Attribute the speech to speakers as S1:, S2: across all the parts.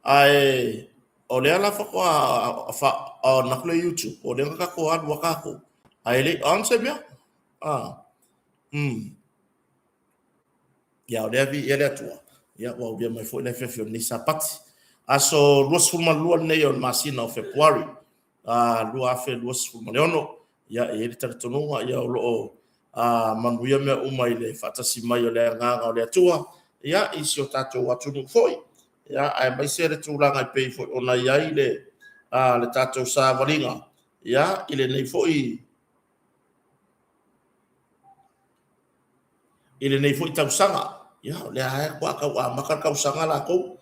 S1: Ae o lea la faatoa fa-on atu le YouTube, o lea na tatou alu a tatou, ae le i on se mea. Ia, o lea viia le Atua, ia ua aulia mai foi le afiafi o lenei Sapati. Aso 22 lenei o le masina o Fepuari, 2026. Ia, e i ai le talitonuga, ia o lo o manuia mea uma i le faatasi mai o le Agaga o le Atua, ia, i si o tatou atunuu foi. Ia, aemaise le tulaga e pei foi ona i ai le tatou savaliga, ia, i lenei foi i lenei foi tausaga. Ia, o lea lava faatoa tau amata le tausaga latou,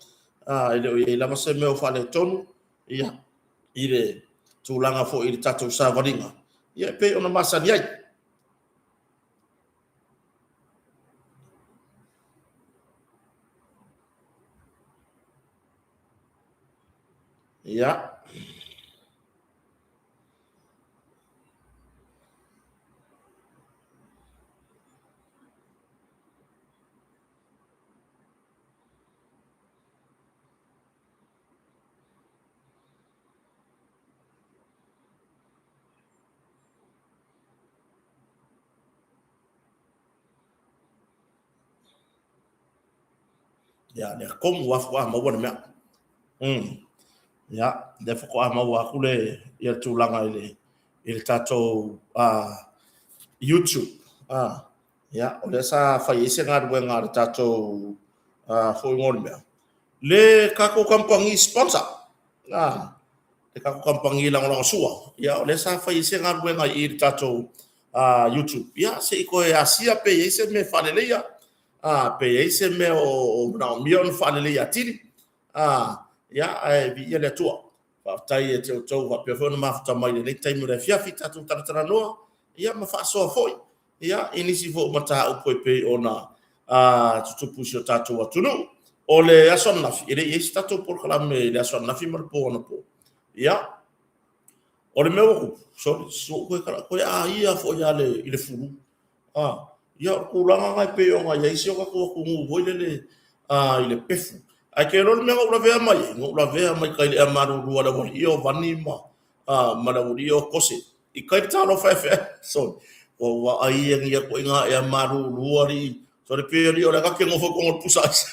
S1: e le o i ai lava se mea o faaletonu, ia, i le tulaga foi i le tatou savaliga, ia e pei ona masani ai. Ia. Ia, lea tonu lava faatoa maua le mea. Ia, lea faatoa maua atu le ia tulaga i le i le tatou YouTube. Ia, o lea sa fai ai se galuega a le tatou foi o le mea. Le tatou kamupani sponsor. Le tatou kamupani lagolagosua. Ia, o lea sa fai ai se galuega i le tatou YouTube. Ia, se i toe asia pe i ai se mea e faaleleia. Pe i ai se mea o manaomia ona faaleleia atili. Ia, ae viia le Atua. Faafetai ia te outou faapea foi ona mafuta mai i lenei taimi o le afiafi tatou talatalanoa, ia ma faasoa foi, ia, i nisi foi o mataupu e pei ona tutupu i si o tatou atunuu. O le aso ananafi, e le i i ai se tatou polokalame i le aso ananafi ma le po anapo. Ia, o le mea ua tupu, sole, se ua ou toe aia foi lava i le flu. Ia, o tulaga na e pei ona i ai si o tatou atunuu foi lele i le pefu. Ae te iloa le mea na ou lavea mai ai, na ou lavea mai tai i le ea malulu a le aualii ia o Vani ma le aualii ia o Kose. I tai le talofa e, sole, ua ai ia ituaiga ea malulu alii. Sole, pei alii o lea ta te nofo i totonu o le pusa aisa.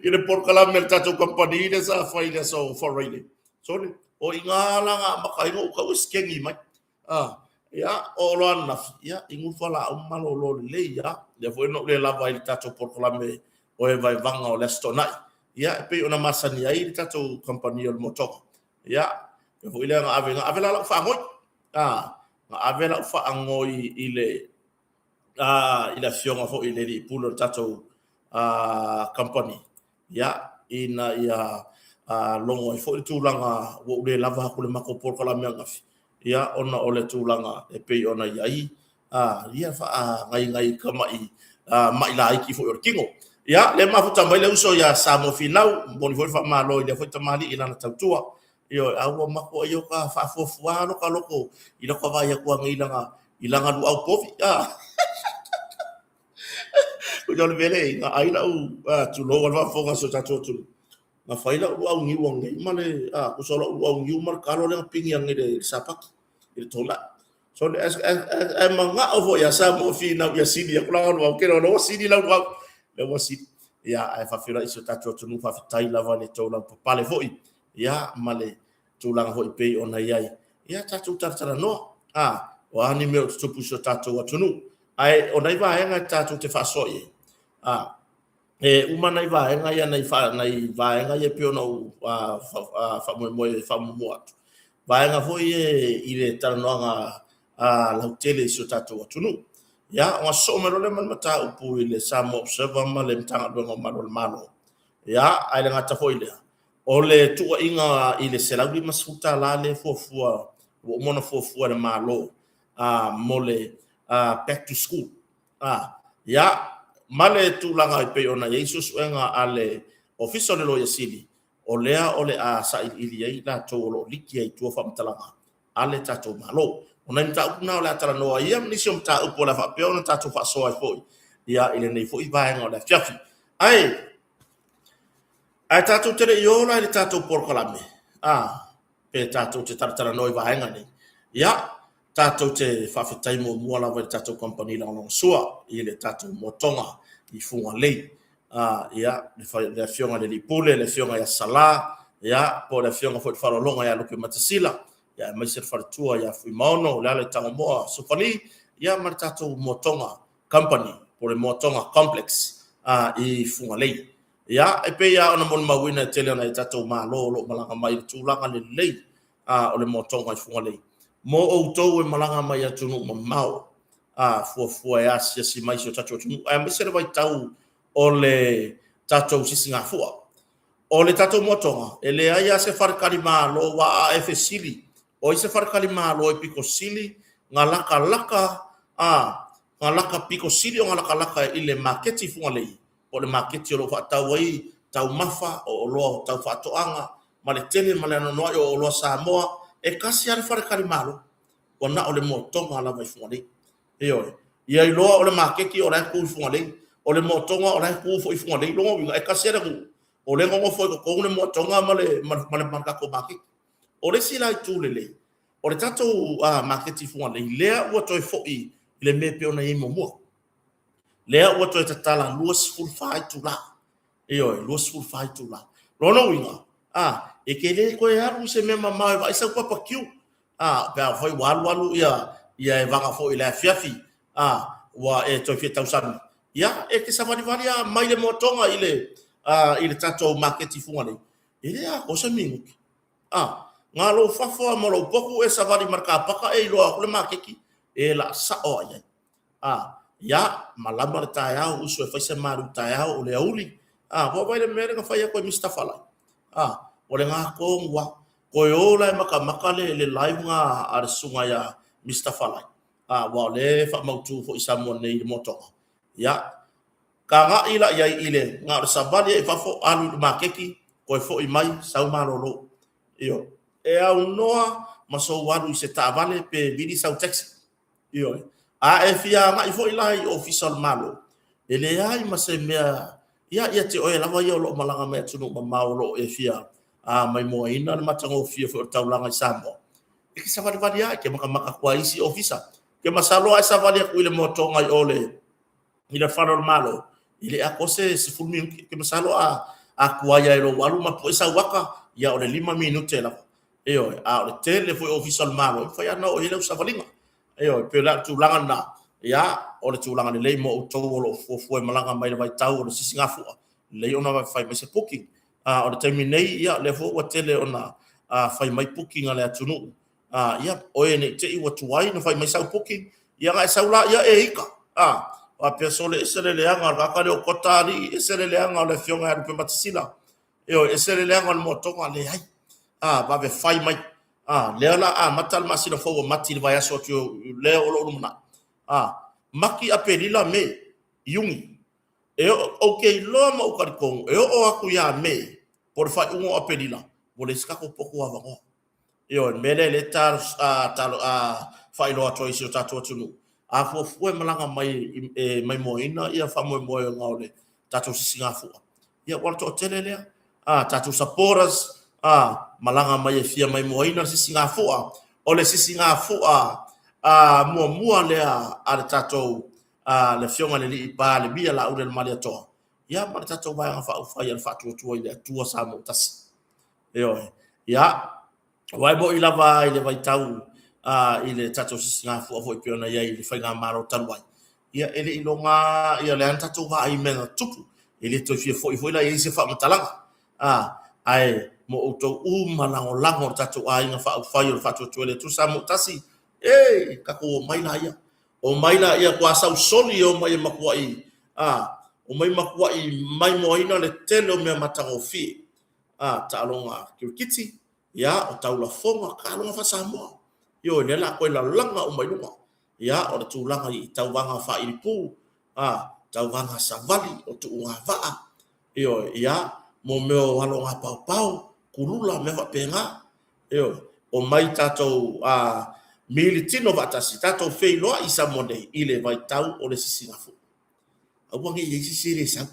S1: I le polokalame a le tatou kamupani lea sa fai i le aso Faraile. Sole, o i ina la na amata ai ona ou tau e sikeni mai. Ia, oo loa ananafi, ia, inu fualaau ma malolo lelei lava. Lea foi na ou le lava ai i le tatou polokalame o e Vaevaga o le Aso Toonai. Ia, e pei ona masani ai le tatou kamupani o le Motoka. Ia, e foi lea na ave, na ave la lau faanoi. Na ave lau faanoi i le i le afioga foi i le alii pule o le tatou kamupani, ia, ina ia logo ai foi le tulaga ua ou le lava atu i le matou polokalame ananafi, ia, ona o le tulaga e pei ona i ai ia faagaigai tamai ma'i laiti foi o le tino. Ia, lea e mafuta mai le uso ia Samoa Finau, momoli foi le faamalo i lea foi tamalii i lana tautua. Ioe, a ua matuai ota faafuafua lota loto i lota vaai atu anei i lana luau povi. O le mea lea na ai lau, tulou lava le faafofoga a si o tatou atunuu, na fai lau luau niu anei ma le, tusa o lau luau niu ma le talo lea na pigi anei i le Sapati, i le Toonai. So, ae manao foi ia Samoa Finau ia sili atu lana luau, ou te iloa o lea ua sili lau luau, lea ua sili. Ia, ae faafeiloai i si o tatou atunuu, faafetai lava i le tou lavapapale foi, ia, ma le tulaga foi pei ona i ai. Ia, tatou talatalanoa, o a ni mea o tutupu i si o tatou atunuu. Ae o nai vaega e tatou te faasoa i ai, e uma nai vaega ia, nai vaega ia pei ona ou faamoemoe e faamuamua atu, vaega foi ia i le talanoaga lautele i si o tatou atunuu. Ia, ona sosoo mai loa lea ma le mataupu i le Samoa Observer ma le Matagaluega o Malu o le Malo. Ia, ae le gata foi i lea, o le tuuaiga i le $150 lea e fuafua, ua uma ona fuafua e le Malo mo le back to school. Ia, ma le tulaga e pei ona i ai suesuega a le Ofisa o le Loia Sili, o lea o le a sailiili ai i latou o lo o liki ai i tua faamatalaga a le tatou Malo. O nai mataupu na o le a talanoa ai ia ma nisi o mataupu o le a faapea ona tatou faasoa ai foi ia i lenei foi vaega o le afiafi. Ae Ae tatou te le i ola i le tatou polokalame, a, pe tatou te talatalanoa i vaega nei, ia, tatou te faafetai muamua lava i le tatou kamupani lagolagosua i le tatou motoga i Fugalei. A, ia, le, le afioga i le Alii Pule, le afioga ia Sala, ia, po o le afioga foi i le Faaaloaloga ia Lupe Matasila, ia, aemaise le faletua ia Fuimaono, o le ala i Tagomoa, Sofali, ia, ma le tatou motoga company, po o le motoga complex a, i Fugalei. Ia, e pei lava ona molimauina e tele o nai tatou Malo o lo o malaga mai i le tulaga lelei a, o le motoga i Fugalei. Mo outou e malaga mai atunuu mamao, a, fuafua e asiasi mai si o tatou atunuu, aemaise le vaitau o le tatou sisigafua. O le tatou motoga, e leai lava se faletalimalo, aua a e fesili, o ai se faletalimalo e pito sili na latalata, a, na lata pito sili ona latalata i le maketi i Fugalei, po o le maketi o lo o faatau ai taumafa, o oloa tau faatoaga, ma le tele ma le anoanoai o oloa Samoa, e tasi lava le faletalimalo, ua na o le motoga lava i Fugalei. Ioe. Ia iloa o le maketi o la e tu i Fugalei, o le motoga o la e tu foi i Fugalei. Lona uiga, e tasi lava le nuu, o lea e nonofo i totonu le motoga ma le, ma le, ma le, ma le tatou maketi. O le isi la itu lelei, o le tatou maketi i Fugalei, lea ua toe foi i le mea e pei ona i ai muamua. Lea ua toe tatala 24 itula. Ioe, 24 itula. Lona uiga, a, e te le toe alu i se mea mamao e vaai sau papakiu. A, pe afai ua alu alu ia, ia e vaga foi i le afiafi, a, ua e toe fia tausami. Ia, e te savalivali lava mai le moatoga i le, a, i le tatou maketi i Fugalei. E le atoa se minute. A, na lou fafo lava ma lou potu e savali ma le kapaka e iloa atu le maketi, e laa sao lava i ai. A, ia, malama le taeao, uso e fai se malu taeao o le aoauli. A, ua vaai le mea lea na fai atu e Mr. Falai. A, o lena tonu lava. Toe o la e matamata le, le live na a le susuga ia Mr. Falai. A, aua o lea e faamautu foi i Samoa nei i le motoga. Ia, tagai la i ai i le, na o le savali i fafo, alu i le maketi, toe foi mai, sau malolo. Ioe. E aunoa ma sou alu i se taavale pe vili sau taxi. Ioe. A e fia agai foi la i Ofisa o le Malo, e leai ma se mea ia ia te oe lava ia o lo o malaga mai atunuu mamao o lo o e fia a maimoaina le matagofie foi o le taulaga i Samoa. E te savalivali lava, e te matamata atu lava i isi ofisa. Ke masalo a e savali atu i le motoga i o le i le fale o le Malo, e le atoa se 10 minute. Ke masalo a a tuai lava i lou alu ma pue sau ata, ia o le 5 minute lava. Ioe, a o le tele foi o Ofisa o le Malo, e mafai lava ona oo i ai lau savaliga. Ioe, pei o le tulaga lena, ia, o le tulaga lelei mo outou o lo o fuafua e malaga mai le vaitau o le sisigafua, lelei ona fai mai se booking. A o le taimi nei, ia, o lea foi ua tele ona fai mai booking a le atunuu. A, ia, oe ne i te i ua tuai ona fai mai sau booking, ia ona e sau la, ia e ika. A, faapea sole ese le leaga o le tagata lea o Kota alii, ese le leaga o le afioga ia Lupematasila. Ioe, ese le leaga o le moatoga, leai. A, vave fai mai. A, lea la amata le masina fou o Mati i le vaiaso atu lea o lo o lumanai. A, Mati, Aperila, Me, Iuni. E o, ou te iloa ma ou talitonu, e oo atu ia Me, po o le faaiuga o Aperila, ua leai se tatou potu avanoa. Ioe, le mea lea lea talo, a, talo, a, faailoa atu ai i si o tatou atunuu, a fuafua e malaga mai e maimoaina ia faamoemoega o le tatou sisigafua, ia ua le toatele lea. A, tatou supporters, a, malaga mai e fia maimoaina le sisigafua. O le sisigafua a, muamua lea a le tatou, a, le afioga i le Alii Palemia Laaulialemalietoa, ia ma le tatou Vaega Faaupufai a le Faatuatua i le Atua Samoa Tasi. Ioe. Ia, aua e moni lava i le vaitau a, i le tatou sisigafua foi pei ona i ai i le faigamalo talu ai, ia e le i iloga ia le ana tatou vaai i mea na tutupu. E le toe fia foi foi la i ai se faamatalaga. A, ae mo outou uma lagolago o le tatou aiga faaupufai o le Faatuatua i le Atua Samoa Tasi, e, tatou omai laia. Omai laia ua sau soli e omai e matuai, a, omai matuai maimoaina le tele o mea matagofie. A, taaloga kirikiti, ia, o taulafoga, taaloga faa-Samoa. Ioe, lea o le a toe lalaga uma i luga. Ia, o le tulaga i tauvaga faailipū, a, tauvaga savali, o tuuga vaa, ioe, ia, mo mea o aloga paopao, kulula, mea faapena. Ioe, omai tatou a, militino faatasi, tatou feiloai i Samoa nei i le vaitau o le sisigafuga. Aua ne i i ai se isi e le sau.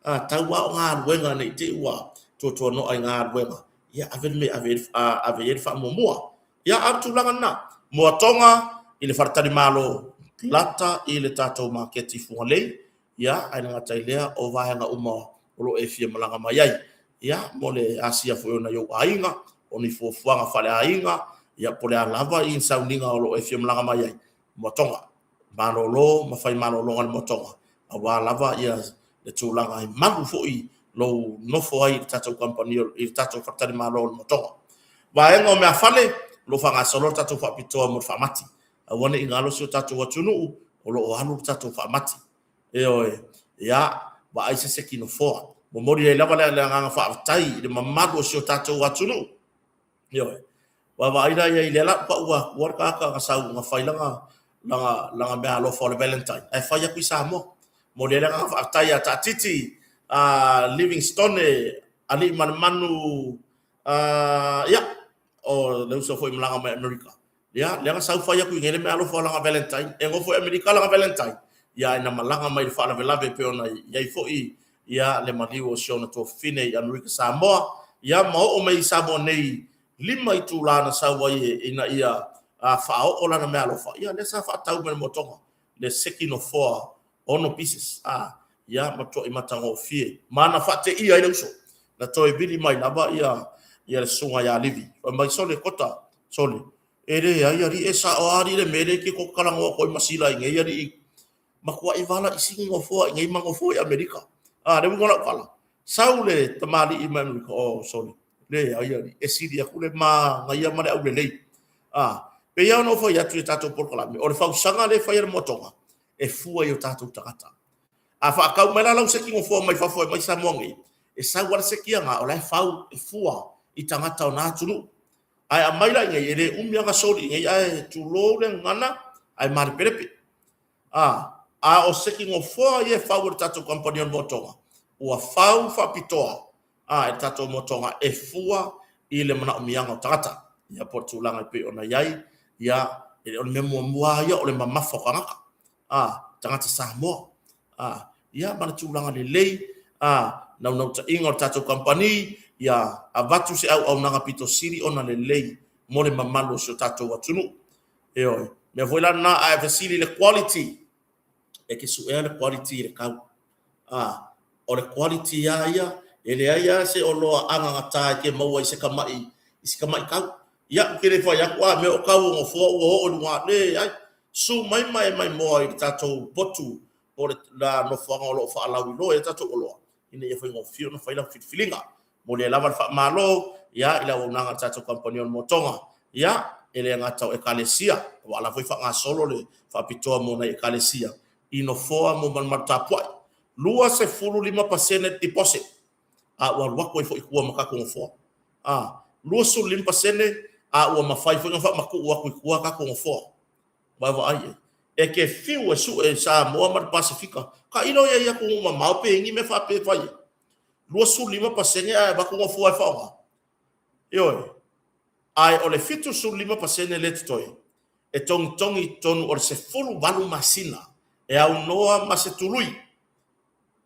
S1: A, tau lava o galuega ne i te i ua toe tuatuanoa i galuega, ia ave le mea e ave, ave i ai le faamuamua. Ia, a o le tulaga lena, Moatoga i le faletalimalo lata i le tatou maketi i Fugalei, ia, ae le gata i lea o vaega uma o lo o e fia malaga mai ai, ia, mo le asia foi o nai ou aiga, o ni fuafuaga faaleaiga, ia, po o le a lava i sauniga o lo o e fia malaga mai ai, Moatoga. Malolo ma fai malologa i le Moatoga, aua lava ia le tulaga e malu foi lou nofo ai i le tatou kamupani i le tatou faletalimalo o le Moatoga. Vaega o meafale, o lo o faagasolo le tatou faapitoa mo le faamati. Aua ne i galo si o tatou atunuu o lo o alu le tatou faamati. Ioe, ia, vaai se seki nofoa. Momoli ai lava le agaga faafetai i le mamalu o si o tatou atunuu. Ioe. Vaavaai la i ai, lea la ua pau atu le tagata na sau na fai lana, lana, lana meaalofa o le Valentine, ae fai atu i Samoa. Momoli ai le agaga faafetai ia Taatiti, Livingstone, Aliimalemanu, ia, o le uso foi malaga mai Amerika. Ia, lea na sau fai atu i inei le meaalofa o lana Valentine. E nofo i Amerika lana Valentine, ia ae na malaga mai i le faalavelave e pei ona i ai foi ia le maliu o si ona tuafafine i Amerika Samoa, ia ma oo mai i Samoa nei 5 itula na sau ai ina ia faaoo lana meaalofa, ia lea sa faatau mai le motoga le seki nofoa 6 pieces, a, ia matuai matagofie ma na faateia ai le uso. Na toe vili mai lava ia ia le susuga ia Livi, fai mai, Sole, kota, sole, e leai alii, e sao lava alii le mea lea e te talanoa atu ai ma Sila i nei alii, matuai vala i sini nofoa i nei ma nofoa i Amerika. A, le uiga o lau tala, sau le tamalii mai Amerika, oh, sole, leai alii, e sili atu le manaia ma le aulelei. A, pei lava ona ou fai atu i a tatou polokalame, o le fausaga lea e fai e le moatoga, e fua i o tatou tagata. A faatau mai la lau seki nofoa mai fafo e aumai Samoa nei, e sau lava le seki aga o la e fau e fua i tagata o na atunuu. Ae aumai la i inei, e le umi lava ona soli i inei ae tulou le gagana ae malepelepe. A, a o seki nofoa ia e fau e le tatou kamupani o le moatoga, ua fau faapitoa a e le tatou moatoga e fua i le manaomiaga o tagata. Ia po o le tulaga e pei ona i ai, ia, e le o le mea muamua lava ia o le mamafa o tagata, a, tagata Samoa, a, ia ma le tulaga lelei, a, naunautaiga o le tatou kamupani, ia avatu se auaunaga pito sili ona lelei mo le mamalu o si o tatou atunuu. Ioe, mea foi la lena a e fesili i le quality, e te suea le quality i le tau. A, o le quality lava ia, e leai lava se oloa agagata e te maua i se tamai, i se tamai tau. Ia, ou te le fai atu, a mea o tau o nofoa ua oo i luga, leai. Susu mai ma e maimoa i le tatou potu po o le nofoaga o lo o faalauiloa ai a tatou oloa, ina ia faigofie ona fai lau filifiliga. Momoli ai lava le faamalo ia i le auaunaga a le tatou kamupani o le Motoga. Ia, e le gata o Ekalesia, aua o la foi e faagasolo le faapitoa mo nai Ekalesia i nofoa mo malumalu tapuai. 25% deposit, a ua alu atu ai foi i tua ma tatou nofoa. A, 25% a ua mafai foi ona faamatuu atu i tua tatou nofoa. Vaavaai i ai. E te fiu e sue i Samoa ma le Pasefika, tailo ia i atunuu mamao pe i ai ni mea faapea e fai ai. 25% ae avatu nofoa e faaaoga. Ioe. Ae o le 75% lea e totoe, e togitogi i totonu o le 18 masina e aunoa ma se tului.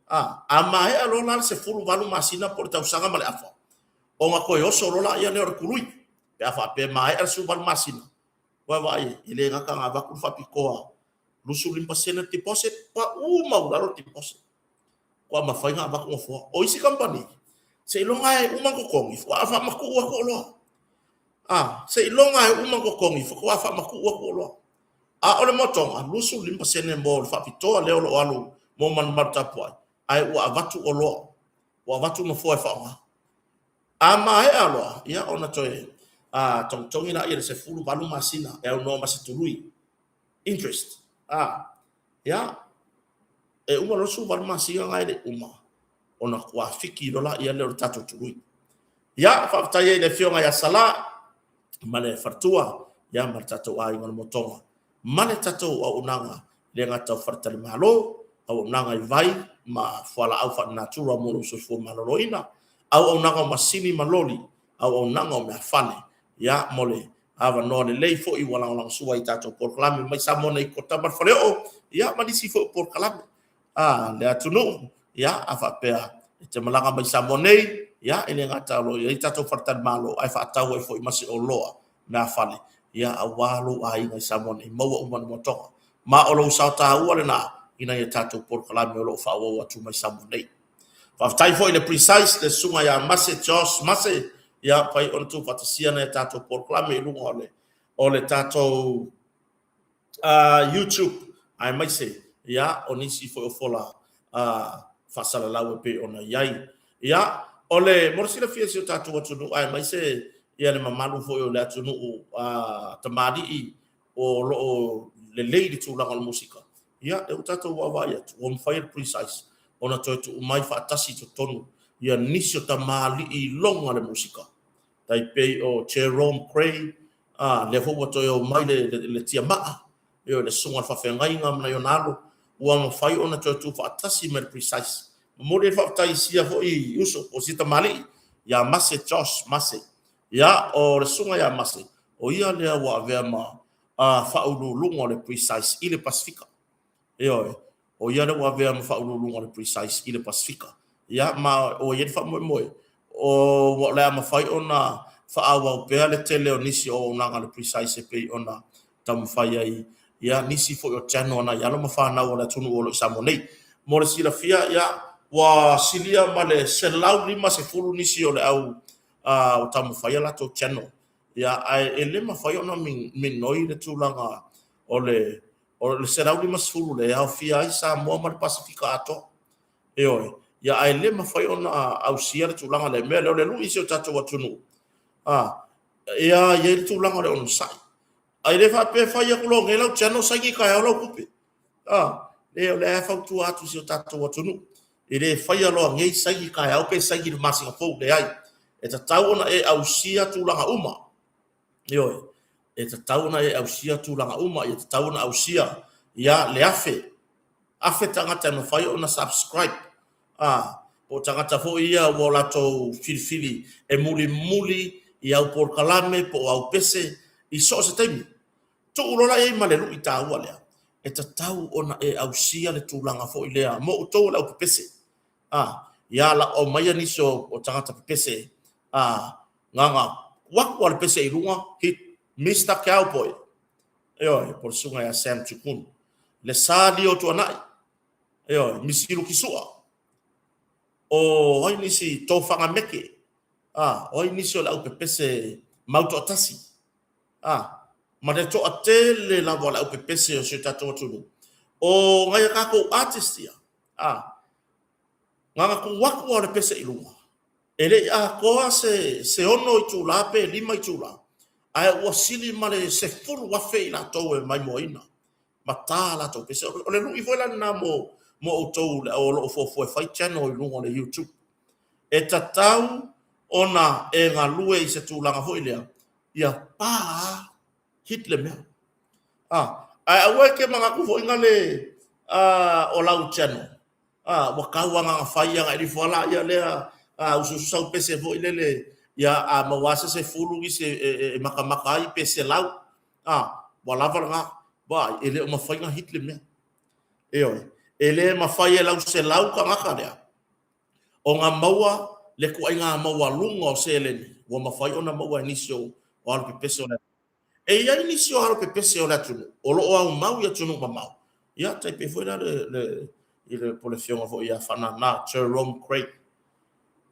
S1: A, a maea loa la le 18 masina po o le tausaga ma le afa, ona toe oso loa lea o le tului, pe a faapea e maea le 18 masina. Vaavaai i ai, e le gata ona avatu le faapitoa 25% deposit, pau maualalo le deposit. Ua mafai ona avatu nofoa. O isi kamupani, seiloga e uma ona totogi, faatoa faamatuu atu oloa. A, seiloga e uma ona totogi, faatoa faamatuu atu oloa. A o le motoga, 25% mo le faapitoa lea o lo o alu mo malumalu tapuai, ae ua avatu oloa, ua avatu nofoa e faaaoga. A maea loa, ia ona toe togitogi lea i le 18 masina e aunoa ma se tului, interest. A, ia, e uma loa le 18 masina na e le i uma, ona tuafiki loa lea o le tatou tului. Ia, faafetai ai i le Afioga ia Sala ma le faletua, ia ma le tatou aiga o le Motoga, ma le tatou auaunaga le gata o faletalimalo, auaunaga i vai ma fualaau faalenatura mo lou soifua maloloina, auaunaga o masini ma loli, auaunaga o meafale, ia, mo le avanoa lelei foi ua lagolagosua i tatou polokalame mai Samoa nei Kota ma le Faleoo, ia, ma nisi foi o polokalame a le atunuu, ia, a faapea e te malaga mai Samoa nei. Ia, e le gata o lo o i ai tatou faletalimalo, ae faatau ai foi ma se oloa meafale, ia, aua lou aiga i Samoa nei, maua uma le moatoga. Ma o lou sao taua lena ina ia tatou polokalame o lo o faaauau atu mai Samoa nei. Faafetai foi i le Precise, le susuga ia Mase Josh Mase, ia, pai ona tuufaatasia nai a tatou polokalame i luga o le tatou YouTube aemaise ia o nisi foi o fola faasalalau e pei ona i ai. Ia, o le mo le silafia e si o tatou atunuu aemaise ia le mamalu foi o le atunuu tamalii o lo o lelei le tulaga o le musika, ia, lea ua tatou vaavaai atu, ua mafai e le Precise ona toe tuu mai faatasi i totonu ia nisi o tamalii iloga le musika. Tai pei o Jerome Cray, a, lea foi ua toe omai le tiamaa, ioe, le susuga i le faafeagaiga ma nai ona alo, ua mafai ona toe tuufaatasi mai le Precise. Momoli ai le faafetai i sia foi uso po o sia tamalii ia Mase Josh Mase. Ia, o le susuga ia Mase, o ia lea ua avea ma faauluuluga o le Precise i le Pasefika. Ioe, o ia lea ua avea ma faauluuluga o le Precise i le Pasefika. Ia, ma ua i ai le faamoemoe, o le a mafai ona faaauau pea le tele o nisi o auaunaga a le Precise e pei ona taumafai ai ia nisi foi o channel a nai alo ma fanau a le atunuu o lo o i Samoa nei. Mo le silafia, ia, ua silia ma le 150 nisi o le au ua taumafai a latou channel. Ia, ae e le mafai ona minoi le tulaga o le 150 lea e aofia ai Samoa ma le Pasefika atoa. Ioe. Ia, ae le mafai ona ausia le tulaga lea. Mea lea o le lui i si o tatou atunuu, a, ia i ai le tulaga o le onosai. Ae le faapea e fai atu loa nei lau channel saini taeao lau tupe. A, le o lea e fautua atu i si o tatou atunuu. E le faia loa nei saini taeao pe saini i le masina fou, leai. E tatau ona e ausia tulaga uma. Ioe, e tatau ona e ausia tulaga uma, ia tatau ona ausia ia le afe, afe tagata e mafai ona subscribe, a, po o tagata foi ia ua latou filifili e mulimuli i au polokalame po o au pese i so o se taimi. Tuu loa la i ai ma le lui taua lea, e tatau ona e ausia le tulaga foi lea mo outou o le au pepese. A, ia la aumaia nisi o tagata pepese, a, Gaga atu a le pese i luga, hit Mister Cowboy. Ioe, po o le susuga ia Sam Tukun. Le sa lio tuanai. Ioe, Misilu Kisua. O ai nisi Tofaga Meke. A, o ai nisi o le au pepese mau toatasi. A, ma le toatele lava o le au pepese o si o tatou atunuu. O nai a tatou artist ia. A, gaga tu atu a le pese i luga. E le i atoa se 6 itula pe 5 itula, ae ua sili ma le 10,000 i latou e maimoaina ma ta a latou pese. O le lui foi la lena mo outou o lo o fuafua e fai channel i luga o le YouTube. E tatau ona e galue i se tulaga foi lea, ia pa hit le mea. Ae aua e te manatu foi na le o lau channel A, ua tau lava na fai ana elifo ala ia lea, a, usuusu sau pese foi lele, ia, a maua lava se 10 nisi e matamata ai pe 100, a, ua lava lena. Vaai, e le o mafai ona hit le mea. Ioe. E le mafai e lau 100 tagata lea ona maua le ituaiga maualuga o seleni ua mafai ona maua e nisi o alo pepese o le E i ai nisi o alo pepese o le atunuu o lo o aumau i atunuu mamao, ia, tai pei foi la le, le, i le, po o le afioga foi ia Faanana, Jerome Craig,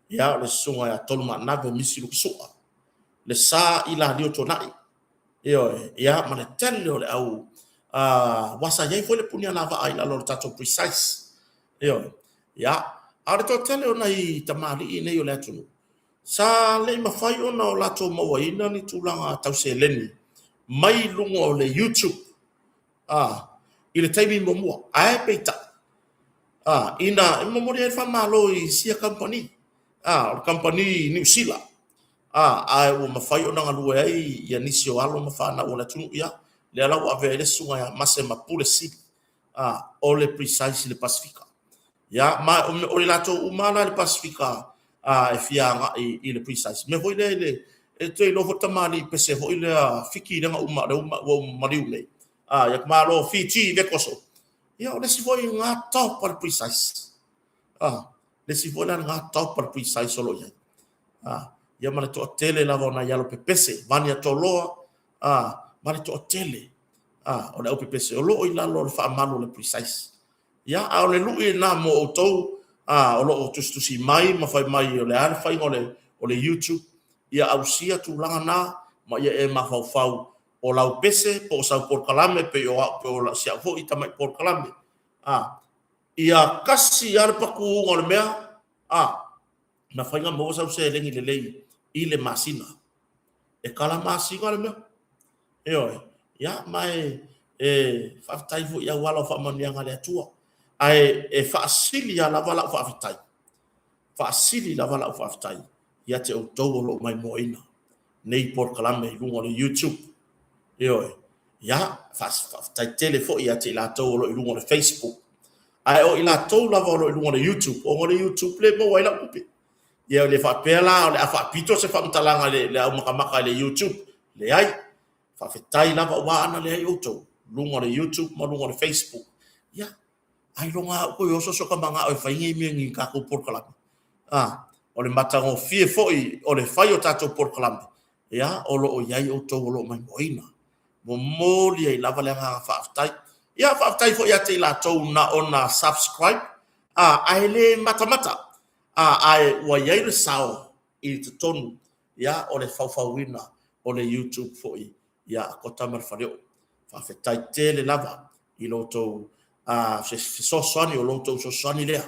S1: ia, o le susuga ia Tolumaanave Misi Lukisu'a, le sa i Lalio Tuanai, ioe, ia, ma le tele o le au, aua sa i ai foi le punialavaa i lalo o le tatou Precise, ioe, ia, a o le toatele o nai tamalii nei o le atunuu, Sa le i mafai ona o latou mauaina ni tulaga tau seleni mai luga o le YouTube a, i le taimi muamua. Ae peitai, a, ina e momoli ai le faamalo i sia kamupani, a, o le kamupani Niu Sila, a, ae ua mafai ona galue ai ia nisi o alo ma fanau o le atunuu, ia, lea la ua avea ai le susuga ia Mase Mapule Sili, a, o le Precise i le Pasefika. Ia, ma o i latou uma la i le Pasefika a, e fia agai i le Precise. Mea foi lea i le, e te iloa foi tamalii pese foi lea Fiki lea na uma, lea ua maliu nei. A, ia malo Fiji vekoso. Ia, o le isi foi lena top a le Precise. A, le isi foi la lena top a le Precise o lo o i ai. A, ia ma le toatele lava o nai alo pepese, Vania Toloa, a, ma le toatele, a, o le au pepese o lo o i lalo o le faamalu o le Precise. Ia, a o le lui lena mo outou, a, o lo o tusitusi mai ma fai mai o le a le faiga o le, o le YouTube, ia ausia tulaga na, ma ia e mafaufau o lau pese po o sau polokalame pei o au, po o si au foi tamai polokalame. A, ia kasi lava le pakuga o le mea, a, na faiga maua sau seleni lelei i le masina. E kala masina le mea. Ioe. Ia, ma e, e faafetai foi i auala o faamanuiaga a le Atua. Ae e faasili lava lava lau faafetai. Faasili lava lau faafetai ia te outou o lo o maimoaina nei polokalame i luga o le YouTube. Ioe. Ia, faafetai tele foi ia te i latou o lo o i luga o le Facebook. Ae o i latou lava o lo o i luga o le YouTube, ona o le YouTube lea e maua ai lau tupe. Ia e le faapea la o le a faapito se faamatalaga i le aumakamaka i le YouTube. Leai. Faafetai lava aua ana leai outou, luga o le YouTube ma luga o le Facebook. Ia, ailoga au koe oso so ka manga'o e fai nei mea ni tatou polokalame. A, o le matagofie foi o le fai o tatou polokalame, ia, o lo o i ai outou o lo o maimoaina. Momoli ai lava le agaga faafetai. Ia, faafetai foi ia te i latou na ona subscribe, a, ae le matamata, a, ae ua i ai le sao i totonu, ia, o le faufauina o le YouTube foi ia a Kota ma le Faleoo. Faafetai tele lava i lo outou fesoasoani, o lo outou fesoasoani lea.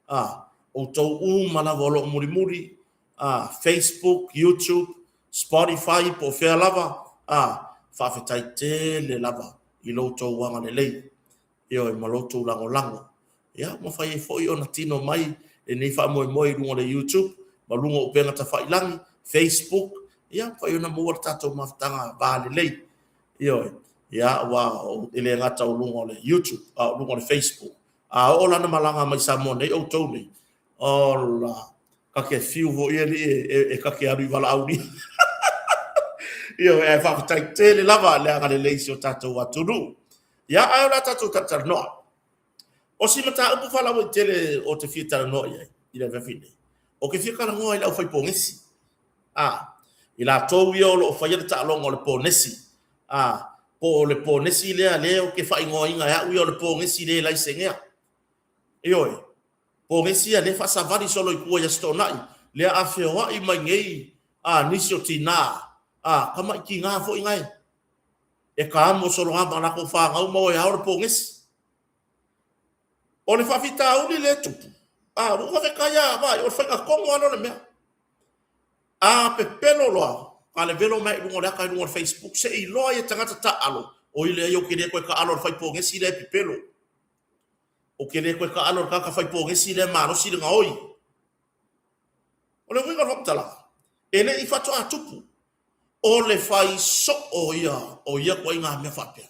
S1: A, outou uma lava o lo o mulimuli, a, Facebook, YouTube, Spotify, po o fea lava, a, faafetai tele lava i lo outou agalelei. Ioe, ma lo outou lagolago. Ia, mafai ai foi ona tino mai lenei faamoemoe i luga o le YouTube ma luga o upega tafailagi, Facebook, ia, mafai ona maua le tatou mafutaga va lelei. Ioe, ia, aua e le gata o luga o le YouTube, a o luga o le Facebook. A oo lana malaga mai Samoa nei outou nei, ola, ka ke fiu foi alii e ka ke alu i valaaulia. Ioe, ae faafetai tele lava le agalelei i si o tatou atunuu. Ia, ae o le a tatou talatalanoa. O si mataupu faalauaitele o te fia talanoa i ai i le afiafi nei, o ke fia talanoa i le aufai ponesi. A, i latou ia o lo o faia le taaloga o le ponesi. A, po o le ponesi lea lea o ke faaigoaina e au ia o le ponesi le laisenea. Ioe, ponesi ia lea faasavali solo i tua i Aso Toonai, lea a feoai mai nei a nisi o tinā, a, tama'i tinā foi nae. E ka amo solo lava ma latou fanau ma o e ao le pogesi. O le faafitauli lea e tupu, a, ua ou faafetai a, vaai, o le faiga tonu lava lea o le mea. A pepelo loa, a le velo mai i luga o le ata i luga o le Facebook, se i iloa ai e tagata taaalo, oi leai ou te le toe taaalo i le fai pogesi lea e pepelo. Ou te le toe taaalo i le tagata fai pogesi lea e malosi le gaoi. O le uiga o le faamatalaga, e le i faatoa tupu, O le fai soo ia o ia ituaiga mea faapea.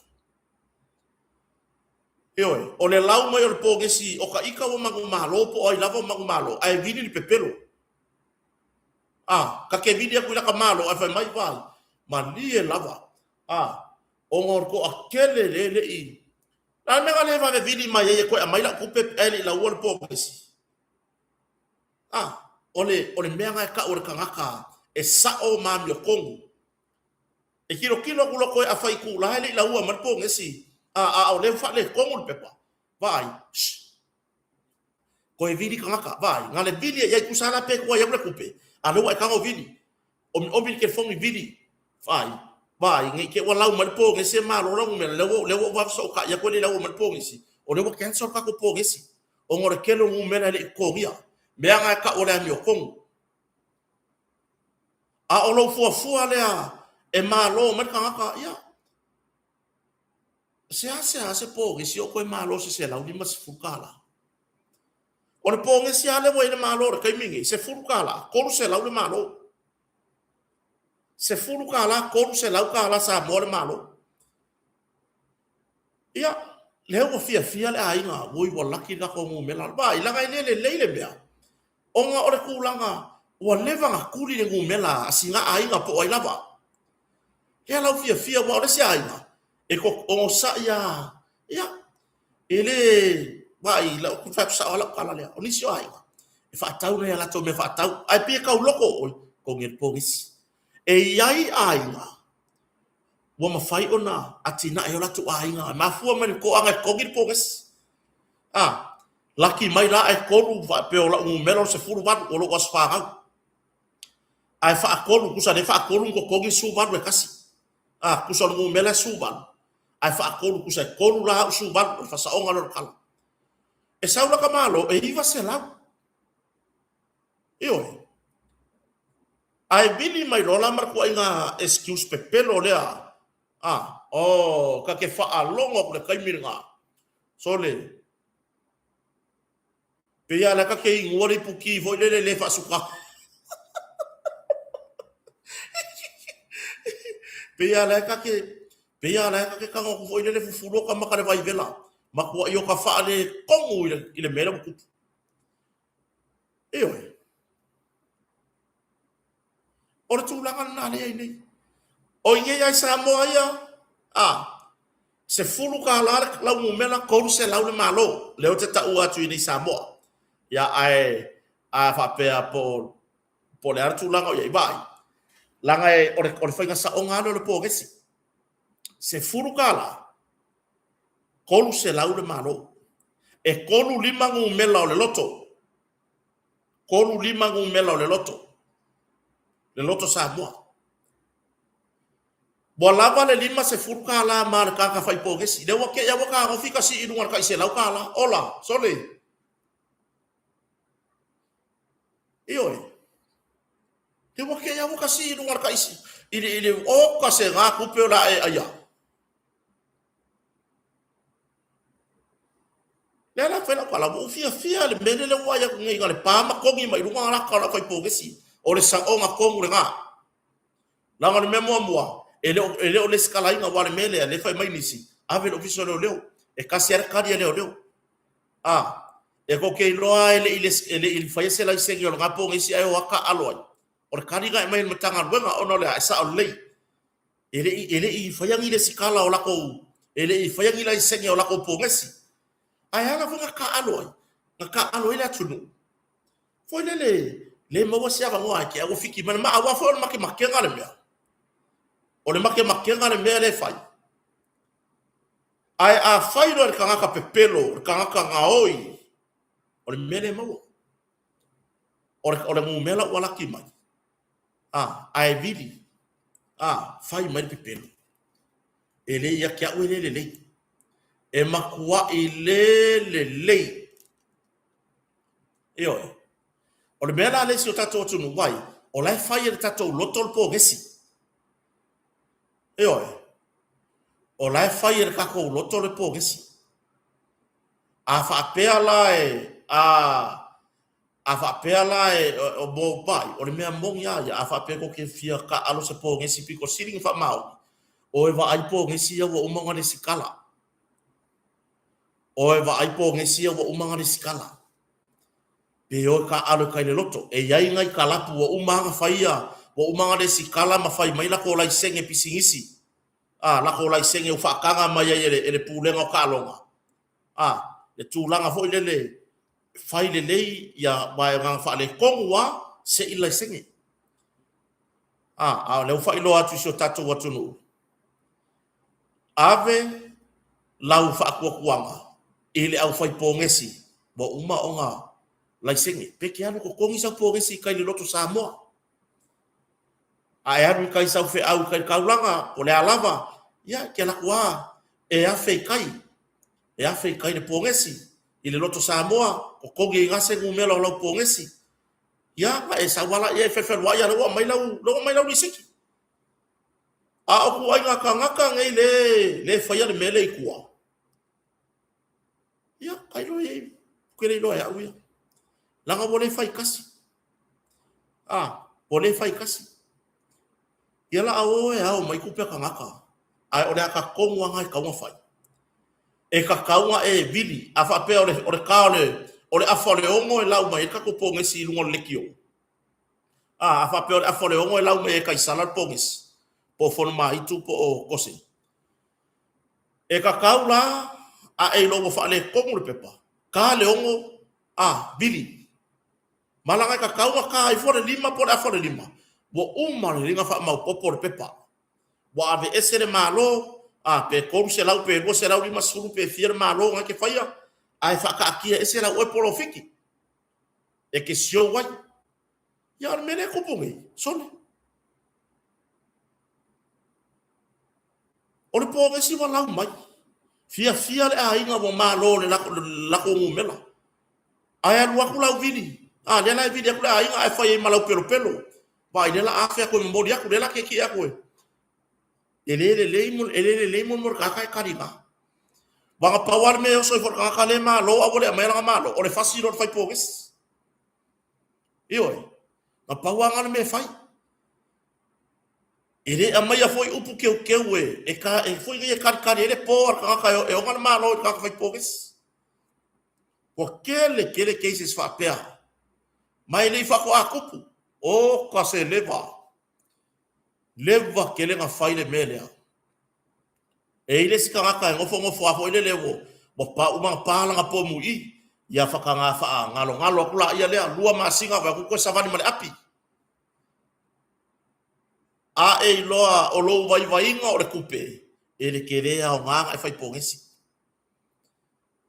S1: Ioe, o le lau mai o le pogesi o ka ika ua manumalo po o ai lava ua manumalo, ae vili le pepelo. A, ka ke vili atu i laka malo ae fai mai, vaai, malie lava. A, ona o le toatele le le i... A mea na le vave vili mai ai e toe aumai lau tupe ae le i laua le pogesi. A, o le, o le mea na e tau o le tagata e sao ma amiotonu. E tilotilo atu loa koe afai itula e le i laua mai le pogesi, a, a o lea ua faaletonu le pepa, vaai, shh, toe vili tagata, vaai, na le vili ai ai, tusa la pe tuai atu le tupe, a lea ua e tago vili. Omiomi le telefoni vili, vaai, vaai, nei te i ua lau mai le pogesi e malo lau numera, lea ua, lea ua ou vave fesootai atu e le i laua mai le pogesi, o lea ua cancel le tatou pogesi. Ona o le tele o numera e le i totogia. Mea na e tau o le amiotonu. A o lou fuafua lea e malo mai le tagata, ia, seasea se pogesi o toe malo se $150. O le pogesi lava lea ua i ai le malo i le taimi lenei, $10, $300 le malo. $10, $300 Samoa le malo. Ia, lea ua fiafia le aiga, oi ua laki le tatou numera. Vaai, leaga e le lelei le mea, ona o le tulaga ua leva ona tuli le numera a sina aiga po o ai lava. Lea la ua fiafia, aua o le isi aiga, e onosai lava, ia, e le, vaai, lau, fai atu sao lava lau tala lea, o nisi o aiga, e faatau nai a latou mea faatau, ae pei e tau loko oe. Totogi ai le pogisi. E i ai aiga ua mafai ona atinae ai o latou aiga e mafua mai le toaga e totogi le pogisi. A, laki mai la ae 3 faapea o lau numera o le 18 o lou aso fanau. Ae faatolu, tusa lea e faatolu ona totogi le 18 e tasi. A, tusa o le numera e 18, ae faatolu, tusa e 3 la au 18, o le faasaoga lea o le tala. E sau la ka Malo e 900. Ioe. Ae vili mai loa la ma le tuuaiga excuse pepelo lea. A, oh, ta te faalogo atu i le taimi lena. Sole, pei lava o lea ta te inua le iputi foi lele le faasukari. Pei lava o lea ta te, pei lava o lea ta te tago atu foi lele fufulu ota maka i le vaivela. Matuai ota faaletonu i le mea lea ua tupu. Ioe. O le tulaga lena lea e i ai nei. O i nei lava i Samoa ia, a, $10 le lau numera, 300 le Malo. Lea ou te taua atu i nei i Samoa. Ia, ae a faapea po o le a le tulaga o i ai, vaai, leaga o le faiga saoga lava lea o le pogesi. $10, 300 le Malo. E 35 numera o le loto. 35 numera o le loto. Le loto Samoa. Ua lava le $50 ma le tagata fai pogesi. Lea ua te i lava ua fetagofi ta sii i luga i le tai $100. Ola, sole. Ioe. Lea ua te i lava ua ta sii i luga i le tai i le oka se ga tupe o le a e aia. Lea la fai lau tala, ua ou fiafia le mea lea ua vaai atu nei na o le pa ma togi mai luga laka o le aufaipougesi. O le saoga tonu lena. Leaga o le mea muamua, e le o, e le o lesitalaina, aua o le mea lea, lea fai mai nisi, ave i le Ofisa o Leoleo. E tasi lava le tali a leoleo. A, e tou te iloa e le i, e le i faia se laisene o lena pogesi ae o ata aalo ai. O le tali lena e aumai e le Matagaluega ona o le a? E sao lelei. E le i, e le i faia ni lesitala o latou, e le i faia ni laisene o latou pogesi. Ae ala foi na taaalo ai, na taaalo ai le atunuu. Foi lele, le maua se avanoa e te ua fiki mai. Ma aua foi o le makemakega le mea. O le makemakega le mea lea e fai. Ae a fai loa e le tagata pepelo, le tagata gaoi, o le mea lea e maua. O le, o le numera ua laki mai. A, ae vili, a, fai mai le pepelo. E le ia te au e le lelei. E matuai le lelei. Ioe. O le mea la lea i si o tatou atunuu vai, o la e fai e le tatou loto le pogesi. Ioe. O la e fai e le tatou loto le pogesi. A faapea la e, a, A faapea la e o mo vai, o le mea moni lava ia, a faapea tou te fia taaalo se pogesi pito sili ona faamaoni, o e vaai pogesi ia ua uma ona lesitala. O e vaai pogesi ia ua uma ona lesitala. Pe o e taaalo i tai le loto. E i ai nai kalapu ua uma ona fai ia, ua uma ona lesitala ma fai mai latou laisene pisinisi, a, latou laisene ua faataga mai ai e le Pulega o Taaloga, a, le tulaga foi lele fai lelei ia vaega faaletonu a se i laisene. A, a o lea ua faailoa atu i si o tatou atunuu, ave lau faatuatuaga i le aufaipogesi ua uma ona laisene. Pe te alu totogi sau pogesi i tai i le Loto Samoa. A e alu i tai sau feau i tai taulaga, o le a lava, ia, e te alu atu lava e afe i tai, e afe i tai le pogesi, i le Loto Samoa, totogi ai se numera o lau pogesi. Ia, ona e sau lava lea e fefeluai, a o lea ua aumai lau, lea ua aumai lau lisiti. A o ituaiga tagata nei lea e faia le mea lea i tua, ia, tailo i ai, ou te le iloa e au ia. Leaga ua le fai tasi. A, ua le fai tasi. Ia la a o e ao mai tupe a tagata, ae o le ata tonu lava lena e tatau ona fai. E tatau ona e vili, a faapea o le, o le ta o le, o le afa o le 6 e lau mai ai le tatou pogesi i luga o le leitio. A, a faapea o le afa o le 6 e lau mai ai e Kaisala le pogesi, po o Fonomaitu po o Kose. E tatau la a e iloa ua faaletonu le pepa, ta le 6, a, vili. Malaga e tatau ona ta ifo le 5 po o le afa o le 5. Ua uma le liga faamaopoopo o le pepa. Ua aveese le Malo, a, pe 300 pe 250 pe fia le Malo na e te faia, ae faataatia ese lau oe polofiti e te show ai. Ia o le mea lea e tupu nei, sole. O le pogesi ua lau mai. Fiafia le aiga ua malo le latou numera. Ae alu atu lau vili, a lea la e vili atu le aiga ae fai ai ma lau pelopelo. Vaai lea la afe atu e momoli atu, lea la tietie atu e. E le lelei mo e le lelei mo le tagata e taliga. Aua na pau lava le mea e oso ai foi le tagata lea e malo ae ua le aumaia lana malo, o le fasi loa o le fai pogesi. Ioe, na pau lava lena o le mea e fai. E le aumaia foi upu teuteu e e e foi nei e talitali ai le po a le tagata e ona le malo i le tagata fai pogesi. Ua tele tele cases faapea. Ma e le i faatoa tupu. Oka se leva. Leva tele na fai le mea lea. E i ai le isi tagata e nofonofo lava foi lele ua ua pa uma ona pa lana pomu i i. Ia faataga faagalogalo atu laia lea, 2 masina vae atu toe savali ma le api. A e iloa o lou vaivaiga o le tupe, e le tele aoga ona e fai pogesi.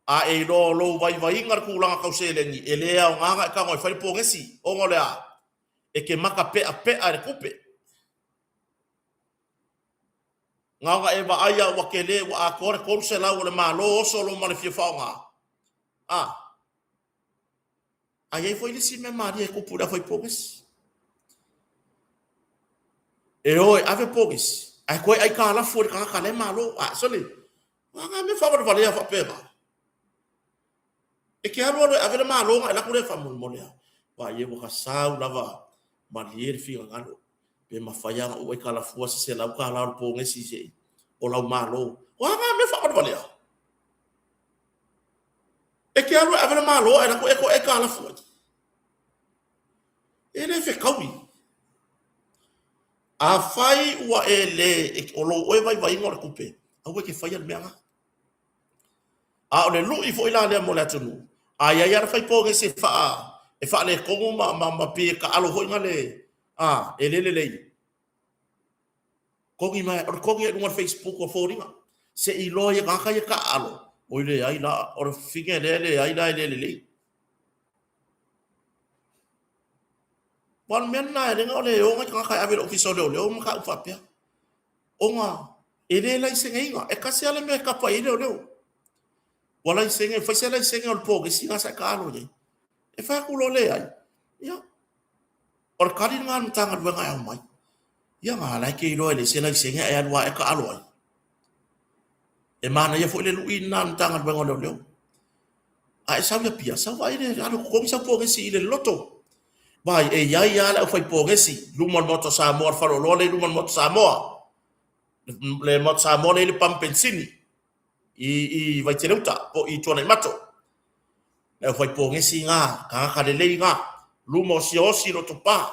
S1: A e iloa o lou vaivaiga le tulaga tau seleni, e le aoga ona e tago e fai le pogesi, ona o le a? E te mata pe'ape'a i le tupe. Na ona e vaai lava ua tele, ua atoa le 300 o le Malo oso loa ma le fia faaaoga. A! A i ai foi le isi mea malie e tupu i le aufaipogesi. E o e ave pogesi, ae toe aitalafu e le tagata la e malo. A, sole, o a na mea faavalevalea faapena? E te alu alu e ave le malo ona e alu atu lea faamolemole a. Vaai e ua ta sau lava malie le finagalo. Pe mafai lava ona ou aitalafua se $100 o le pogesi se i o lau malo. O a na mea faavalevalea? E te alu e ave le malo ae alu atu e toe aitalafu ai. E le fetaui. Afai ua e le, o lou oe vaivaiga o le tupe, aua e te faia le mea lena. A o le lui foi la lea mo le atunuu, a i ai lava le faipogese e faa, e faaletonu ma, ma, ma pei e taalo foi na le, a, e le lelei. Togi mai, o le togi i luga o le Facebook o foliga. Se i iloa ai e tagata ia taaalo, oi leai la, o le fine lea leai la e le lelei. Aua o le mea lena e ala ai ona le o nai tagata e ave i le Ofisa o Leoleo ma mataupu faapea. Ona e le laiseneina. E tasi lava le mea e kapa i ai leoleo. Ua laisene, fai se laisene o le pogesi lena sa e taalo i ai. E fai atu loa leai, ia, o le tali lena a le Matagaluega e aumai. Ia na la e te iloa e leai se laisene ae alu lava e taalo ai. E manaia foi le lui lena a le Matagaluega o Leoleo. A e sau i Apia, sau vaai le alu e totogi sau pogesi i le loto. Vaai, e i ai lava le aufaipogesi i luma o le Maota o Samoa, le faleoloa lea i luma o le Maota o Samoa. Le Maota o Samoa lea e i le pamu penisini i, i Vaiteleuta po i Tuanaimato. Le aufaipogesi na, tagata lelei na, luma o Siaosi Lotopa.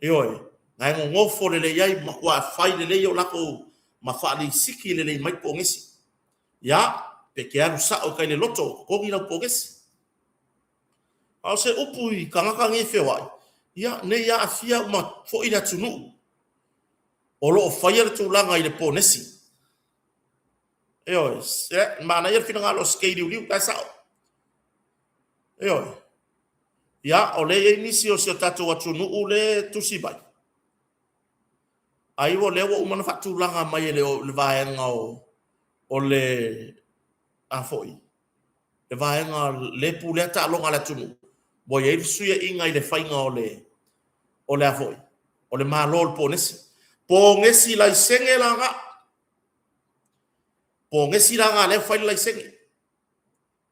S1: Ioe, na e nonofo lelei ai, matua fai lelei o latou ma faaleisiki lelei mai pogesi. Ia, pe te alu sao i tai le loto, totogi lau pogesi. A o se upu i tagata nei e feoai, ia, ne i aafia uma foi le atunuu o lo o faia le tulaga i le ponesi. Ioe, se, manaia le finagalo o Skei Liuliu, la e sao. Ioe. Ia, o lea e i ai nisi o si o tatou atunuu le tusi mai. Ai o lea ua uma ona faatulaga mai e le, le vaega o, o le, a foi, le vaega le pulea taaloga a le atunuu, ua i ai le fesuiaiga i le faiga o le, o le a foi, o le malo o le ponesi. Ponesi laisene la na. Ponesi la na lea fai le laisene.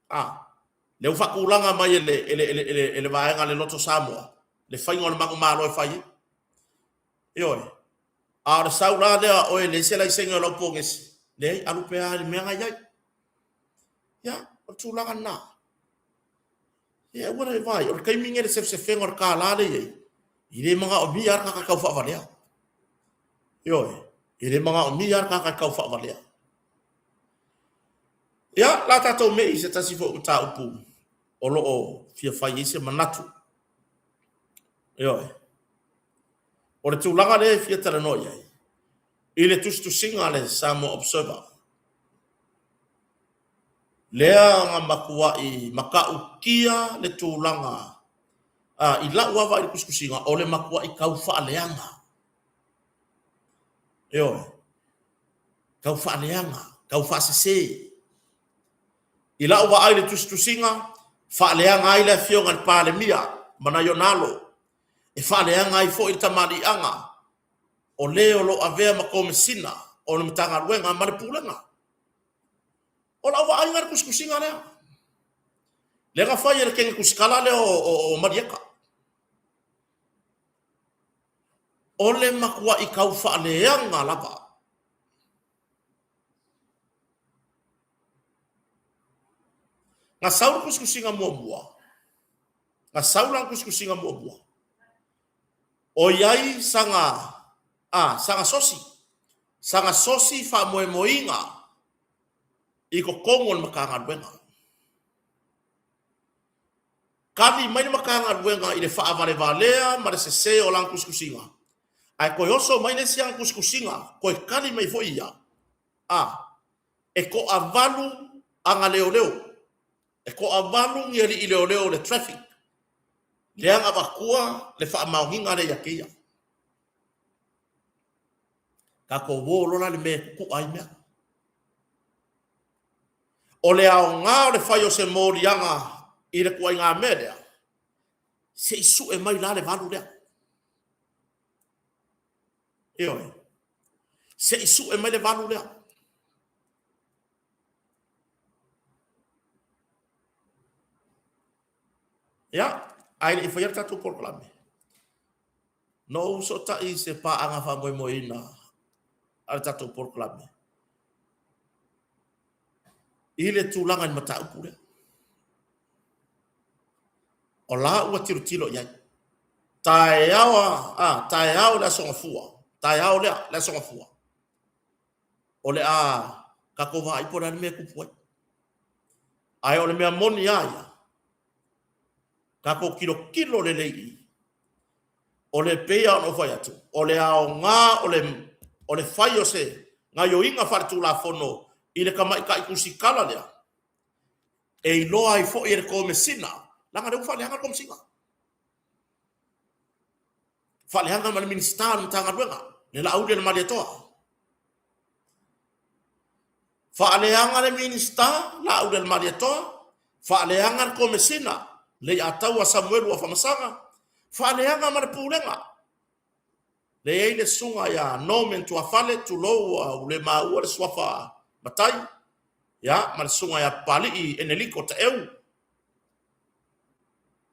S1: A, lea ua faatulaga mai e le, e le, e le, e le vaega a le Loto Samoa, le faiga o le manumalo e fai ai. Ioe. A o le sau la lea o e leai se laisene o lau pogesi, leai, alu pea i le mea na i ai. Ia, o le tulaga lena. Ia, aua le vaai, o le taimi lenei i le sefesefega o le $1 lea e i ai, e le manaomia lava le tagata e tau faavalea. Ioe, e le manaomia lava le tagata e tau faavalea. Ia, o le a tatou me'i i se tasi foi o mataupu o lo o fia fai ai se manatu. Ioe. O le tulaga lea e fia talanoa i ai, i le tusitusiga a le Samoa Observer, lea na matuai matautia le tulaga i lau lava vaai i le tusitusiga, o le matuai tau faaleaga. Ioe, tau faaleaga, tau faasese. I lau vaai i le tusitusiga, faaleaga ai le afioga i le Palemia ma nai ona alo, e faaleaga ai foi le tamaliiaga o le o lo o avea ma Komesina o le Matagaluega ma le Pulega. O lau vaaiga i le tusitusiga lea, lea na fai e le teine tusitala lea o Malieta. O le matuai tau faaleaga lava. Na sau le tusitusiga muamua, na sau lana tusitusiga muamua, o i ai sana, a, sana sosi, sana sosi faamoemoeina i totonu o le Matagaluega. Tali mai le Matagaluega i le faavalevalea ma le sese o lana tusitusiga, ae toe oso mai le isi ana tusitusiga, toe tali mai foi ia, a, e toavalu ana leoleo, e toavalu ni alii leoleo o le traffic lea na avatua le faamaoniga lea ia te ia. Tatou o loa la i le mea e tutu'a ai mea. O le aoga o le fai o se moliaga i le tuaiga mea lea, se i sue mai la le valu lea. Ioe. Se i sue mai le valu lea. Ia, ae le i faia le tatou polokalame, na ou fesootai i se paaga faamoemoeina a le tatou polokalame i le tulaga i le mataupu lea. O la ua tilotilo i ai. Taeao, a, taeao le Aso Gafua, taeao lea, le Aso Gafua. O le a tatou vaai po o le a le mea e tupu ai. Ae o le mea moni lava ia, tatou tilotilo lelei i i. O le pei lava ona ou fai atu, o le aoga o le, o le fai o se gaioiga faaletulafono i le tamaitai tusitala lea, e iloa ai foi e le Komesina, leaga o lea ua faaleaga le Komesina, faaleaga ma le Minisita o le Matagaluega, le Laaulialemalietoa. Faaleaga le Minisita, Laaulialemalietoa, faaleaga le Komesina, Leiataua Samuelu Afamasaga, faaleaga ma le Pulega. Lea e i ai le susuga ia Norman Tuafale, tulou ua ou le maua le suafa matai, ia, ma le susuga ia Papalii Eneliko Taeu,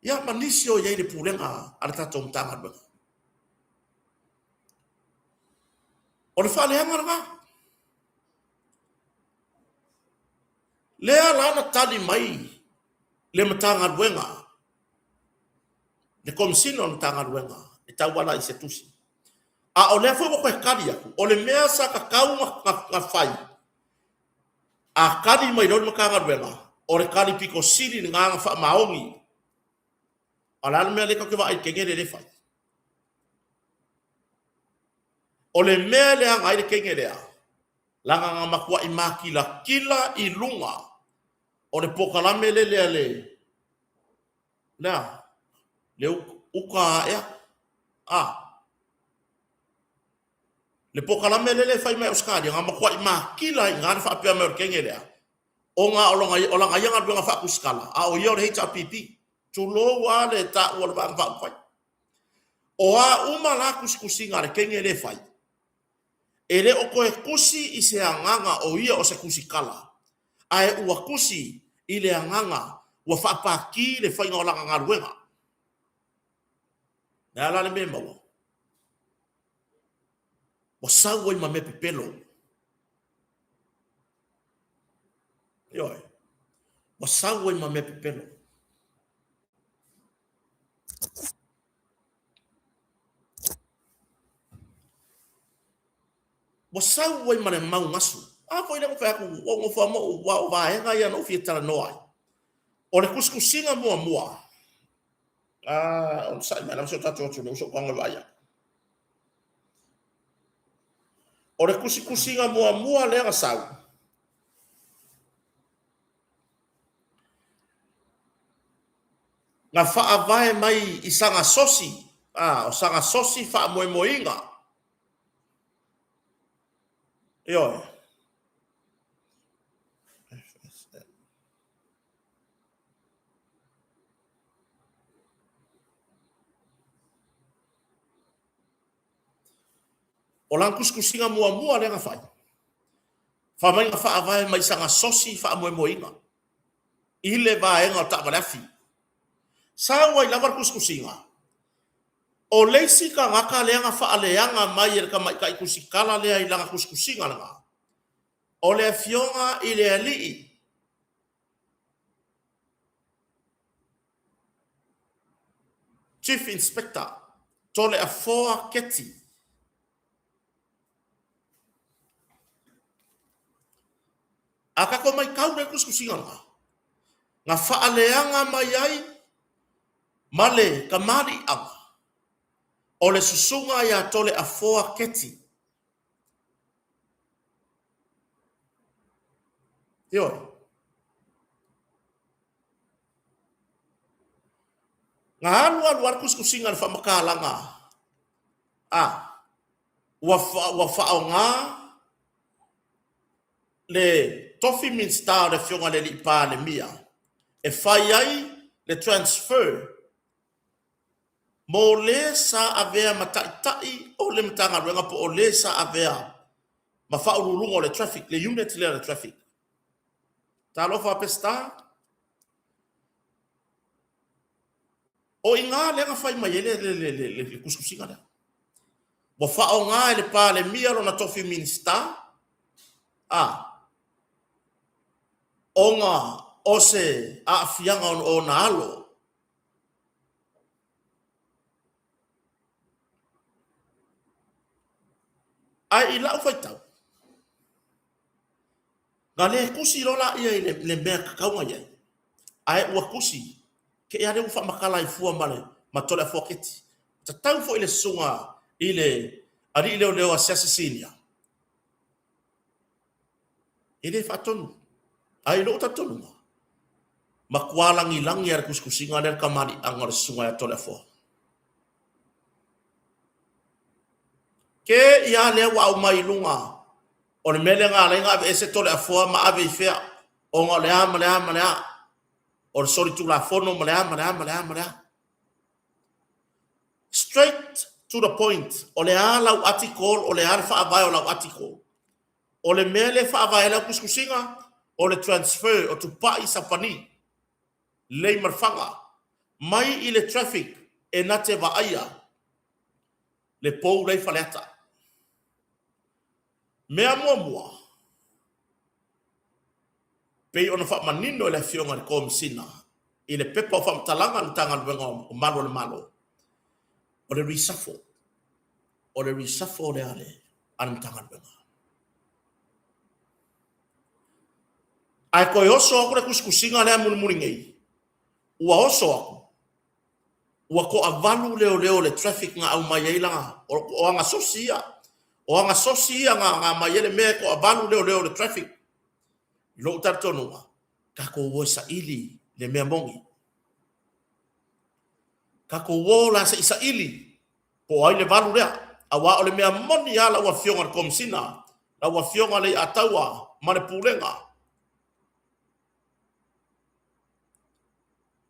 S1: ia ma nisi o i ai i le pulega a le tatou Matagaluega. O le faaleaga lena. Lea la na tali mai le Matagaluega, le Komesina o le Matagaluega e tauala i se tusi. A o lea foi ua toe tali atu, o le mea sa tatau ona fai, a tali mai loa le Matagaluega, o le tali pito sili lena na faamaoni. A o le a le mea lea tatou te vaai i le teine lea e le fai? O le mea e leaga ai le teine lea, leaga na matuai makilatila i luga o le polokalame lele a le, le a? Le uka ea? A. Le polokalame lele e fai mai Ausetalia, na matuai matila ai i ina le faapea mai o le teine lea, ona o lona, o lana ia galuega faatusitala, a o ia o le HRPP. Tulou lava le taua o le Vaega Faaupufai. O a uma la tusitusiga a le teine lea e fai, e le o toe tusi i se agaga o ia o se tusitala, ae ua tusi i le agaga ua faapati le faiga o lana galuega. O le a la le mea e maua? Ua sau ai ma mea pepelo. Ioe. Ua sau ai ma mea pepelo. Ua sau ai ma le mau gasu. A foi lea na fai atu, ua ou nofo lava ma ou, aua o vaega ia na ou fia talanoa ai. O le tusitusiga muamua, a, onosai mai lava si o tatou atunuu, se i ou tago e vaai atu. O le tusitusiga muamua lea na sau, na faavae mai i sana sosi, a, o sana sosi faamoemoeina. Ioe. O lana tusitusiga muamua lea na fai, fai mai na faavae mai sana sosi faamoemoeina i le vaega o taavale afi. Sau ai lava le tusitusiga, o le isi tagata lea na faaleaga mai e le tamaitai tusitala lea i lana tusitusiga lena, o le afioga i le alii Chief Inspector Toleafoa Keti. A tatou matau lea i le tusitusiga lena, na faaleaga mai ai ma le tamaliiaga o le susuga ia Toleafoa Keti. Ioe. Na alu alu lava le tusitusiga i le faamatalaga a ua ua faaaoga le tofi Minisita o le Afioga i le Alii Palemia e fai ai le transfer mo le sa avea ma taitai o le Matagaluega po o le sa avea ma faauluuluga o le traffic, le unit lea o le traffic. Talofa Peseta. O i ina lea na fai mai ai le tusitusiga lea. Ua faaaoga e le Palemia lona tofi Minisita, a, ona o se aafiaga o ona alo. Ae i lau faitau, Na le tusi loa laia i le mea tatau ona i ai, ae ua tusi, te i lava lea ua faamatala ai fua ma le ma Toleafoa Keti. Tatau foi le susuga i le alii leoleo asiasi sinia, e le faatonu. Ae i lou talitonuga, matua lagilagi lava le tusitusiga lea le tamaliiaga o le susuga ia Toleafoa. Ke ia lea ua aumai i luga O le mea lea na ala ai ona aveese Toleafoa ma ave i fea? Ona o le a ma le a ma le a? O le solitulafono ma le a ma le a ma le a ma le a? Straight to the point, o le a lau article, o le a le faavae o lau article? O le mea lea e faavae ai lau tusitusiga, o le transfer o Tupai Sapani, Leimalfaga, mai i le traffic e na te vaaia le pou la i Faleata. Mea muamua, pei ona faamanino e le Afioga i le Komesina i le pepa o faamatalaga a le Matagaluega o Malu o le Malo, o le reshuffle, o le reshuffle lea a le a le Matagaluega. Ae toe oso atu le tusitusiga lea mulimuli nei, ua oso atu Ua toavalu leoleo o le traffic na aumai ai lana, o ana sosi ia. O ana sosi ia na aumai ai le mea e toavalu leoleo o le traffic. I lou talitonuga, tatou o e saili le mea moni. Tatou o la se i saili po o ai le valu lea. Aua o le mea moni lava lau Afioga i le Komesina, lau Afioga Leiataua ma le Pulega,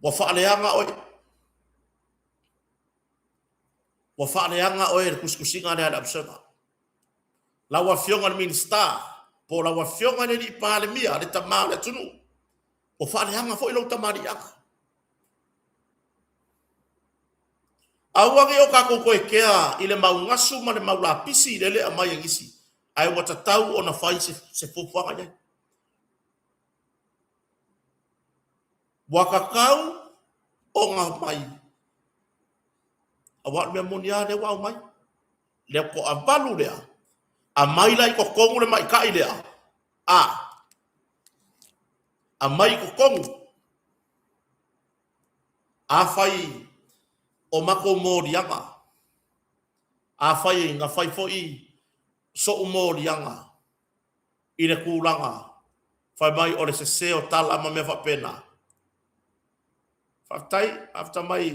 S1: Ua faaleaga oe. Ua faaleaga oe i le tusitusiga lea a le Observer. Lau Afioga i le Minisita, po o lau Afioga i le Alii Palemia, le tama o le atunuu, ua faaleaga foi lou tamaliiaga. Aua ne i o tatou toe kea i le mau gasu ma le mau lapisi lele e aumai e nisi, ae ua tatau ona fai se fuafuaga i ai. Ua tatau ona aumai, aua o le mea moni lava lea ua aumai, le toavalu lea, aumai la i totonu le maita'i lea, a, aumai i totonu. Afai o matou moliaga, afai na fai foi So'u moliaga i le tulaga fai mai o le sese o tala ma mea faapena. Faafetai, afta mai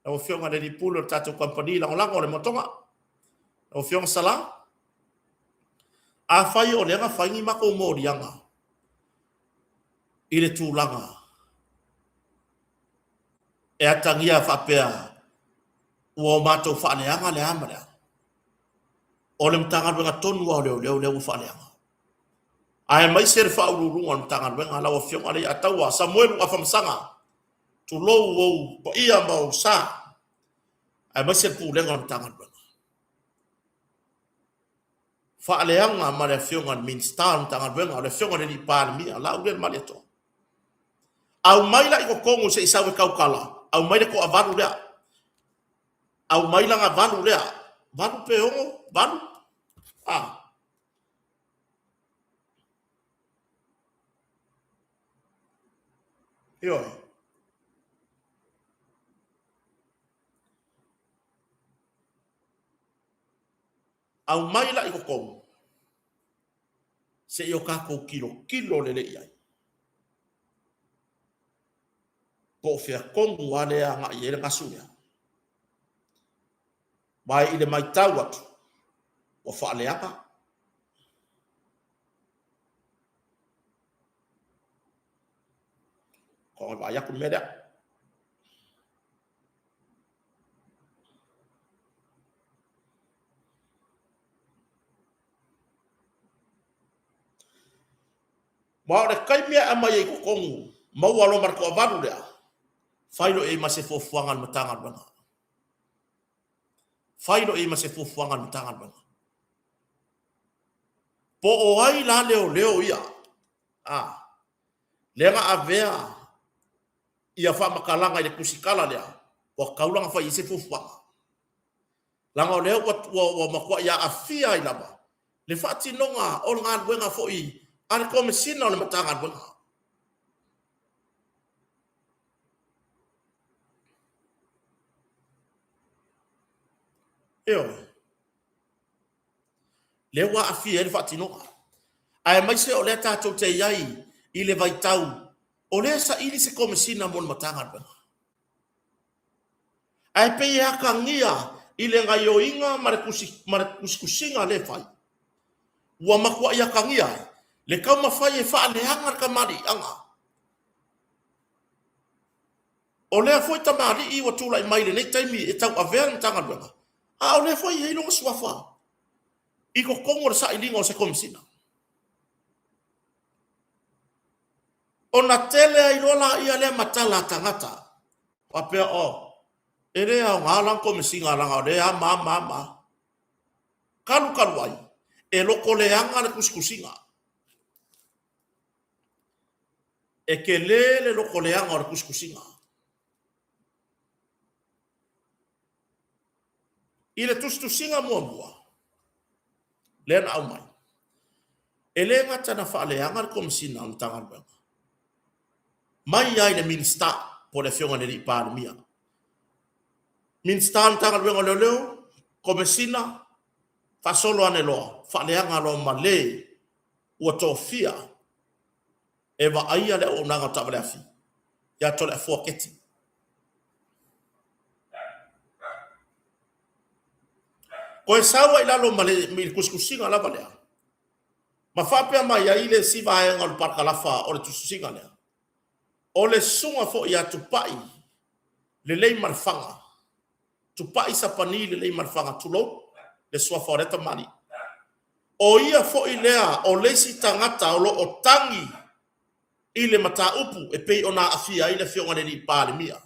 S1: lau Afioga i le Alii Pule o le tatou kamupani lagolago o le Motoga, lau Afioga Sala. Afai o lea na fai ni matou moliaga i le tulaga e atagia faapea ua o matou faaleaga le a ma le a, o le Matagaluega tonu lava o Leoleo lea ua faaleaga. Aemaise le Faauluuluga o le Matagaluega, lau Afioga Leiataua Samuelu Afamasaga, tulou ou paia ma ou sa, aemaise le Pulega o le Matagaluega. Faaleaga ma le Afioga i le Minisita o le Matagaluega, o le Afioga i le Alii Palemia, Laauli Malietoa. Aumai la i totonu se i sau e tautala, aumai le toavalu lea. Aumai lana valu lea, valu pe ono, valu, a. Ioe. Aumai la i totonu, se i o tatou tilotilo lelei i ai. Po o fea tonu lava lea e agai i ai le gasu lea. Ma i le matau atu, ua faaleaga. Kau vaai atu le mea lea. Ma o le taimi e aumai ai i totonu, maua loa ma le toavalu lea, fai loa i ai ma se fuafuaga a le Matagaluega. Fai loa i ai ma se fuafuaga a le Matagaluega. Po o ai la leoleo ia, a, lea na avea ia faamatalaga i le tusitala lea, ua tatau la ona fai i ai se fuafuaga. Leaga o lea ua, ua, ua matuai aafia ai lava le faatinoga o le galuega foi a le Komesina o le Matagaluega. Ioe. Lea ua aafia ai le faatinoga. Aemaise o lea tatou te i ai i le vaitau o lea e saili se Komesina mo le Matagaluega. Ae pei e atagia i le gaioiga ma le tusitusiga lea e fai, ua matuai atagia ai le taumafai e faaleaga le tamaliiaga. O lea foi tamalii ua tulai mai i lenei taimi e tauavea le Matagaluega, a o lea foi e i ai lona suafa i totonu o le sailiga o se Komesina. Ona tele ai loa laia lea ma tala a tagata, faapea, Oh, e le aoga la le Komesina leaga o lea e a ma a ma a ma a. Talu talu ai, e lotoleaga le tusitusiga. E tele le lotoleaga o le tusitusiga. I le tusitusiga muamua lea na aumai, e le gata na faaleaga le Komesina o le Matagaluega mai lava i le Minisita po o le Afioga i le Alii Palemia, Minisita o le Matagaluega o Leoleo, Komesina, faasolo ane loa, faaleaga loa ma le ua tofia e vaaia le auaunaga o taavale afi ia Toleafoa Keti. Toe sau ai i lalo ma le tusitusiga lava lea, ma faapea mai ai le isi vaega o le parakalafa o le tusitusiga lea, o le susuga foi ia Tupai Leleimalefanga, Tupai Sapani Leleimalefanga, tulou le suafa o lea tamalii, o ia foi lea o le isi tagata o lo o tagi i le mataupu e pei ona aafia ai le Afioga i le Alii Palemia.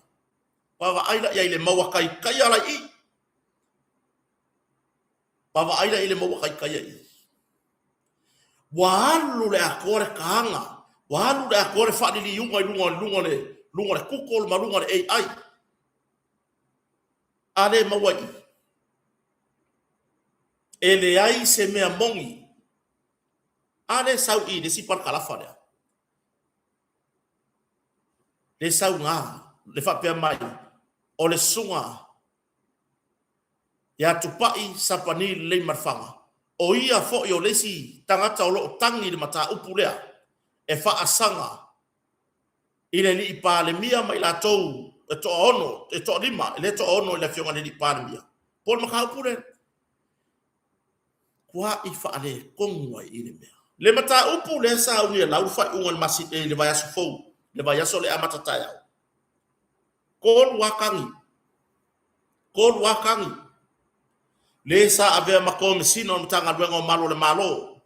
S1: Vaavaai la i ai i le maua taitaia la i i. Vaavaai la i ai i le maua taitaia i i. Ua alu le atoa le taga, ua alu le atoa le faaliliuga i luga o luga o le luga o le Google ma luga o le AI. A le maua i i. E leai se mea moni. A lea e sau i i le isi parakalafa lea. Le sauga, le faapea mai, o le susuga ia Tupai Sapani Leleimalefanga. O ia foi o le isi tagata o lo o tagi i le mataupu lea e faasaga i le Alii Palemia ma i latou e toaono, e toalima, e le toaono i le Afioga i le Alii Palemia. Po o le mataupu lea, tuai faaletonu ai i le mea. Le mataupu lea sa uni e lau le faaiuga i le vaiaso fou, le vaiaso lea e amata taeao. 3 lava tagi, 3 lava tagi, le sa avea ma Komesina o le Matagaluega o Malu o le Malo,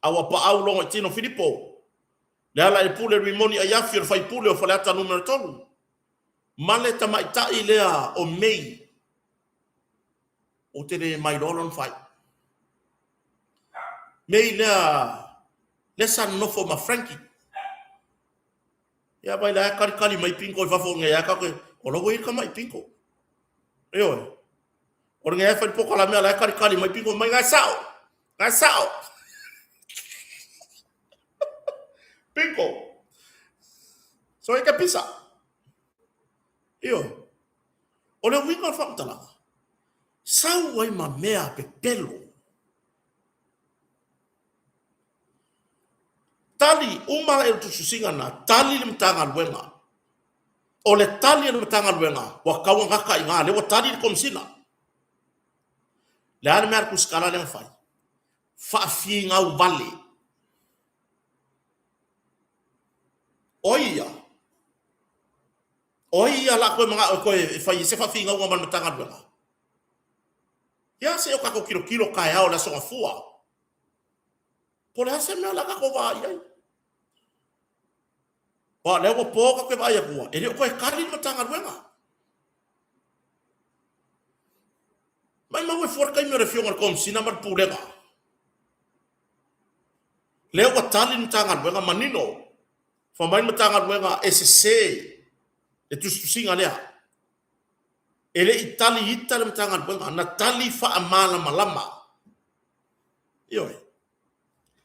S1: Auapaau Logoitino Filipo, Lealailepule Rimoni Aiafi o le faipule o Faleata Nu.3, ma le tamaitai lea o May, ou te le mailoa lona faaiu. May lea, lea sa nonofo ma Frankie. Ia vai la talitali mai pinto i fafo nei a tatou o la ua i ai le tamai pinto. Ioe. O le fai le polokalame la e talitali mai pinto mai na sao. Na sao. Pinto. So e ka pisa. Ioe. O le uiga o le faamatalaga, sau ai ma mea pepelo. Tali uma la i le tusitusiga lena, tali le Matagaluega. O le tali a le Matagaluega, ua tatau ona gata i ina, lea ua tali le Komesina. Le a le mea a le tusitala lea na fai? Faafinau vale. O ai ia? O ai ia la toe manao e toe fai ai se faafinauga ma le Matagaluega? Ia se i o tatou tilotilo taeao i le Aso Gafua. Po o le a se mea o le a tatou vaai ai? Aua o lea ua po tatou te vaai atu, e le o toe tali le Matagaluega. Maimau e fua le taimi o le Afioga i le Komesina ma le Pulega. Lea ua tali le Matagaluega manino. Fai mai le Matagaluega e sese le tusitusiga lea. E le i tali ita le Matagaluega, na tali faamalamalama. Ioe.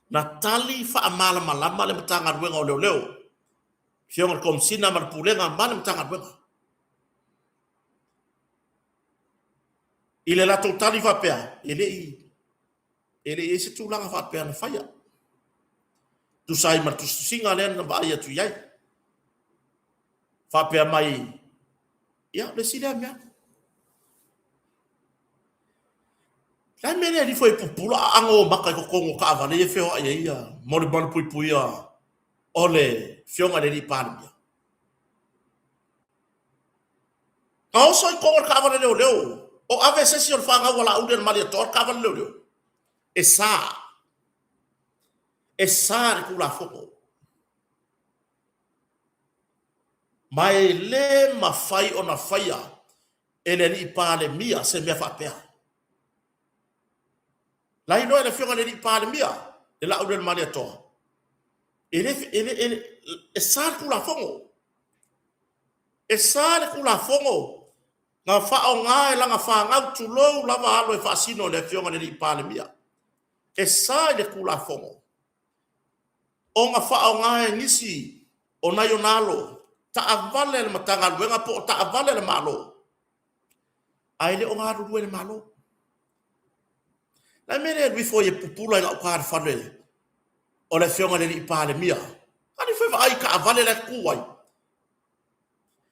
S1: Na tali faamalamalama le Matagaluega o Leoleo, Afioga i le Komesina ma le Pulega ma le Matagaluega. I le latou tali faapea, e le i e le i i ai se tulaga faapea na faia. Tusa ai ma le tusitusiga lea na vaai atu i ai. Faapea mai, ia, le isi lea mea. Le a le mea lea e alu ifo ai e pupula aano o maka i totonu o taavale ia e feoai ai ia mo le malupuipuia o le Afioga i le Alii Palemia? Na oso i totonu o le taavale leoleo o ave se isi o le fanau a Laauli a le Malietoa le taavale leoleo. E sa. E sa le Tulafono. Ma e le mafai ona faia e le Alii Palemia se mea faapea. La iloa e le Afioga i le Alii Palemia le Laauli a le Malietoa. E le, e le, e, le, e sa le Tulafono. E sa le Tulafono na faaaoga e lana fanau, tulou lava alo e faasino i le Afioga i le Alii Palemia. E sa i le Tulafono ona faaaoga e nisi o nai ona alo taavale a le Matagaluega po o taavale a le Malo, ae le o galulue i le Malo. O le a le mea e le alu ifo ai e pupula i gauta i le fale o le Afioga i le Alii Palemia? Alu ifo e vaai i taavale la e tu ai.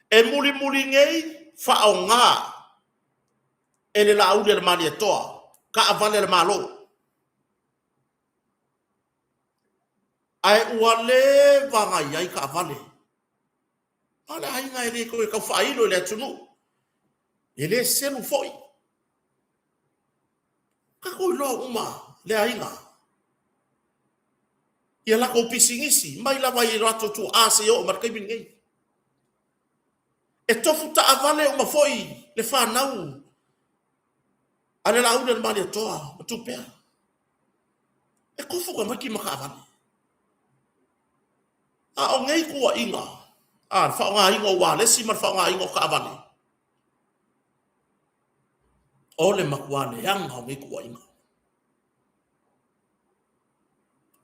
S1: E mulimuli nei faaaoga e le Laauli a le Malietoa taavale a le Malo. Ae ua leva ona i ai taavale. A o le aiga e le toe tau faailo i le atunuu. E le selu foi. Tatou iloa uma le aiga. Ia latou pisinisi, mai lava i latou tuaa seia oo mai i le taimi lenei. E tofu taavale uma foi le fanau a le Laauli a le Malietoa ma Tupea. E tofu tamaiti ma taavale. A o nei tuuaiga, a, le faaaogaina o ualesi ma le faaaogaina o taavale, o le matua leaga o nei tuuaiga.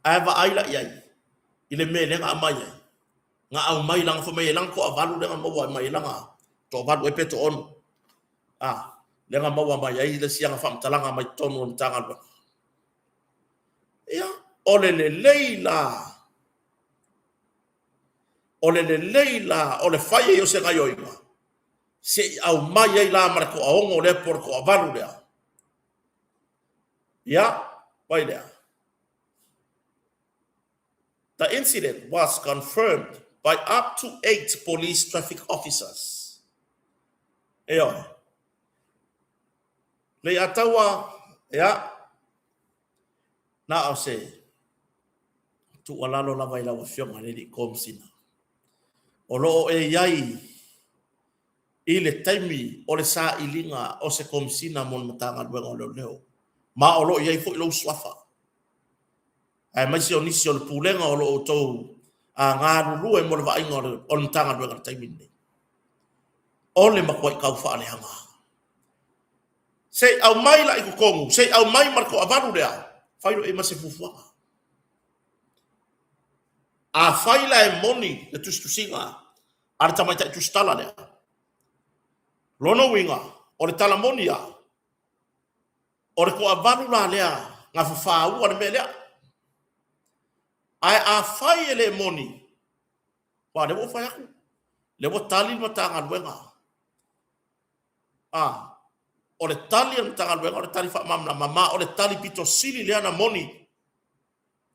S1: Ae vaai la i ai i le mea lea na aumai ai. Na aumai lana, fai mai e lana toavalu lea na maua mai e lana toavalu ea pe toaono. A, Lea na maua mai ai le isi aga faamatalaga mai totonu o le Matagaluega. Ia, o le lelei la, o le lelei la o le fai ai o se gaioiga, se i aumai ai la ma le toaono lea po o le toavalu lea. Ia, vai lea. The incident was confirmed by up to 8 police traffic officers. Ioe. Leiataua, ia, na o se tuualalo lava i lau Afioga i le Alii Komesina. O lo o e i ai i le taimi o le sailiga o se Komesina mo le Matagaluega o Leoleo, ma o lo o i ai foi lou suafa, aemaise o nisi o le Pulega o lo o outou galulue mo le vaaiga o le Matagaluega i le taimi lenei. O le matuai taufaaleaga. Se i aumai la i totonu, se i aumai ma le toavalu lea, fai loa i ai ma se fuafuaga. Afai la e moni le tusitusiga a le tamaitai tusitala lea, lona uiga, o le tala moni lava, o le toavalu la lea na fafaua le mea lea. Ae afai e le moni, aua o lea ua ou fai atu, lea ua tali le Matagaluega. A, o le tali a le Matagaluega o le tali faamalamalama, ma o le tali pito sili lea na moni,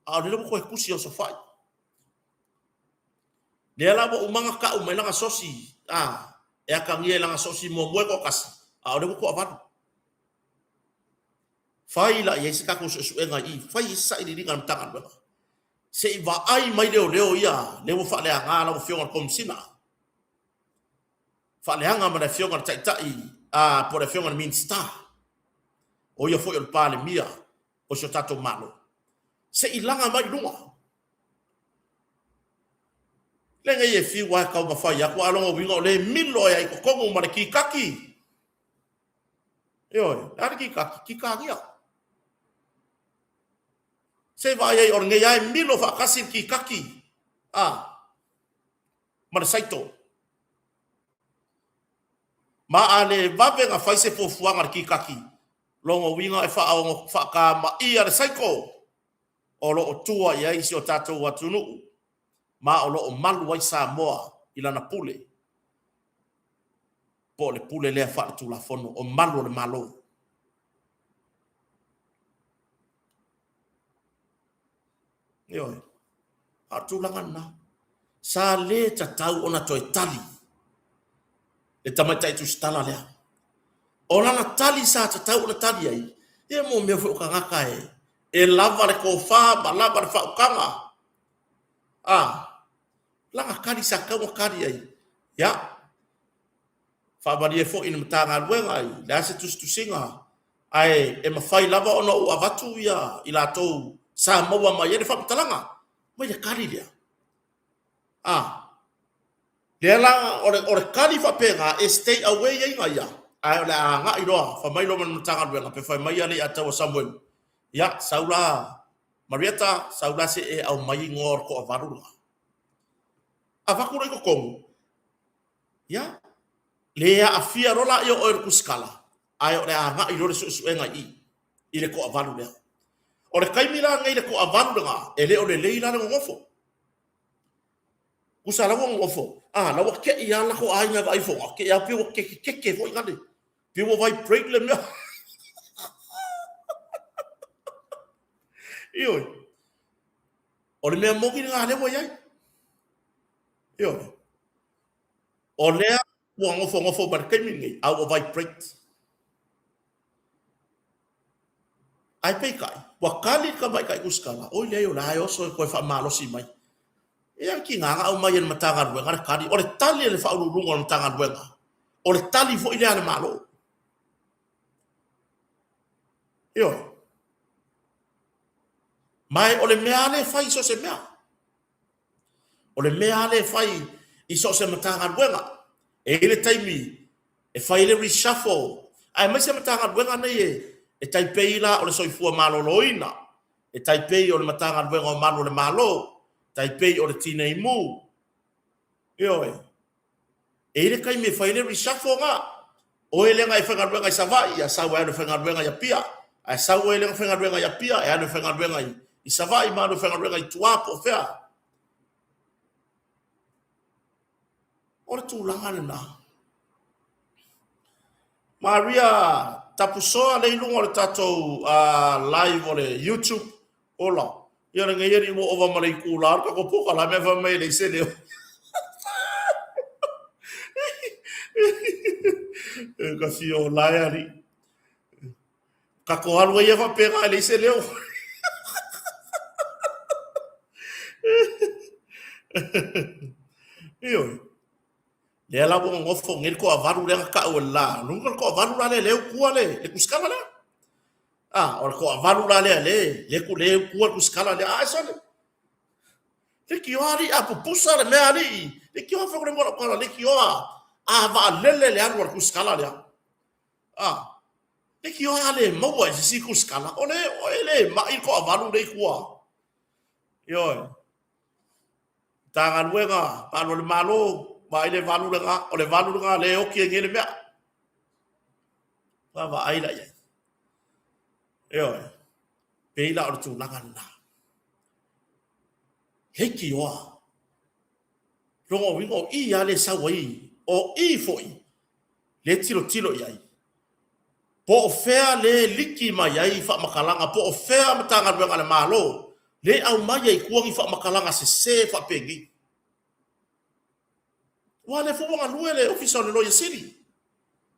S1: a o lea ua toe tusi e osofai. Lea la ua uma ona tau mai lana sosi, a, e atagia i lana sosi muamua e toatasi, a o lea ua toavalu. Fai la i ai se tatou suesuega i i, fai i ai se sailiiliga a le Matagaluega, se i vaai mai leoleo ia lea ua faaleaga lau Afioga i le Komesina, faaleaga ma le Afioga i le Taitai a, po o le Afioga i le Minisita, o ia foi o le Palemia o si o tatou Malo, se i laga mai i luga. Lenei e fiu lava e taumafai atu, a o lona uiga o lea e milo ai i totonu ma le kikaki. Ioe, o le a le kikaki? Kikagia. Se i vaai ai o lenei lava e milo faatasi le kikaki a, ma le saito. Ma a le vave na fai se fuafuaga a le kikaki, lona uiga e faaono faatamaia le saito o lo o tua i ai si o tatou atunuu ma o lo o malu ai Samoa i lana pule, po o le pule lea faaletulafono o malu o le Malo. Ioe. A o le tulaga lena. Sa le tatau ona toe tali le tamaitai tusitala lea. O lana tali sa tatau ona tali ai, ia mo mea foi o tagata e, e lava le tofa ma lava le faautaga. A, lana tali sa tatau ona tali ai, ia, faamalie foi i le Matagaluega i le a se tusitusiga, ae e mafai lava ona ou avatu ia i latou sa maua mai ai le faamatalaga mai le tali lea. A, lea la, o le, o le tali faapena e stay away ai na ia, ae o le a agai loa, fai mai loa ma le Matagaluega, pe fai mai Leiataua Samuelu, ia, sau la Marietta, sau la se i e aumai igoa o le toavalu lena. Avatu loa i totonu, ia, le aafia loa laia o oe i le tusitala, ae o le a agai loa le suesuega i i, i le toavalu lea. O le taimi la lenei i le toavalu lena, e le o lelei la le nonofo. Tusa la ua nonofo, a, la ua tei lava lako aiga e vaai foga, tei lava pei ua kekekeke foi nale, pei ua vibrate le mea. Ioe. O le mea moni lena lea ua i ai. Ioe. O lea ua nofonofo mai le taimi lenei, a ua vibrate. Ae peitai, ua tali le tamaitai tusitala, oi leai o la e oso e toe faamalosi mai. Ia tiga na aumai e le Matagaluega le tali, o le tali a le Faauluuluga o le Matagaluega, o le tali foi lea a le Malo. Ioe. Ma o le mea lava lea e fai i so o se mea. O le mea lava lea e fai i so o se Matagaluega. E i ai le taimi e fai ai le reshuffle, aemaise Matagaluega nei e tai pei la o le Soifua Maloloina, e tai pei o le Matagaluega o Malu o le Malo, tai pei o le Tinei Mu. Ioe. E i ai le taimi e fai ai le reshuffle na. O oe lea e faigaluega i Savaii, ia sau e alu e faigaluega i Apia. Ae sau oe lea e faigaluega i Apia, e alu e faigaluega i Savaii ma alu e faigaluega i tua po o fea. O le tulaga lena. Maria Tapusoa lea i luga o le tatou live o le YouTube. Ola, ia lenei alii ua ova ma le itula o le tatou polokalame fai mai e leai se leo. E ka fia ola e alii. Tatou alu ai ia faapena e leai se leo. Ioe. Lea la ua nonofo nei le toavalu lea na tau e le la. Lona le toavalu la lea lea e utua le kusikala lea. Ah, o le toavalu la lea le le ku le utua le kusikala lea. Ah, sole. Leitioa alii a pupusa le mea alii. Leitioa fai le mola kala leitioa. A vaalele le alu a le kusikala lea. Ah, leitioa a le maua e se isi kusikala. O le o e le mai le toavalu le i tua. Ioe. Matagaluega, palu a le Malo, vaai le valu lena, o le valu lena lea e oti ai nei le mea. Vaavaai la i ai. Ioe. Pei la o le tulaga lena. Leitioa. Lona uiga o i lava lea e sau ai, o i foi lea e tilotilo i ai. Po o fea lea e liki mai ai faamatalaga, po o fea Matagaluega a le Malo lea e aumai ai i tua ni faamatalaga sese faapenei. Aua o lea foi ua galue le Ofisa o le Loia Sili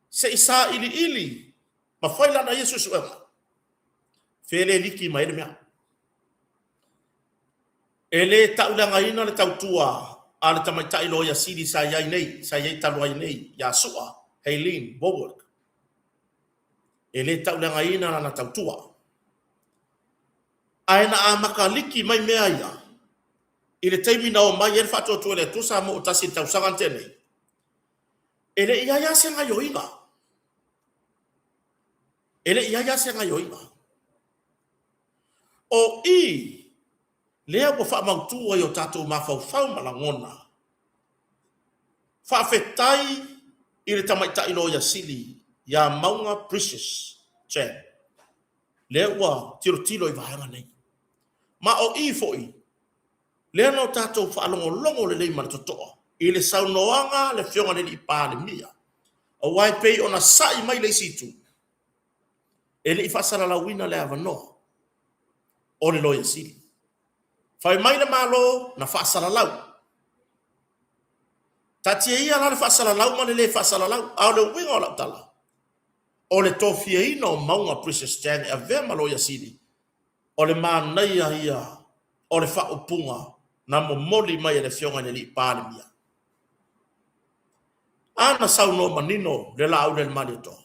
S1: se i sailiili ma fai lana ia suesuega, fea lea e liki mai ai le mea. E le tauleagaina le tautua a le tamaitai Loia Sili sa i ai nei, sa i ai talu ai nei, ia Su'a Eileen Wallwork. E le tauleagaina lana tautua. Ae na amata liki mai mea ia i le taimi na omai ai le Faatuatua i le Atua Samoa ua tasi i le tausaga na tea nei, e le i i ai lava se gaioiga. E le i i ai lava se gaioiga. O i lea ua faamautu ai o tatou mafaufau ma lagona. Faafetai i le tamaitai loia sili ia Mauga Precious Chan, lea ua tilotilo i vaega nei. Ma o i foi lea na o tatou faalogologo lelei ma le totoa i le saunoaga a le Afioga i le Alii Palemia, aua e pei ona sa'i mai le isi itu, e le i faasalalauina le avanoa o le Loia Sili. Fai mai le Malo na faasalalau. Taatia ia la le faasalalau ma le le faasalalau, a o le uiga o lau tala, o le tofiaina o Mauga Precious Chang e avea ma Loia Sili, o le manaia ia o le faaupuga na momoli mai e le Afioga i le Alii Palemia. A na saunoa manino le Laaulialemalietoa,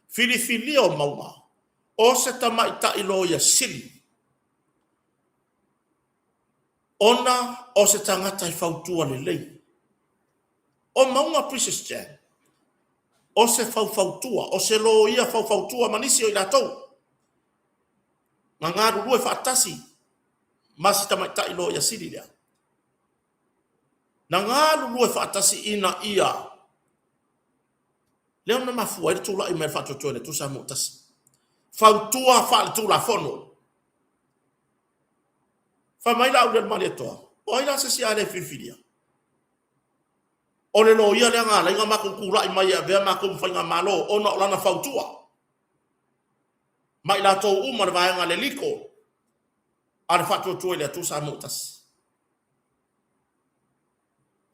S1: Filifilia o Mauga, o se tamaitai loia sili, ona o se tagata e fautua lelei. O Mauga Precious Jam, o se faufautua, o se loia faufautua ma nisi o i latou na galulue faatasi ma si tamaitai loia sili lea. Na galulue faatasi ina ia Lea na mafua ai le tulai mai o le faatuatua i le Atua Samoa tasi. Fautua faaletulafono. Fai mai Laaulialemalietoa, o ai la se isi a le filifilia? O le loia lea na ala ai ona matou tulai mai e avea matou ma faigamalo ona o lana fautua ma i latou uma le vaega le liko a le faatuatua i le Atua Samoa tasi.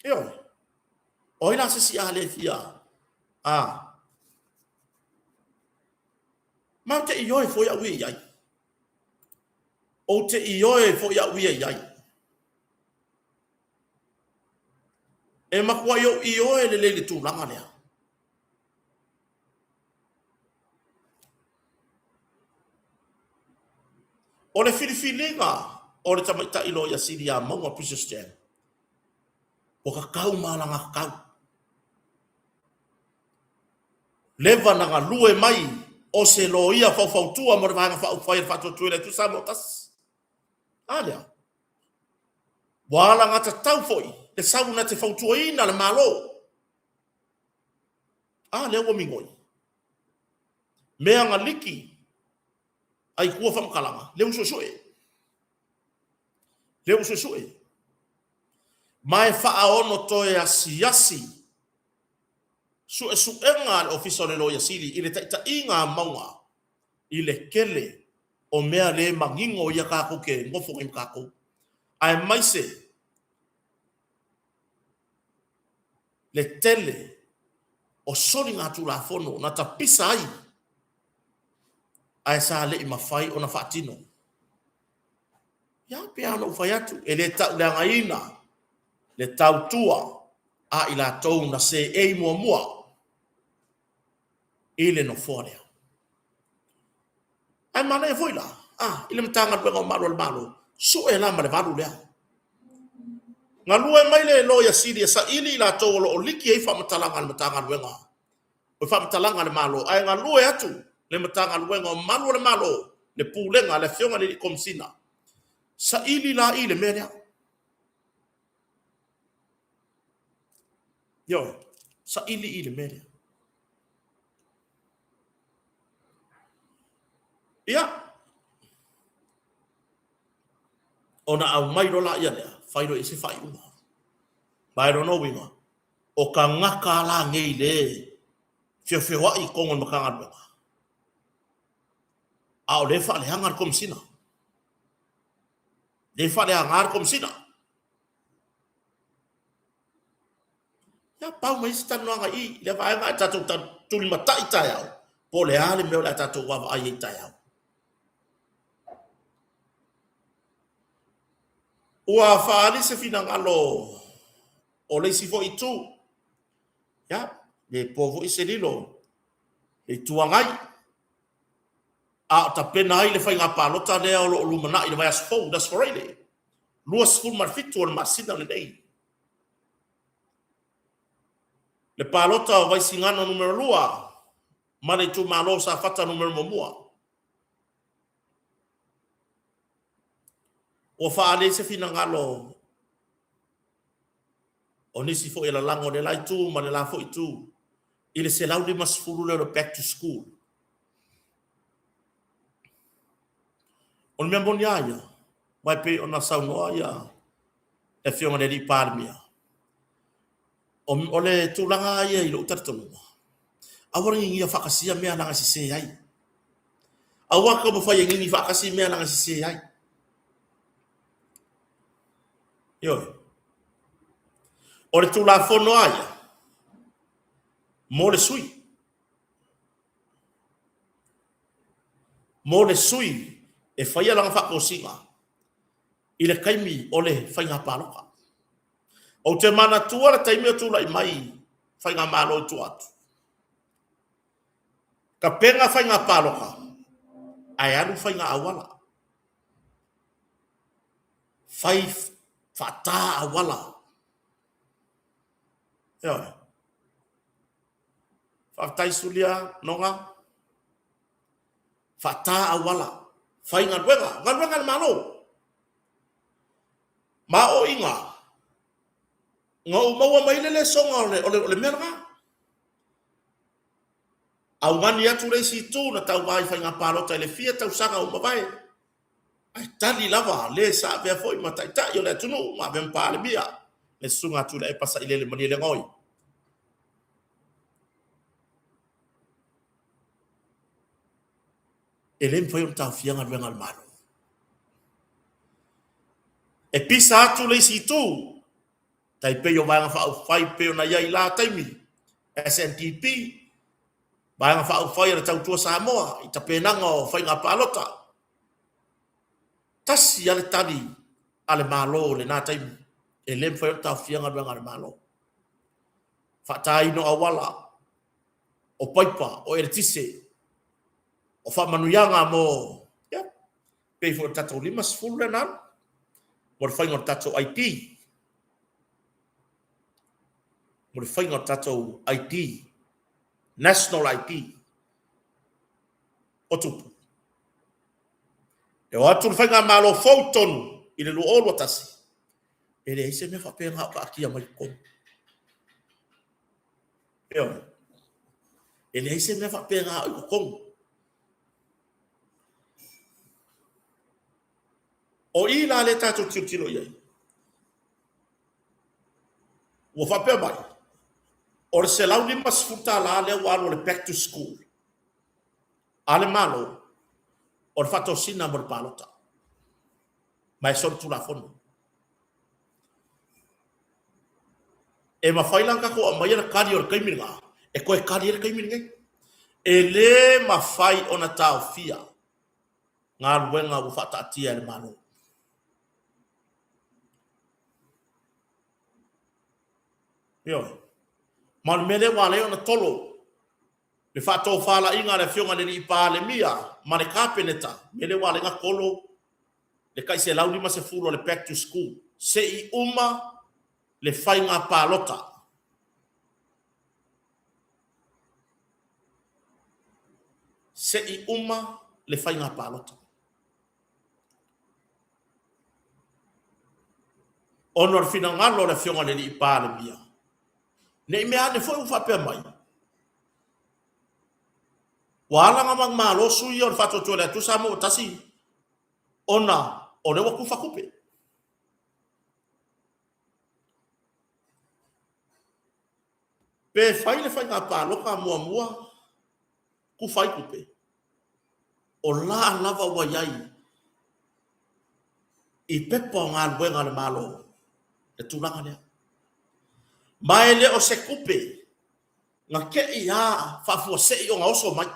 S1: Ioe. O ai la se isi a le fia a Ma ou te ioe foi au ia i ai. Ou te ioe foi au ia i ai. E matuai ou ioe lelei i le tulaga lea. O le filifiliga o le tamaitai loia sili ia Mauga Precious Jam, ua tatau ma alagatatau. Leva na galue mai o se loia faufautua mo le Vaega Faaupufai a le Faatuatua i le Atua Samoa Tasi. A lea? Ua alagatatau foi le sau na te fautuaina le Malo. A lea ua migoi. Mea na liki ai tua faamatalaga, lea ua suesue. Lea ua suesue. Ma e faaono toe asiasi suesuega a le Ofisa o le Loia Sili i le taitaiga a mauga i le tele o mea le manino ia tatou te nofo nei ma tatou, aemaise le tele o soligatulafono na tapisa ai ae sa le i mafai ona faatino. Ia, pei lava ona ou fai atu, e le tauleagaina le tautua a i latou na seei muamua i le nofoa lea. Ae manaia foi la, a, i le Matagaluega o Malu a le Malo, sue la ma le valu lea. Galue mai le Loia Sili e saili i latou o lo o liki ai faamatalaga a le Matagaluega, o faamatalaga a le Malo, ae galue atu le Matagaluega o Malu a le Malo, le Pulega a le Afioga i le Alii Komesina, saili la i le mea lea. Ioe, saili i le mea lea. Ia, ona aumai loa laia lea, fai loa i ai se faaiuga. Ma e lona uiga, o tagata a la nei le feofeoai i totonu o le Matagaluega, a o lea e faaleaga le Komesina. Lea e faaleaga le Komesina. Ia, pau mai se talanoaga i i lea vaega ae tatou tulimatai taeao, po o le a le mea o le a tatou vaavaai ai taeao. Ua faaali se finagalo o le isi foi itu, ia, le po foi se lilo i le Itu Agai, a o tapena ai le faiga palota lea o lo o lumanai i le vaiaso fou, le Aso Faraile, 27 o le masina lenei. Le palota o Vaisigano Nu.2 ma le itumalo o Safata Nu.1. Ua faaali ai se finagalo o nisi foi e lalago i le la itu ma le la foi itu i le 150 lea o le back to school. O le mea moni lava ia, aua e pei ona saunoa ia le Afioga i le Alii Palemia, o le tulaga lava ia i lou talitonuga, aua le ninia faatasia mea leaga e sese ai. Aua te taumafai e nini faatasi mea leaga e sese ai. Ioe. O le Tulafono lava ia, mo le sui. Mo le sui e faia lana faatosina i le taimi o le faiga palota. Ou te manatua le taimi o tulai mai faigamalo i tua atu. Tapena faiga palota ae alu faiga auala. Fai faata auala. Ioe. Faafetai Sulia Noga. Faata auala, fai galuega, galuega a le Malo. Ma o i ina, na ou maua mai ai le lesona o le, o le, o le mea lena. Augani atu le isi itu na tauva i faiga palota i le fia tausaga ua mavae, ae tali lava le sa avea foi ma taitai o le atunuu ma avea ma Palemia, le Susuga a Tuilaepa Sailele Malielegaoi. E le mafai ona taofia galuega a le Malo. E pisa atu le isi itu, tai pei o Vaega Faaupufai pei ona i ai i la taimi, SNDP, Vaega Faaupufai a le Tautua Samoa i tapenaga o faiga palota. Tasi lava le tali a le Malo i lena taimi, e le mafai ona taofia galuega a le Malo. Faataina o auala, o paipa, o eletise, o faamanuiaga mo, ia, pei foi o le tatou 50 lea na alu, mo le faiga o le tatou ID, mo le faiga o le tatou ID, National ID, o tupu. E o atu le faigamalo fou tonu i le 2021, e leai se mea faapena o taatia mai i totonu. Ioe. E leai se mea faapena o i totonu. O i la lea tatou tilotilo i ai. Ua faapea mai, o le $150 lea ua alu o le back to school a le Malo, o le faatosina mo le palota. Ma e solitulafono. E mafai la ona tatou aumaia le tali o le taimi lena e toe tali ai le taimi lenei. E le mafai ona taofia galuega ua faataatia e le Malo. Ioe. Ma o le mea lea ua ala ai ona tolo le faatofalaiga a le Afioga i le Alii Palemia ma le Kapeneta, mea lea ua ala ai ona tolo le tai 150 o le back to school, se i uma le faiga palota. Se i uma le faiga palota. Ona o le finagalo o le Afioga i le Alii Palemia, ne i mea ane foi ua faapea mai, ua ala ona manumalo sui ia o le Faatuatua i le Atua Samoa ua Tasi ona o lea ua tufa tupe. Pe fai le faiga palota muamua tufa ai tupe, o la lava ua i ai i pepa o galuega a le Malo le tulaga lea. Ma e le o se tupe na te i a faafuasei ona oso mai.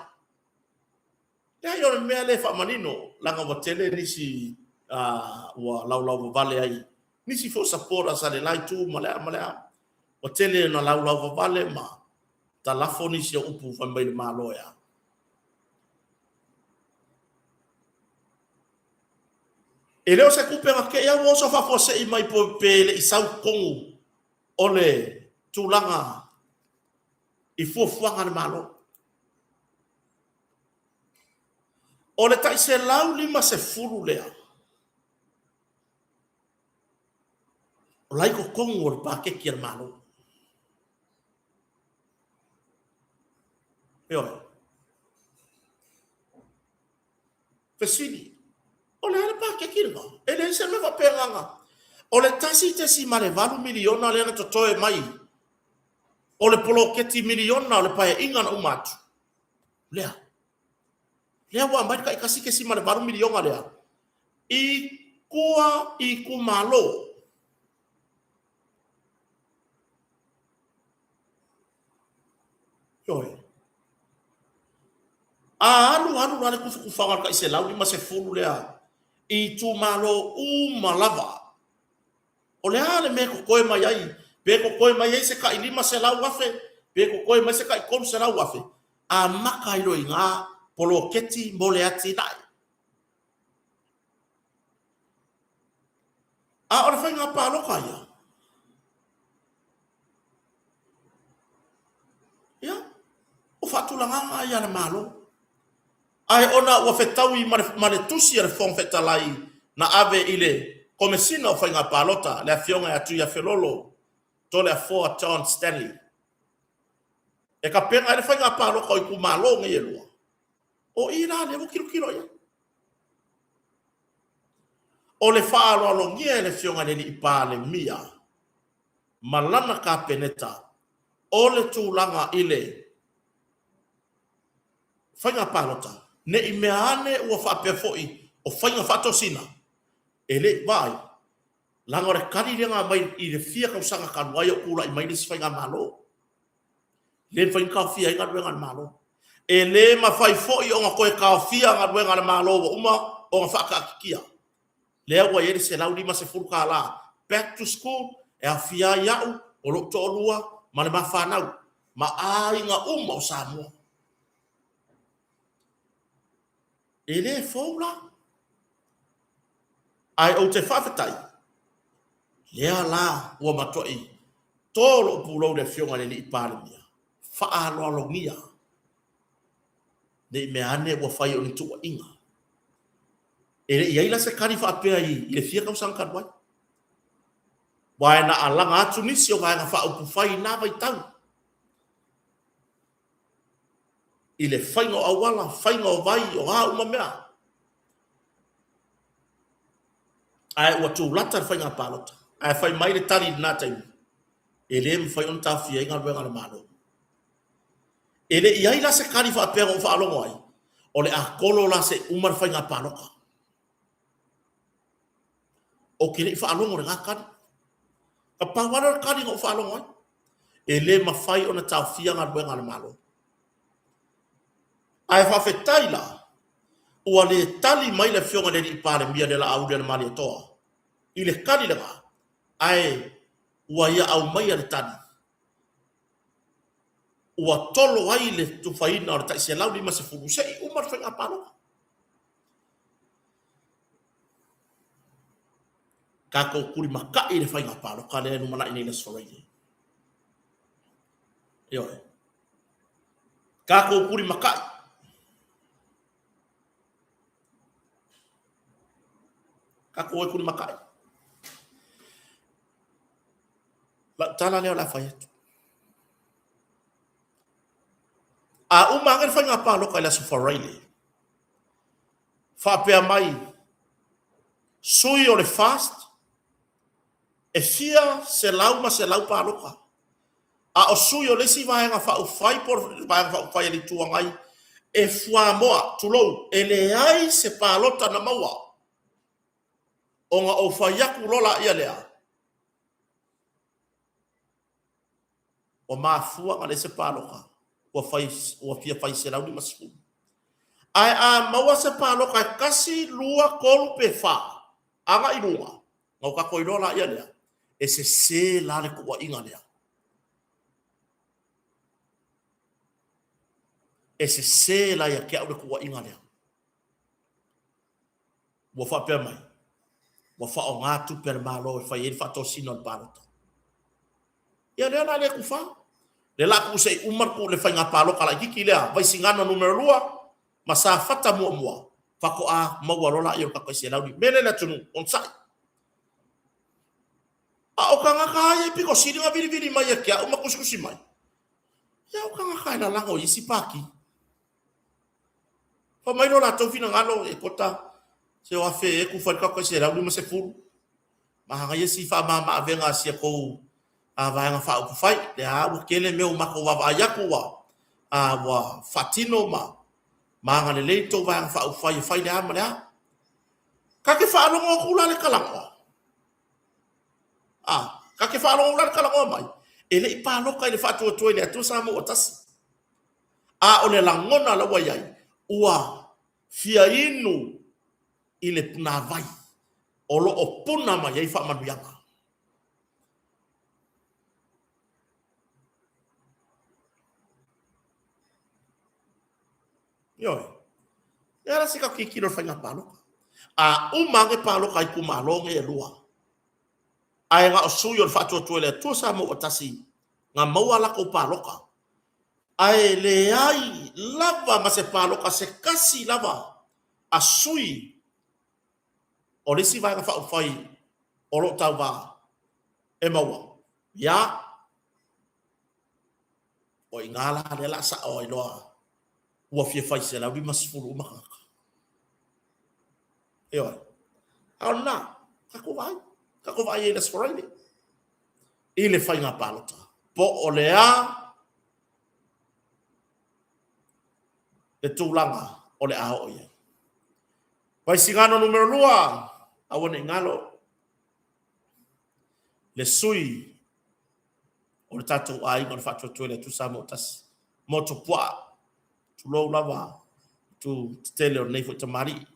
S1: Leai, o le mea lea e faamanino, leaga ua tele nisi ua laulauvavale ai, nisi foi o supporters a le la itu ma le a ma le a, ua tele ina laulauvavale ma talafo nisi o upu fai mai le Malo e a. E le o se tupe na te i a ua oso faafuasei mai pe le i sau i totonu o le tulaga i fuafuaga a le Malo. O le tai 150 lea, o la i totonu o le paketi a le Malo. Ioe. Fesili, o le a le paketi lena? E leai se mea faapena na. O le $1.8 miliona lea na totoe mai o le poloketi miliona o le Paeaiga na uma atu, lea. Lea ua aumai le tai $1.8 miliona lea i tua i itumalo. Ioe. A alu alu la le tufatufaga o le tai 150 lea i itumalo uma lava, o le a le mea e totoe mai ai? Pe totoe mai ai se tai $500,000, pe totoe mai se tai $300,000, amata ai loa i ina poloketi mo le atinae. A o le faiga palota ia, ia, o faatulagaga ia a le Malo. Ae ona ua fetaui ma le tusi a le Fofoga Fetalai na ave i le Komesina o Faiga Palota, le Afioga ia Tuiafelolo Toleafoa John Stanley, e tapena ai le faiga palota o itumalo nei e lua, o i la lea ua tilotilo i ai. O le faaaloalogia e le Afioga i le Alii Palemia ma lana Kapeneta o le tulaga i le faiga palota, ne i mea ane ua faapea foi o faiga faatosina, e le i vaai, leaga o le tali lea na aumai i le fia tausaga talu ai o tulai mai le isi faigamalo. Le mafai ona taofia ai galuega a le Malo. E le mafai foi ona toe taofia galuega a le Malo ua uma ona faataatitia. Lea ua i ai le $150 back to school e aofia ai au, o lou toalua ma le ma fanau ma aiga uma o Samoa. E le fou la. Ae ou te faafetai, lea la ua matuai to lou pulou i le Afioga i le Alii Palemia, faaaloalogia, ne i mea ane ua fai o ni tuuaiga. E le i i ai la se tali faapea i le fia tausaga talu ai. Aua na alaga atu nisi o Vaega Faaupufai i na vaitau. I le faiga o auala, faiga o vai, o a uma mea. Ae ua tulata le faiga palota. Ae fai mai le tali i lena taimi, e le mafai ona taofia ai galuega a le Malo. E le i i ai la se tali faapea na ou faalogo ai, o le a kolo la se i uma le faiga palota. Ou te le i faalogo i lena tali. Na pau lava lea o le tali na ou faalogo ai, e le mafai ona taofia galuega a le Malo. Ae faafetai la, ua le tali mai le Afioga i le Alii Palemia le Laaulialemalietoa i le tali lena, ae ua ia aumaia le tali ua tolo ai le tufaina o le tai 150 se i uma le faiga palota. Tatou tulimatai i le faiga palota lea e lumanai nei i le Aso Faraile. Ioe. Tatou tulimatai. Tatou o e tulimatai. Lau tala lea o le a fai atu. A uma ane le faiga palota i le Aso Faraile, faapea mai sui o le FAST e fia selau ma selau palota, a o sui o le isi Vaega Faaupufai po o le Vaega Faaupufai a le Itu Agai e fuamoa, tulou, e leai se palota na maua ona ou fai atu loa laia lea, Ua mafua ona leai se palota ua fai ua fia fai 150. Ae a maua se palota e tasi, lua, tolu pe fa agai i luga, ona ua tatou iloa laia lea, e sese la le tuuaiga lea. E sese la ia te au le tuuaiga lea. Ua faapea mai, ua faaaoga tupe a le Malo e fai ai le faatosina o le palota. Ia lea la le tufa. Lea la tuu se i uma le faiga palota laitiiti lea, Vaisigano numera 2 ma Safata muamua, faatoa maua loa laia o le tatou 150. Mea lea i le atunuu, onosai. A o tagata lava ia e pito sili ona vilivili mai ia te au ma tusitusi mai, ia o tagata e lalago i isi pati. Fai mai lo latou finagalo, e kota se o afe e tufa ai le tatou 150. Manaia si faamama-avega a si a tou Vaega Faaupufai. Lea lava ua tele mea ua matou vaavaai atu ua ua faatino ma ma agalelei le tou Vaega Faaupufai e fai le a ma le a. Ta te faalogo atu la le talanoa, a, ta te faalogo la le talanoa mai, e le i palota i le Faatuatua i le Atua Samoa ua Tasi. A o le lagona la ua i ai, ua fia inu i le punavai o lo o puna mai ai faamanuiaga. Ioe. E ala se tatou tilotilo i le faiga palota. A uma ane palota a itumalo nei e lua, ae na o sui o le Faatuatua i le Atua Samoa ua Tasi na maua a latou palota, ae leai lava ma se palota se tasi lava a sui o le isi Vaega Faaupufai o lo o tauva e maua, ia, o i ina la lea o le a sao ai loa ua fia fai 150 uma tagata. Ioe. A o lena, tatou vaai, tatou vaai i le Aso Faraile i le faiga palota. Po o le a le tulaga o le a oo i ai. Vaisigano numera 2, aua ne i galo le sui o le tatou aiga o le Faatuatua i le Atua Samoa ua Tasi, motu puaa, tulou lava tu tetele o lenei foi tamalii.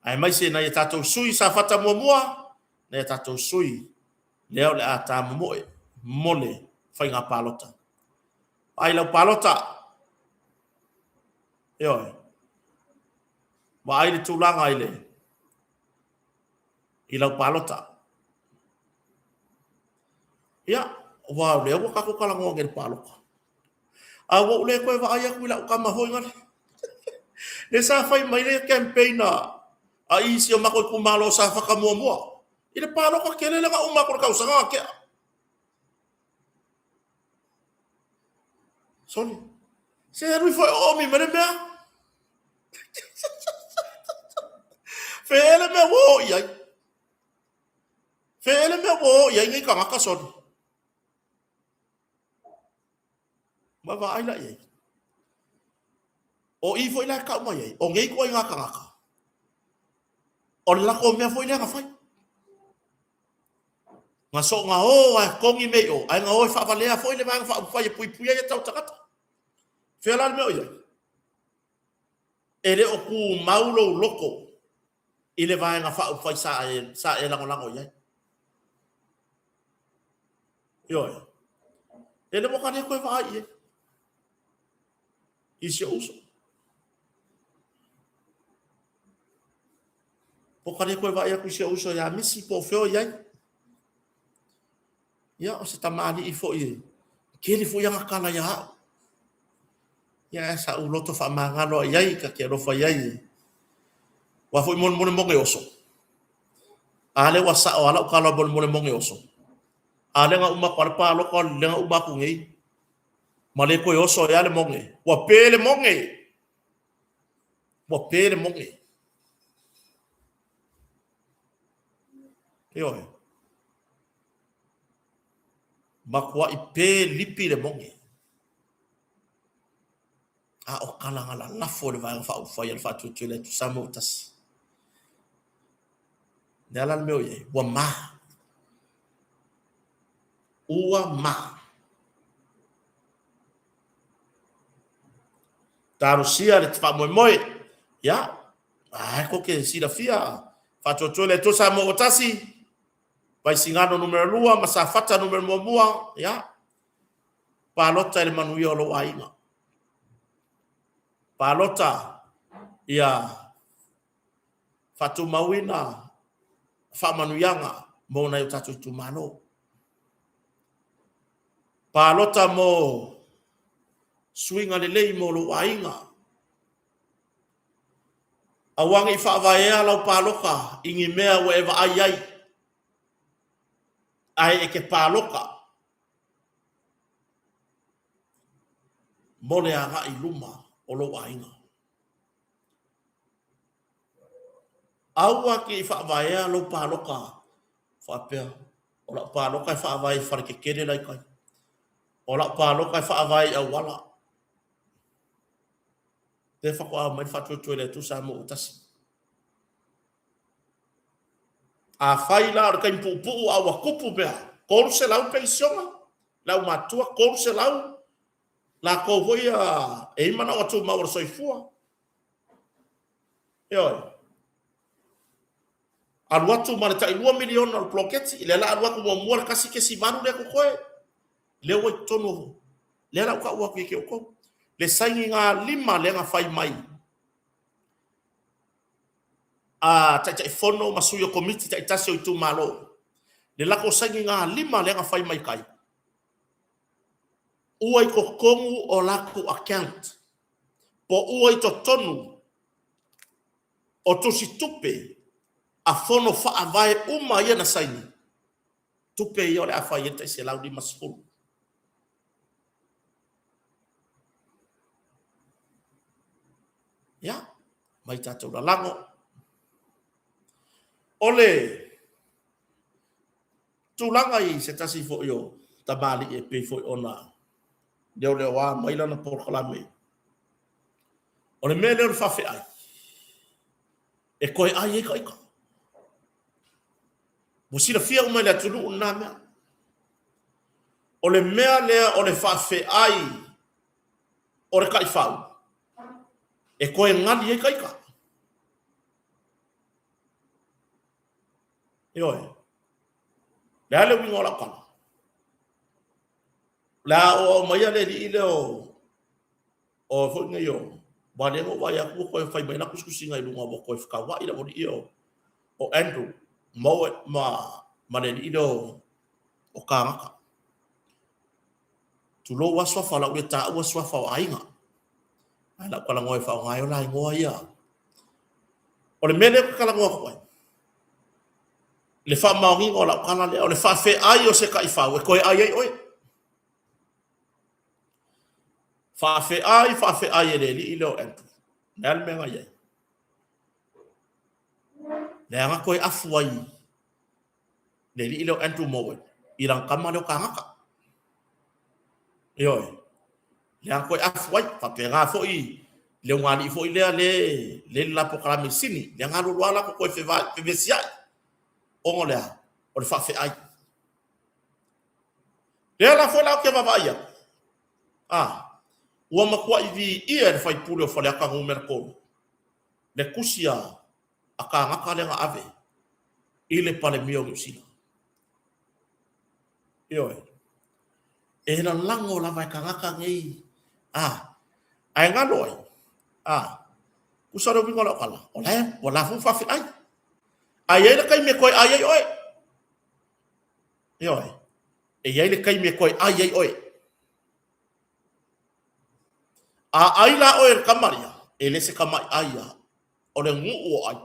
S1: Aemaise nai a tatou sui Safata muamua, nai a tatou sui lea o le a ta momoe mo le faiga palota. Vaai lau palota, ioe, vaai le tulaga i le i lau palota. Ia, aua o lea ua tatou talanoa nei i le palota. A ua ou le toe vaai atu i lau tama foi lale. Lea sa fai mai le campaign a isi o matou itumalo o Safata muamua i le palota tele lea na uma atu i le tausaga na tea. Sole. Se alu ifo e oomi ma le mea. Fea le mea ua oo i ai. Fea le mea ua oo i ai nei tagata soni. Ma vaai la i ai. O i foi la e tau mai ai, o nei ituaiga tagata, o le latou mea foi lea na fai. Na soona o lava e togi mea i o, ae na o e faavalea foi le Vaega Faaupufai e puipuia ai a tatou tagata. Fea la le mea o i ai? E le o tumau lou loto i le Vaega Faaupufai sa e, sa e lagolago i ai. Ioe. E le ua ta le toe vaai i ai i si ou uso. Po o ka le toe vaai atu i si ou uso ia Misi po o fea o i ai. Ia, o se tamalii foi e tele foi ana tala ia au. Ia, ae sa ou loto faamagalo lava i ai, ta te alofa i ai. Aua foi molemole moge oso. A lea ua sao lava lau tala molemole moge oso. A lea na uma atu lava le palota lea na uma atu nei. Ma le toe oso ai lava le moge. Ua pe le moge! Ua pe le moge. Ioe. Matuai pe lipi le moge. A o tala na lalafo e le Vaega Faaupufai a le Faatuatua i le Atua Samoa ua tasi. O le a la le mea o i ai? Ua ma. Ua ma. Talosia le faamoemoe. Ia, ae tou te silafia, Faatuatua i le Atua Samoa ua tasi, Vaisigano numera 2 ma Safata numera 1, ia, palota i le manuia o lou aiga. Palota ia faatumauina faamanuiaga mo nai o tatou itumalo. Palota mo suiga lelei mo lou aiga. Aua ne i faavaea lau palota i ni mea ua e vaai ai, ae e te palota mo le agai i luma o lou aiga. Aua ne i faavaea lou palota faapea, o lau palota e faavae i fale tetele la i tai. O lau palota e faavae i auala. Lea faatoa aumai le faatuatua i le Atua Samoa ua tasi. Afai la o le taimi puupuu a ua tupu mea, 300 penisiona le aumatutua, 300 latou foi ia e i ai manaoga tumau o le soifua. Ioe. Alu atu ma le tai $2 miliona o le poloketi, lea la alu atu muamua le 1.8 lea totoe. Lea ua i totonu o lea la ua tau atu ia te outou. Le sainigalima lea na fai mai a Taitaifono ma sui o Komiti taitasi o itumalo, le latou sainigalima lea na fai mai tai, ua i totonu o latou account, po ua i totonu o tusitupe a fono faavae uma ia na saini, tupe ia o le a fai ai le tai 150. Ia, mai tatou lalago. O le tulaga i se tasi foi o tamalii e pei foi ona leoleoa mai lana polokalame, o le mea lea o le faafeai, e toe ai ai ka ita. Ua silafia uma e le atunuu lena mea. O le mea lea o le faafeai o le taifau, e toe gali ai ka ita. Ioe. Le a le uiga o lau tala? O le a aoao mai le alii lea o o foi nei o aua lea na ou vaai atu ua toe fai mai la tusitusiga i luga ua toe fetauai le aualii o o Andrew Mowat ma ma le alii lea o o Kāgata. Tulou lava suafa o le a ou le taua suafa o aiga. Ae o le a ou talanoa e faaaoga ai o la igoa ia. O le mea lea ou te talanoa atu ai, le faamaoniga o lau tala lea, o le faafeai o se taifau e toe ai ai oe. Faafeai, faafeai e le alii lea o Andrew. O le a le mea na i ai? Leaga toe afu ai le alii lea o Andrew Moen i lana tama lea o Kanaka. Ioe. Leaga toe afu ai. Faapena foi le ugaalii foi lea le le le polokalame i Sini. Leaga alu alu lava latou toe fevesiai. Ona o le a? O le faafeai. Lea la foi la ou te vaavaai atu, a, ua matuai viia e le faipule o Faleata numera 3 le tusi a a kānaka lea na ave i le Palemia o Niu Sila. Ioe. E lalago lava e tagata nei, a, ae galo ai, a, tusa le uiga o lau tala, o la e, ua la foi faafeai. Ae i ai le taimi e toe ai ai oe. Ioe. E i ai le taimi e toe ai ai oe. A ai la oe e le tama ia, e le se tama'i ai ia, o le nu'u o ai.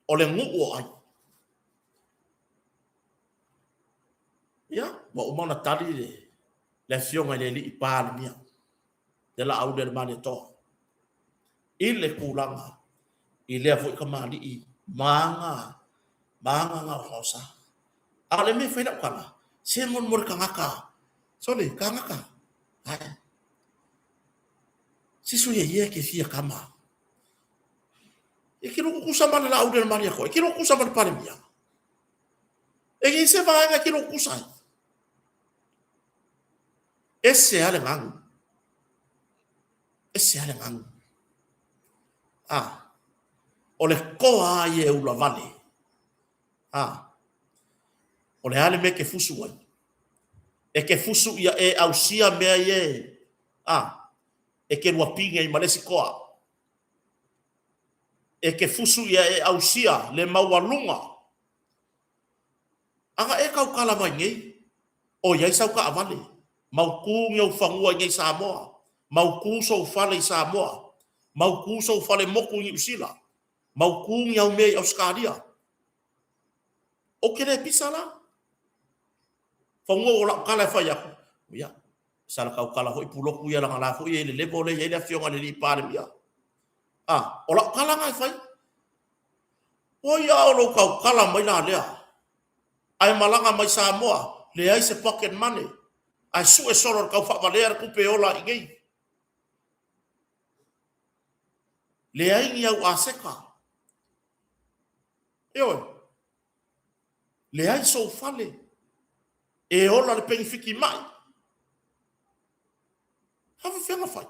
S1: O le nu'u o ai. Ia, ua uma ona tali le, le afioga i le alii Palemia, le Laauli a le Malietoa, i le tulaga i lea foi kamali'i ma aga, ma aga gaogaosa. A o le mea e fai lau tala, se mo le tagata, sole, tagata, ae, se sui ia e ke fia kama. E ke loko kusa ma le Laauli a le Malietoa, e ke loko kusa ma le Palemia. E i se vaega e ke loko kusa ai. Ese a le gagu. Ese a le gagu. A, o le koa a ia e ula vale. A, o le a le mea e ke fusu ai. E ke fusu ia e ausia mea ia e, a, e ke lua pine ai ma le isi koa. E ke fusu ia e ausia le maualuga. Aga e tautala mai nei, ʻOiai sau taavale, mautū ni ou fanua i nei Samoa, mautū sou fale i Samoa, mautū sou fale motu i Niu Sila, mautū ni au mea i Ausetalia. Ou te le pisa la. Fanua o lau tala e fai atu, ia, sala tautala foi pulotu ia laga la foi e i le level lea e i ai le afioga i le alii Palemia. A, o lau tala na e fai. Oi a o lou tautala mai la lea. Ae malaga mai Samoa, leai se pocket money, ae sue solo le tau faavalea le tupe e ola ai nei. Leai ni au aseta. Ioe. Leai sou fale. E ola le penifiti mai. Faafefea ona fai?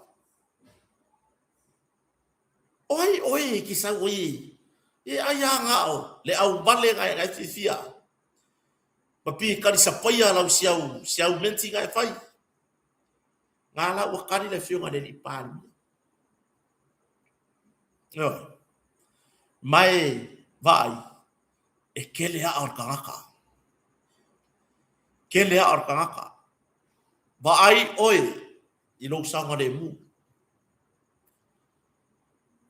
S1: O ai oe e ke sau ai e ai a na o le au vale na e fiafia ma pi kali sapaia lau siau siau menti na e fai. Ngā la ua kali le afioga le alii Palemia. Ioe. Mae vaai e kele a'a o le tagata. Kele a'a o le tagata. Vaai oe i lou saogalemu.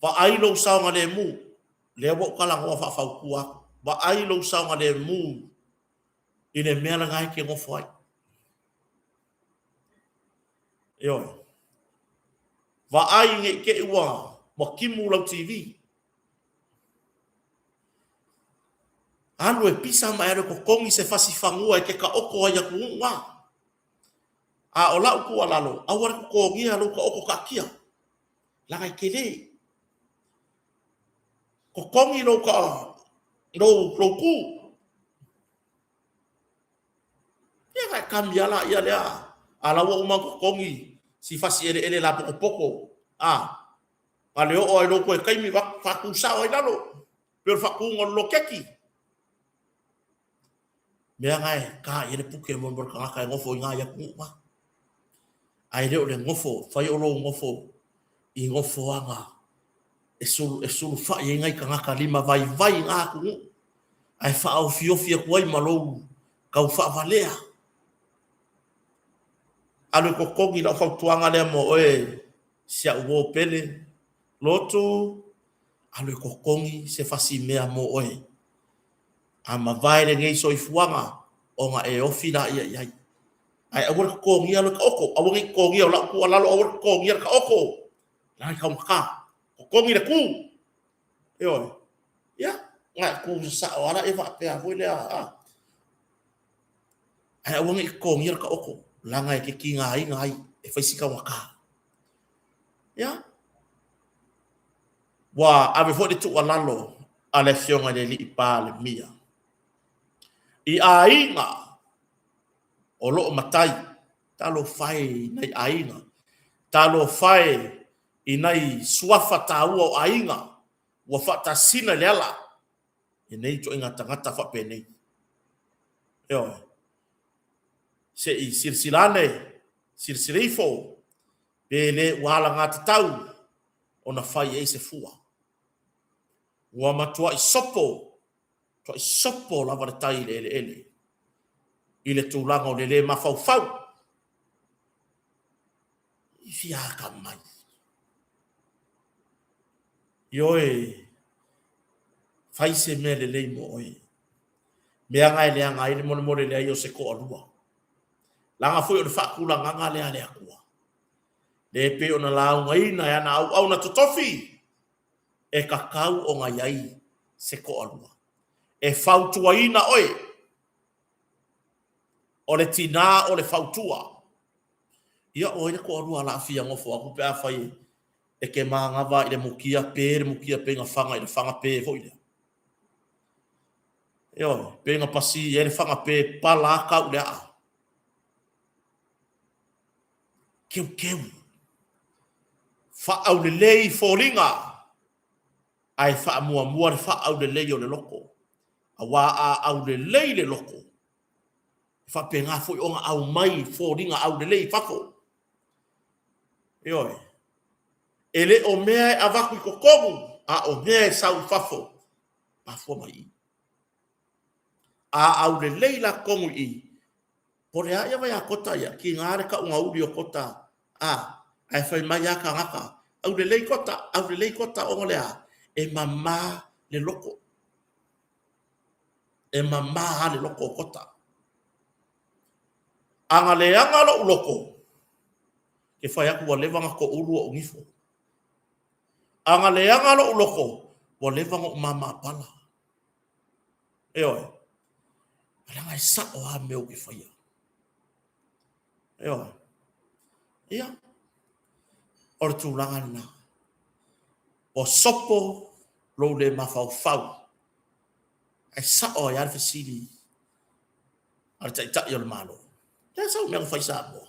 S1: Vaai lou saogalemu, lea ua ou talanoa faafautua atu, vaai lou saogalemu i le mea lena e te nofo ai. Ioe. Vaai ne i te i ua, ua timu lau TV. Alu e pisa ma e alu e totogi se fasi fanua e te taoto ai atunuu na. A o lau tuualalo, aua le totogia lou taoto taatia, leaga e tele. Totogi lou ta, lou, lou ku. Ia ka e kami ala ia lea. A la ua uma ona totogi si fasi eleele la potopoto. A, a le oo ai lou toe taimi, faatu sao ai lalo. Pei o le faatuga o le loketi. Mea na e ta i ai le puke mo le tagata e nofo i na i atunuu na. Ae le o le nofo, fai o lou nofo i nofoaga e sulu, e sulufai ai nai tagata lima vaivai i na atunuu, ae faaofiofi atu ai ma lou tau faavalea. Alu e totogi lau fautuaga lea mo oe si au uo pele, lotu, alu e totogi se fasi mea mo oe. A mavae lenei soifuaga, ona e ofi laia i ai. Ae aua le totogia le taoto, aua ne i totogia o lau tuualalo, aua le totogia le taoto, leaga e taugata. Totogi le tu. Ioe. Ia, na e tu sasao lava lea faapea foi lea, a. Ae aua ne i totogia le taoto, leaga e te tigaina ai, e fai si taugata. Ia, ua ave foi le tuualalo a le Afioga i le Alii Palemia i aiga o lo o matai, talofa e i nai aiga, talofa e i nai suafa taua o aiga ua faatasina i le ala i nei ituaiga tagata faapenei. Ioe. Se i silasila ane, silasila ifo, pe le ua alagatatau ona fai i ai se fua. Ua matuai sopo Matuai sopo lava le tai i le eleele i le tulaga o le lē mafaufau i fia atamai. Ioe, fai se mea lelei mo oe. Mea na e leaga ai le molemole leai o se toalua. Leaga foi o le faatulagaga lea a le Atua. Lea e pei ona laugaina e ana auauna totofi e tatau ona i ai se toalua e fautuaina oe, o le tinā o le fautua. Ia o ai le toalua o le a fia nofo atu pe afai e te manava i le mutia pe le mutia pe na faga i le faga pe foi lea. Ioe, pe na pasi i ai le faga pe pala a tau i le aa. Keukeu. Faaaulelei foliga ae faamuamua le faaaulelei o le loto. Aua a aulelei le loto, e faapena foi ona aumai foliga aulelei i fafo. Ioe. E le o mea e avatu i totonu, a o mea e sau i fafo, mafua mai i i. A aulelei la totonu i i, Po le a ia vai a kota ia, tiga le tauga uli o kota a, ae fai mai a tagata, aulelei kota, aulelei kota ona o le a? E mama le loko. E mama a le loko o kota. A na leaga loʻu loko, ke fai atu ua leva na toʻulu oʻu nifo. A na leaga loʻu loko, ua leva na ou māmā pala. Ioe. Leaga e sa'o lava mea ou te faia. Ioe. Ia, o le tulaga lena. Ua sopo lou le mafaufau, ae sa'o ai lava le fesili a le Taitai o le Malo. Le a sau mea na fai Samoa?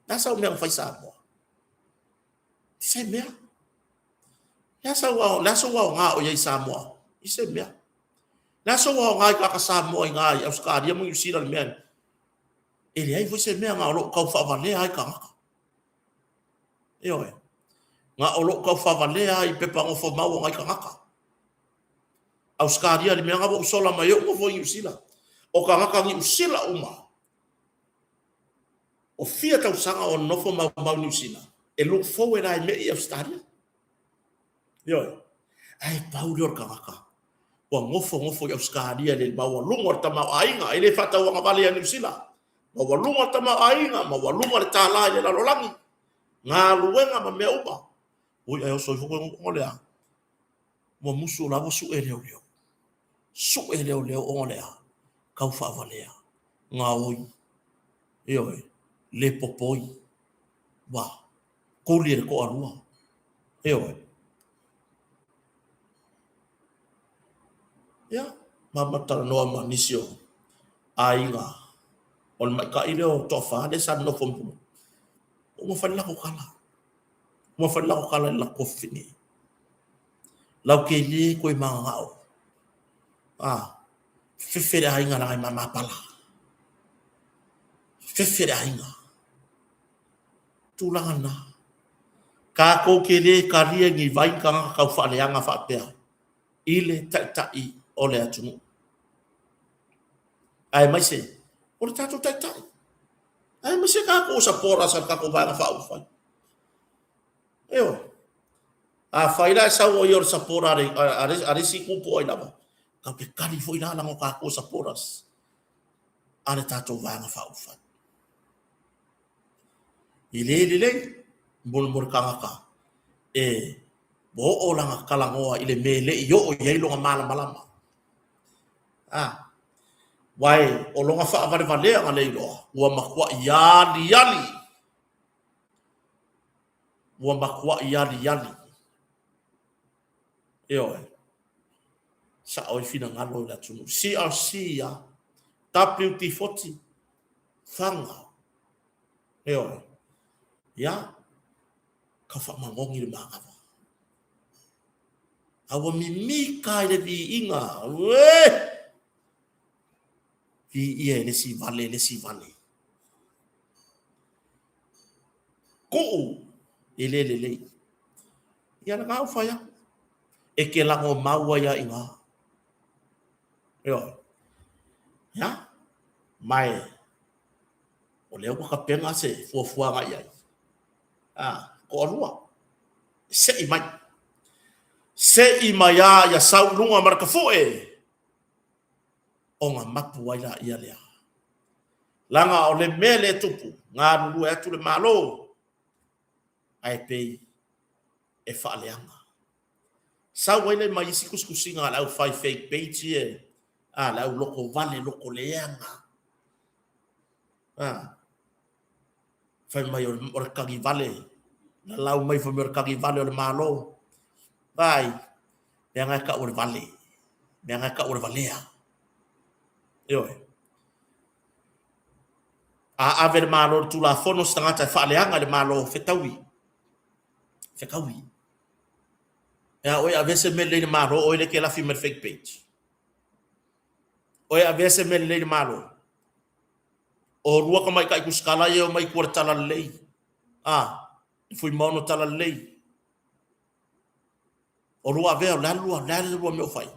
S1: Le a sau mea na fai Samoa? Se mea. Le a sau, le a sou aoga o i ai i Samoa? I se mea. Le a sou aoga i tagata Samoa i gā i Ausetalia ma Niu Sila le mea e leai foi se mea na o lou tau faavalea ai tagata. Ioe. Na o lou tau faavalea ai i pepa nofomau a nai tagata. Ausetalia le mea na ua ou sola mai ai ou nofo i Niu Sila. O tagata Niu Sila uma o fia tausaga o nofo maumau Niu Sila, e look forward lava i mea i Ausetalia. Ioe. Ae pau lea o le tagata ua nofonofo i Ausetalia i le maualuga o le tamaoaiga, e le faatauagavale ia Niu Sila. Maualuga le tamaoaiga, maualuga le tālā i le lalolagi, galuega ma mea uma. Oi, ae oso ifo koe ona o le a? Ua musu la ua suʻe leoleo. Suʻe leoleo ona o le a? Tau faavalea, gaoi, ioe, le popoi, ua kuli e le toalua, ioe. Ia, ma ma talanoa ma nisi o aiga o le maitaʻi lea o Toafa lea sa nonofo ma Pulou. Ua fai le latou tala. Ua fai le latou tala i le latou fine. Lau te le koe mananao. Ah, fefe le aiga leaga e mama pala. Fefe le aiga. Tulaga lena. Tatou te le talia ni vai ni tagata tau faaleaga faapea i le taitai o le atunuu. Aemaise o le tatou taitai. Aemaise tatou o supporters a le tatou Vaega Faaupufai. Ioe. Afai la e sau o ia o le supporter a le isi itu po o ai lava, tatou te tali foi la leaga o tatou o supporters a le tatou Vaega Faaupufai. E le lelei mo le mo le tagata e ua oo lana talanoa i le mea e le i oo i ai lona malamalama. A, aua o lona faavalevalea na le iloa, ua matuai aliali. Ua matuai aliali. Ioe. Sao ai finagalo o le atunuu. CRC a, WD-40, faga. Ioe. Ia, tau faamagogi le manava. A ua mimita i le viiga. Ue! Viia e le isi vale, e le isi vale. Kuu e le lelei. Ia lena ua fai atu. E te lago mau ai a ina. Ioe. Ia, ma e o lea ua tapena se fuafuaga i ai. A, toalua. Sei mai. Sei mai a ia sau i luga ma le tafue ona mapu ai laia lea. Leaga o le mea lea e tupu, galulue atu le Malo, ae pei e faaleaga. Sau ai lea ma isi tusitusiga a le aufai fake page ia, a le au lotovale, lotoleaga. A, fai mai o le tagivale, lalau mai fai mai o le tagivale o le Malo. Vaai, leaga e tau o le vale, leaga e tau o le valea. Ioe. A ave le Malo i le Tulafono se tagata e faaleaga i le Malo, fetaui. Fetaui. E a oe avea se mea lelei i le Malo, oe lea e te lafi mai le fake page. Oe avea se mea lelei i le Malo. O lua tamaitai tusitala ia e omai i tua i le talalelei. A, le Fuimaono talalelei. O lua avea, o le a le lua, o le a le lua mea o fai?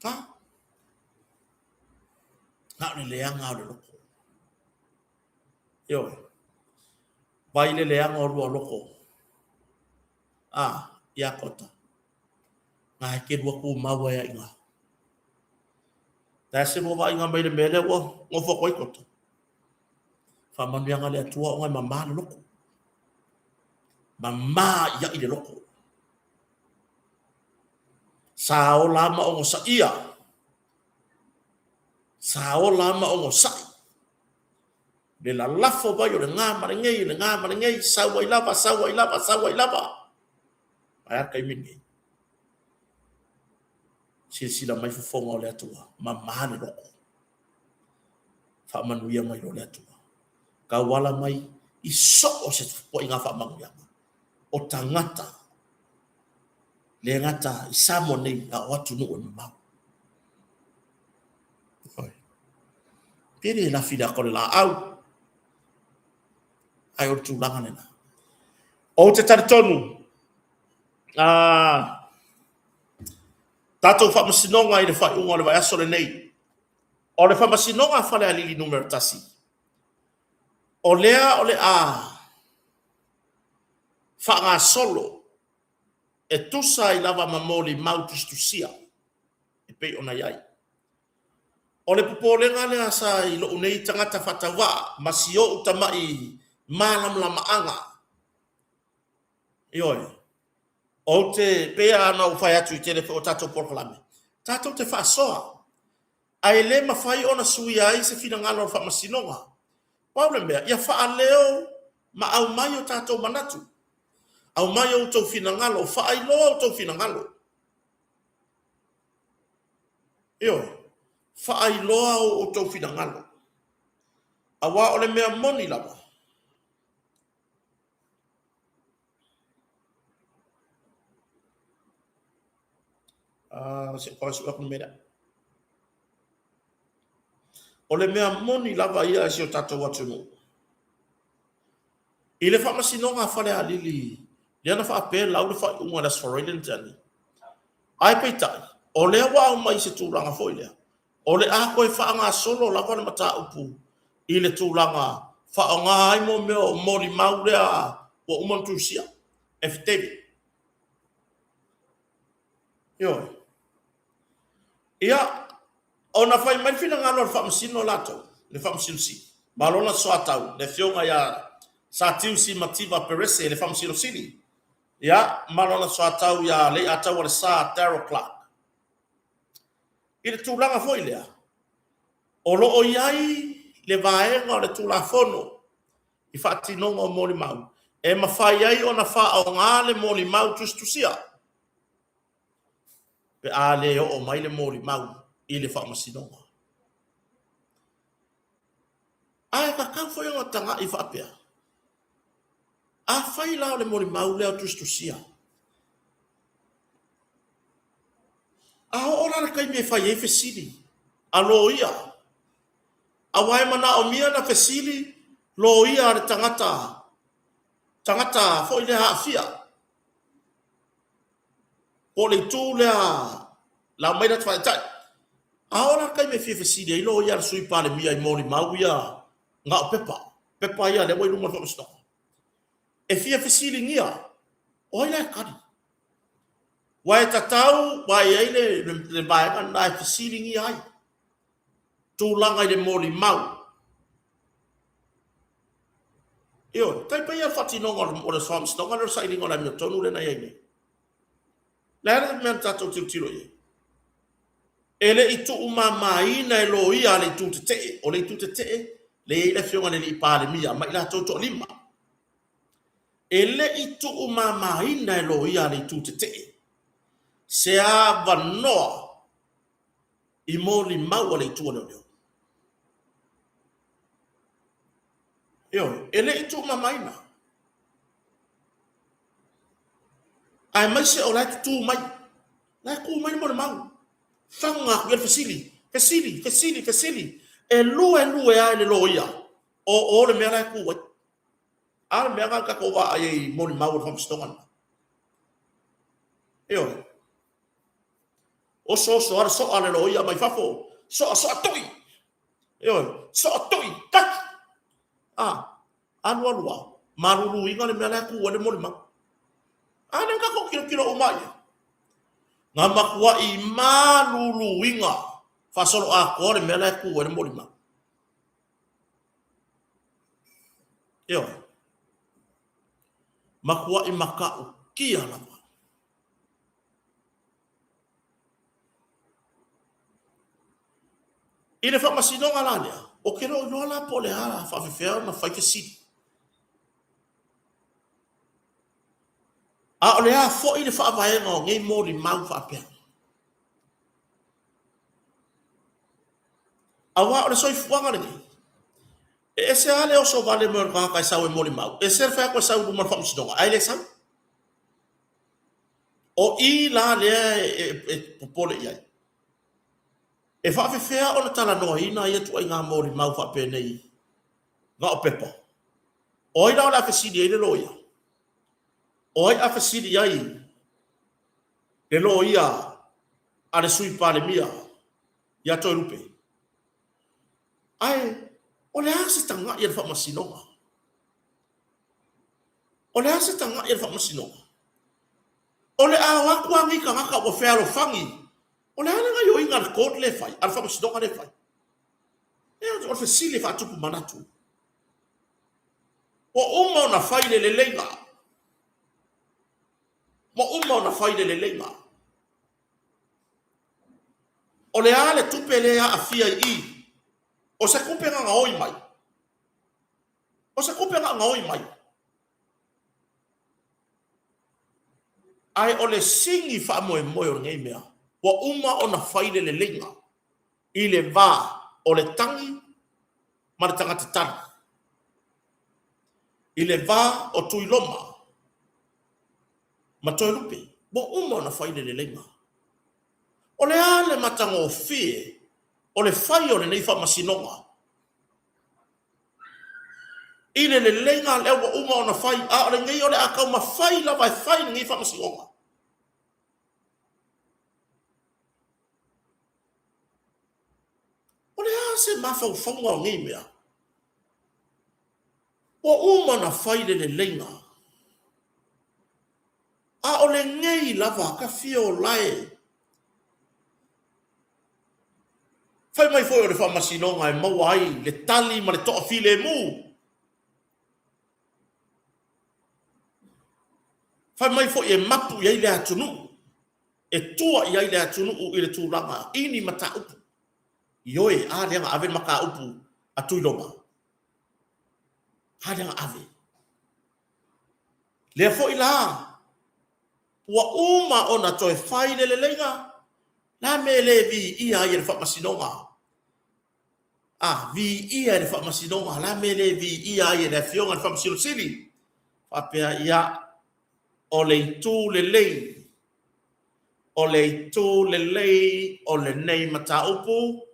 S1: Ha? Na o le leaga o le loko. Ioe. Vai le leaga o lua loko. A, ia kota. Ngā e ke lua tumau ai a i ngā. Le a se lua vaaiga mai le mea lea ua nofo atu ai kota. Faamanuiaga a le Atua ona e mamā le loko. Mamā iaʻi le loko. Sa ola ma ogosaia. Sa ola ma ogosaʻi. Le lalafo mai o le gā ma le gei, le gā ma le gei, sau ai lava, sau ai lava, sau ai lava. Ae a le taimi lenei? Silasila mai fofoga o le Atua, mamā le loko. Faamanuia mai loa le Atua. Tauala mai i so o se ituaiga faamanuiaga o tagata, le gata i Samoa nei, a o atunuu e mamao. Oi. Pe le lafi le ata o le laau, ae o le tulaga lena. Ou te talitonu, tatou faamasinoga i le faaiuga o le vaiaso lenei, o le faamasinoga a Falealili numera 1, o lea o le a faagasolo e tusa ai lava ma molimau tusitusia e pei ona i ai. O le popolega lea sa i lou nei tagata faatauvaa ma si ou tama'i malamalamaaga. Ioe, ou te, pei lava ona ou fai atu i tele foi o tatou polokalame, tatou te faasoa, ae le mafai ona suia ai se finagalo o le Faamasinoga. Pau le mea, ia faaleo ma aumai o tatou manatu, aumai outou finagalo, faailoa outou finagalo. Ioe, faailoa outou finagalo, aua o le mea moni lava, se i faagasolo atu le mea lea. O le mea moni lava ia i si o tatou atunuu, i le faamasinoga a Falealili, lea na faapea lau le faaiuga i le Aso Faraile na tea nei. Ae peitai, o lea ua aumai i se tulaga foi lea, o le a toe faagasolo lava le mataupu i le tulaga faaaoga ai mo mea o molimau lea ua uma ona tusia, affidavit. Ioe. Ia, ona fai mai le finagalo o le Faamasino latou, le Faamasino Sili. Ma lona soatau, le afioga ia Satiusi Mativa Perese, le Faamasino Sili, ia, ma lona soatau ia Leiataualesa Daryl Clark. I le tulaga foi lea, o lo o i ai le vaega o le Tulafono i faatinoga o molimau e mafai ai ona faaaoga le molimau tusitusia pe a le oo mai le molimau i le faamasinoga. Ae tatau foi ona tagai faapea, afai la o le molimau lea o tusitusia, a oo la le taimi e fai ai fesili a loia, aua e manaomia na fesili loia a le tagata, tagata foi lea aafia, po o le itu lea la aumai lata faataitai. A oo la le taimi e fia fesili ai loia a le Sui Palemia i molimau ia na o pepa, pepa ia lea ua i luma o le Faamasinoga, e fia fesiligia, o ai la e tali? Aua e tatau, aua e i ai le vaega lena e fesiligia ai tulaga i le molimau. Ioe, tai pei lava le faatinoga o le Faamasinoga lea o le sailiga o le amiotonu lea na i ai nei. O le a le mea na tatou tilotilo i ai? E le i tuumamaina e loia a le itu tetee. O le itu tetee lea e i ai le afioga i le alii Palemia ma i latou e toalima. E le i tuumamaina e loia a le itu tetee se avanoa i molimau a le itu a leoleo. Ioe, e le i tuumamaina. Aemaise o la e tutū mai. La e tu mai le molimau. Faga atu i ai le fesili, fesili, fesili, fesili. E luelue lava e le loia o o le mea la e tu ai. A le mea lena na tatou vaai ai i molimau o le faamasinoga lena. Ioe. Oso oso lava le soa a le loia mai fafo. Soa, soa tui! Ioe, soa tui, taki! A, alu alu lava, maluluina le mea la e tu ai le molimau. A lea na tatou tilotilo uma i ai. Na matuai maluluina faasoloatoa le mea la e tu ai le molimau. Ioe. Matuai matautia lava. I le faamasinoga la lea, ou te le o iloa la po o le a faafefea ona fai fesili. A o le a foi le faavaega o nei molimau faapea? Aua o le soifuaga lenei, e ese lava le oso vale mai o le tagata e sau e molimau, ese le fai atu e sau i luma o le faamasinoga, ae le sau. O i la lea e popole i ai. E faafefea ona talanoaina ia ituaiga molimau faapenei na o pepa? O ai la o le a fesili ai le loia? O ai a fesili ai le loia a le Sui Palemia ia Toelupe? Ae o le a se tagai a le Faamasinoga? O le a se tagai a le Faamasinoga? O le a o atu lava nei tagata ua fealofani, o le a le gaioiga a le court lea e fai, a le Faamasinoga lea e fai? O le fesili e faatupu manatu. Ua uma ona fai le leleiga. Ua uma ona fai le leleiga. O le a le tupe lea e aafia i i? O se tupe na gaoi mai? O se tupe na gaoi mai? Ae o le sini faamoemoe o lenei mea, ua uma ona fai le leleiga i le va o le tagi ma le tagata tali, i le va o Tuiloma ma Toelupe, ua uma ona fai le leleiga. O le a le matagofie o le fai o lenei faamasinoga i le leleiga lea ua uma ona fai, a o lenei o le a taumafai lava e fai lenei faamasinoga? O le a se mafaufauga o nei mea? Ua uma ona fai le leleiga, a o lenei lava ka fia ola e. Fai mai foi o le faamasinoga e maua ai le tali ma le toafilemu. Fai mai foi e mapu i ai le atunuu, e tua i ai le atunuu i le tulaga i ni mataupu. Ioe, a lea na ave le mataupu a Tuiloma? A lea na ave? Lea foi la ua uma ona toe fai le leleiga, le a mea e le viia ai e le Faamasinoga? A, viia e le Faamasinoga, le a mea e le viia ai e le Afioga i le Faamasino Sili? Faapea, ia, o le itu lelei, o le itu lelei o lenei mataupu,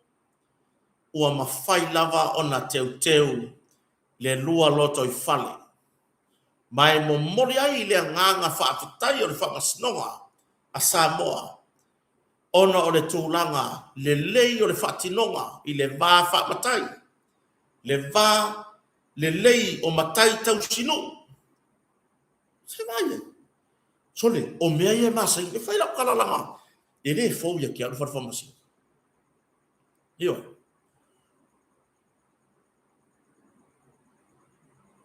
S1: ua mafai lava ona teuteu le lua lotoifale, ma e momoli ai le agaga faafetai o le Faamasinoga a Samoa ona o le tulaga lelei o le faatinoga i le va faamatai, le va lelei o matai tausinuu. Se vaai ai. Sole, o mea ia e masani. E fai lau tala leaga e le fou ia te au le fale faamasino. Ioe.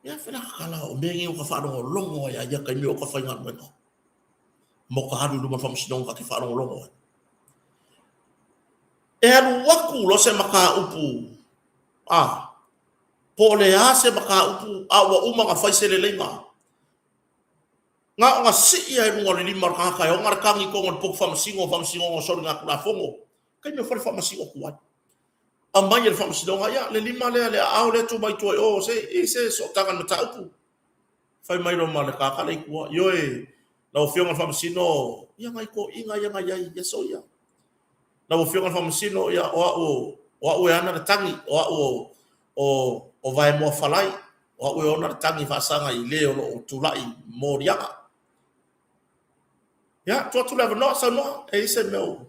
S1: Ia fai la tala o mea nei o ka faalogologo ai a ia taimi o ka faigaluega. Mo ka alu i luma o le faamasinoga ta te faalogologo ai. E alu atu loa se mataupu, a, po o le a se mataupu a ua uma ona fai se leleiga, na ona sii lava i luga o le lima o le tagata e ona le tagi i totonu o le potu faamasino o Faamasinoga o Soligatulafono, taimi o fale faamasino tuai. Aumai e le Faamasinoga, ia, le lima lea, le aao lea tuu mai tua i o, se i se sootaga i le mataupu. Fai mai loa ma le tagata lea i tua, ioe, lau Afioga i le Faamasino, ia nai toeaiina ia na i ai i aso ia. Lau Afioga i le Faamasino, ia, o au, o au e ana le tagi, o au o, o Vaemoa Falai, o au e ona le tagi faasaga i le o lo o tulai i moliaga. Ia, tuu atu le avanoa, saunoa, e i ai se mea o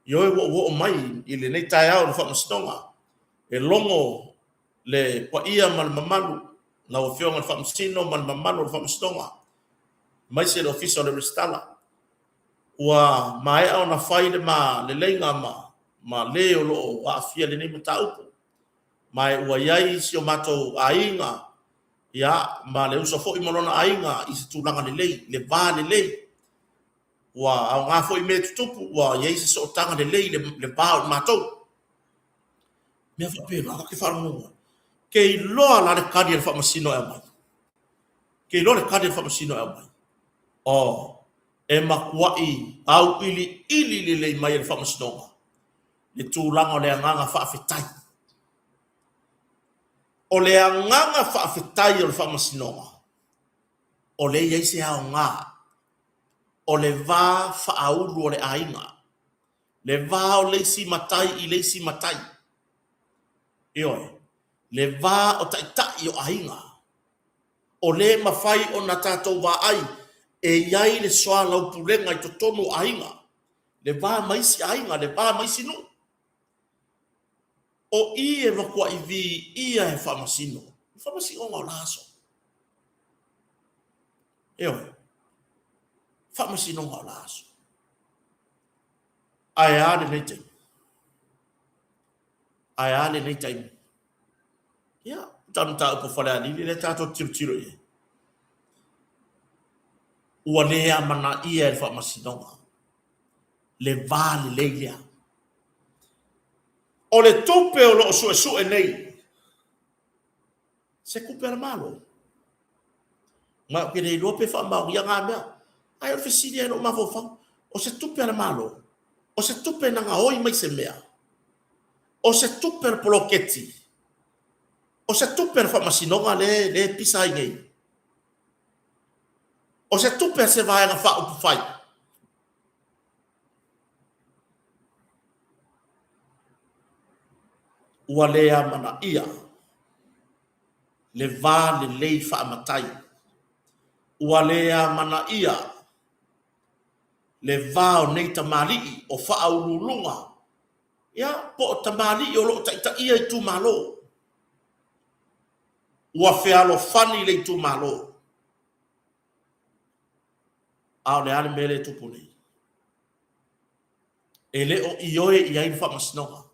S1: Ioe, ua ou oo mai i lenei taeao i le Faamasinoga e logo le paia ma le mamalu, lau Afioga i le Faamasino ma le mamalu o le Faamasinoga, aemaise le Ofisa o le Resitala. Ua maea ona fai le ma leleiga ma, ma le o lo o aafia i lenei mataupu, ma e ua i ai si o matou aiga, ia, ma le uso foi ma lona aiga i se tulaga lelei, le va lelei. Ua aoga foi mea tutupu, ua i ai se sootaga lelei i le va o i matou. Mea faapena, ta te faalogologo ai. Ke iloa la le tali a le faamasino e aumai. Ke iloa le tali a le faamasino e aumai. Oh, e matuai auiliili lelei mai e le faamasinoga le tulaga o le agaga faafetai. O le agaga faafetai o le faamasinoga, o lea e i ai se aoga o le va faaulu o le aiga, le va o le isi matai i le isi matai, ioe, le va o taitai o aiga, o lea e mafai ona tatou vaai e i ai le soalaupulega i totonu o aiga, le va ma isi aiga, le va ma isi nuu. O i e matuai viia e faamasino, le faamasinoga o la aso. Ioe. Faamasinoga o la aso. Ae a lenei taimi? Ae a lenei taimi? Ia, tau mataupu o Falealili lea tatou te tilotilo i ai. Ua le amanaia e le faamasinoga le va lelei lea. O le tupe o lo o suesue nei, se tupe a le Malo. Ma ou te le iloa pe faamaonia na mea. Ae o le fesili lava i lou mafaufau, o se tupe a le Malo? O se tupe na gaoi mai se mea? O se tupe a le poloketi? O se tupe a le faamasinoga lea e pisa ai nei? O se tupe a se Vaega Faaupufai? Ua le amanaia le va lelei faamatai. Ua le amanaia le va o nei tamalii o faauluuluga, ia, po o tamalii o lo o taitaia itumalo. Ua fealofani le itumalo. A o le a le mea lea e tupu nei? E le o ioe i ai le Faamasinoga.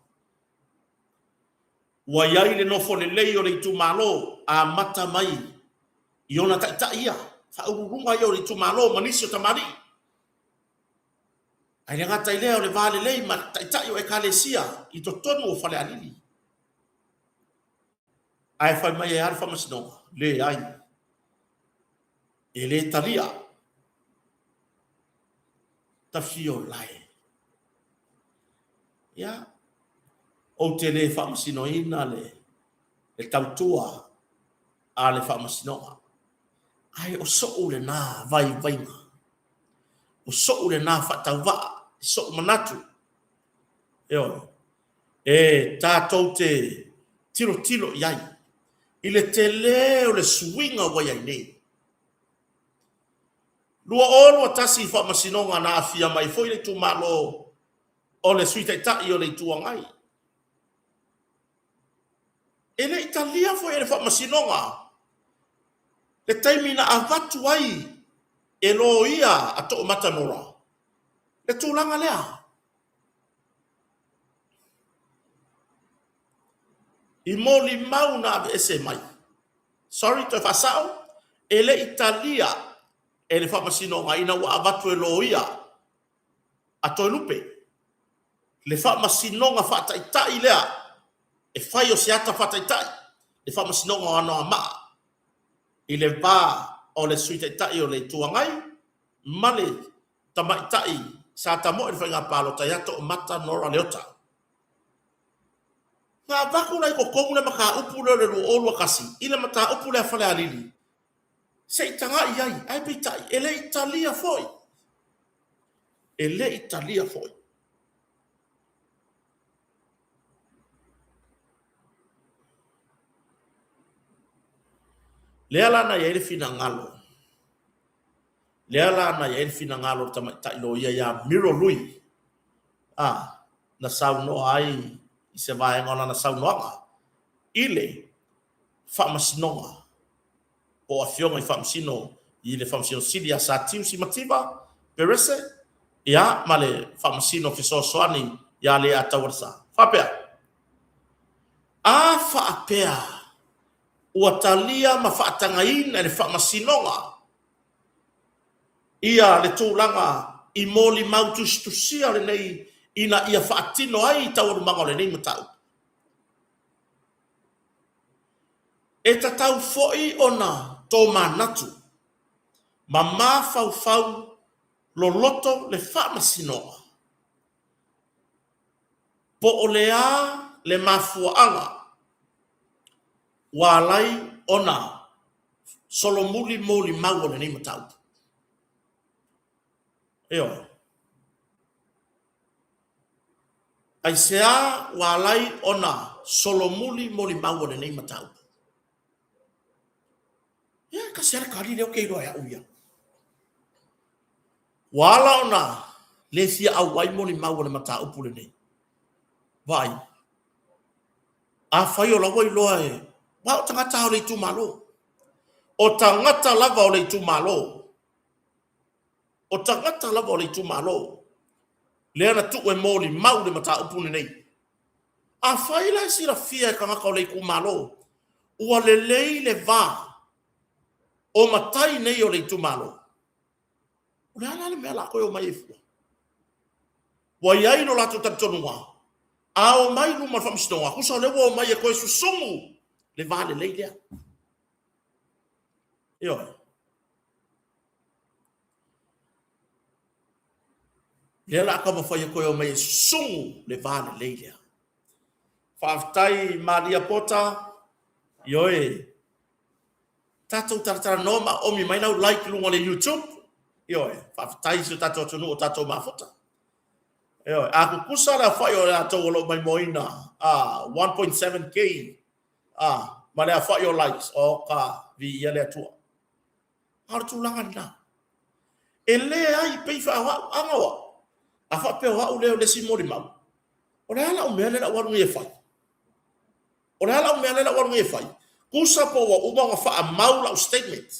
S1: Ua i ai le nofo lelei o le itumalo amata mai i ona taitai ia, faauluuluga ia o le itumalo ma nisi o tamalii. Ae le gata i lea o le va lelei ma taitai o Ekalesia i totonu o Falealili. Ae fai mai e a le Faamasinoga? Leai, e le talia. Tafiolae. Ia, ou te le faamasinoina le tautua a le Faamasinoga, ae o so'u lena vaivaiga, o so'u lena faatauvaa, so'u manatu, ioe, e tatou te tilotilo i ai i le tele o le suiga ua i ai nei. 2021 Faamasinoga na aafia mai foi le itumalo o le Sui Taitai o le Itu Agai. E le i talia foi e le Faamasinoga le taimi na avatu ai e loia a Toomata Nora le tulaga lea. I molimau na aveese mai. Sorry, toe faasao, e le i talia e le Faamasinoga ina ua avatu e loia a Toelupe le faamasinoga faataitai lea e fai o se ata faataitai le Faamasinoga o Anoamaa i le va o le Sui Taitai o le Itu Agai ma le tamaitai sa tamoe i le faiga palota ia Toomata Nora Leota. Na avatu la i totonu le mataupu lea o le 2021 i le mataupu lea a Falealili se i tagai i ai, ae peitai e le i talia foi. E le i talia foi. Lea la na i ai le finagalo, lea la na i ai le finagalo o le tamaitai loia ia Miro Lui, a, na saunoa ai i se vaega o lana saunoaga i le Faamasinoga po o Afioga i Faamasino i le Faamasino Sili ia Satiu Simativa Perese, ia, ma le Faamasino Fesoasoani ia Leiataua Lesa. Faapea, A faapea ua talia ma faatagaina e le Faamasinoga ia le tulaga i molimau tusitusia lenei ina ia faatino ai taualumaga o lenei mataupu, E tatau foi ona tomanatu ma mafaufau loloto le Faamasinoga po o le a le mafuaaga ua ala ai ona solomuli molimau o lenei mataupu. Ioe. Aisea ua ala ai ona solomuli molimau o lenei mataupu? Ia, e tasi lava le tali lea ou te iloa e au ia. Ua ala ona le fia auai molimau o le mataupu lenei. Vaai, afai o la ua iloa e, aua o tagata lava o le itumalo. O tagata lava o le itumalo. O tagata lava o le itumalo lea na tuu e molimau le mataupu lenei. Afai la e silafia e tagata o le itumalo ua lelei le va o matai nei o le itumalo, o le a la le mea o le a toe omai ai fua? Ua i ai lo latou talitonuga, a omai i luma o le faamasinoga, tusa o lea ua omai e toe susumu le va lelei lea. Ioe. Lea o le a taumafai e toe omai e susumu le va lelei lea. Faafetai Malia Pota, ioe, tatou talatalanoa ma oomi mai lau like i luga o le YouTube. Ioe, faafetai i si o tatou atunuu o tatou mafuta. Ioe, a tutusa le aofai o latou o lo o maimoaina 1.7K ma le aofai o likes, oka, viia le Atua. A o le tulaga lena. E leai, pei o au, ana o au, a faapea o au lea o le isi molimau, o le a lau mea lea o le a ou alu nei e fai? O le a lau mea lea o le a ou alu nei e fai? Tusa po ua uma ona faamau lau statement.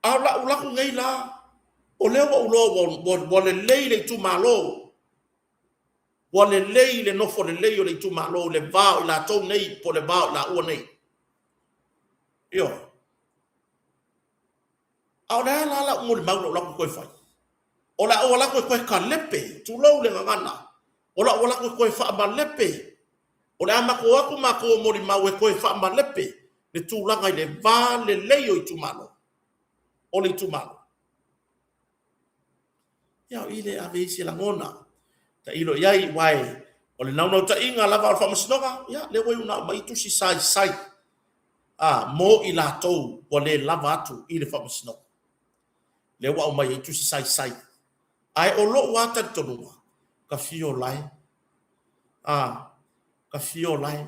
S1: A o lau laku nei la, o lea ua ou iloa ua lelei le itumalo. Ua lelei le nofo lelei o le itumalo i le va o i latou nei po o le va o i laua nei. Ioe. A o le a la lau molimau na ou alu atu toe fai? O le a ou alu atu e toe kalepe, tulou le gagana, o le a ou alu atu e toe faamalepe, o le a matou o atu matou o molimau e toe faamalepe le tulaga i le va lelei o itumalo, o le itumalo. Ia o i lea e ave ai se lagona, tailo i ai, aua o le naunautaiga lava o le Faamasinoga, ia lea ua iu ina aumai tusi saisai a, mo i latou ua le lava atu i le Faamasinoga. Lea ua aumai ai tusi saisai. Ae o lou lava talitonuga, ka fio lae. A, ka fio lae.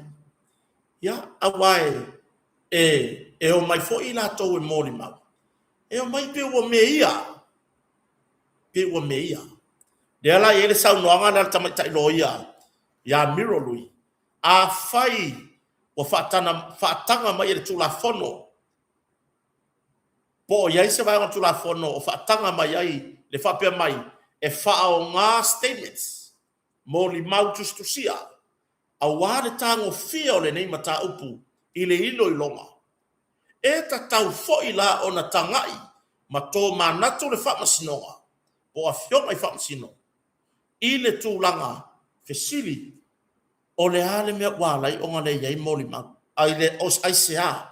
S1: Ia, aua e, e, e omai foi i latou e molimau, e omai pe ua meia, pe ua meia. Lea la e i ai le saunoaga lea a le tamaitai loia ia Miro Lui, afai ua faatana, faataga mai e le Tulafono, po o i ai se vaega o le Tulafono o faataga mai ai le faapea mai e faaaoga statements, molimau tusitusia, aua le tagofia o lenei mataupu i le iloiloga. E tatau foi la ona tagai ma tomanatu le Faamasinoga po o Afioga i Faamasino i le tulaga fesili o le a le mea ua ala ai ona le i ai molimau, aisea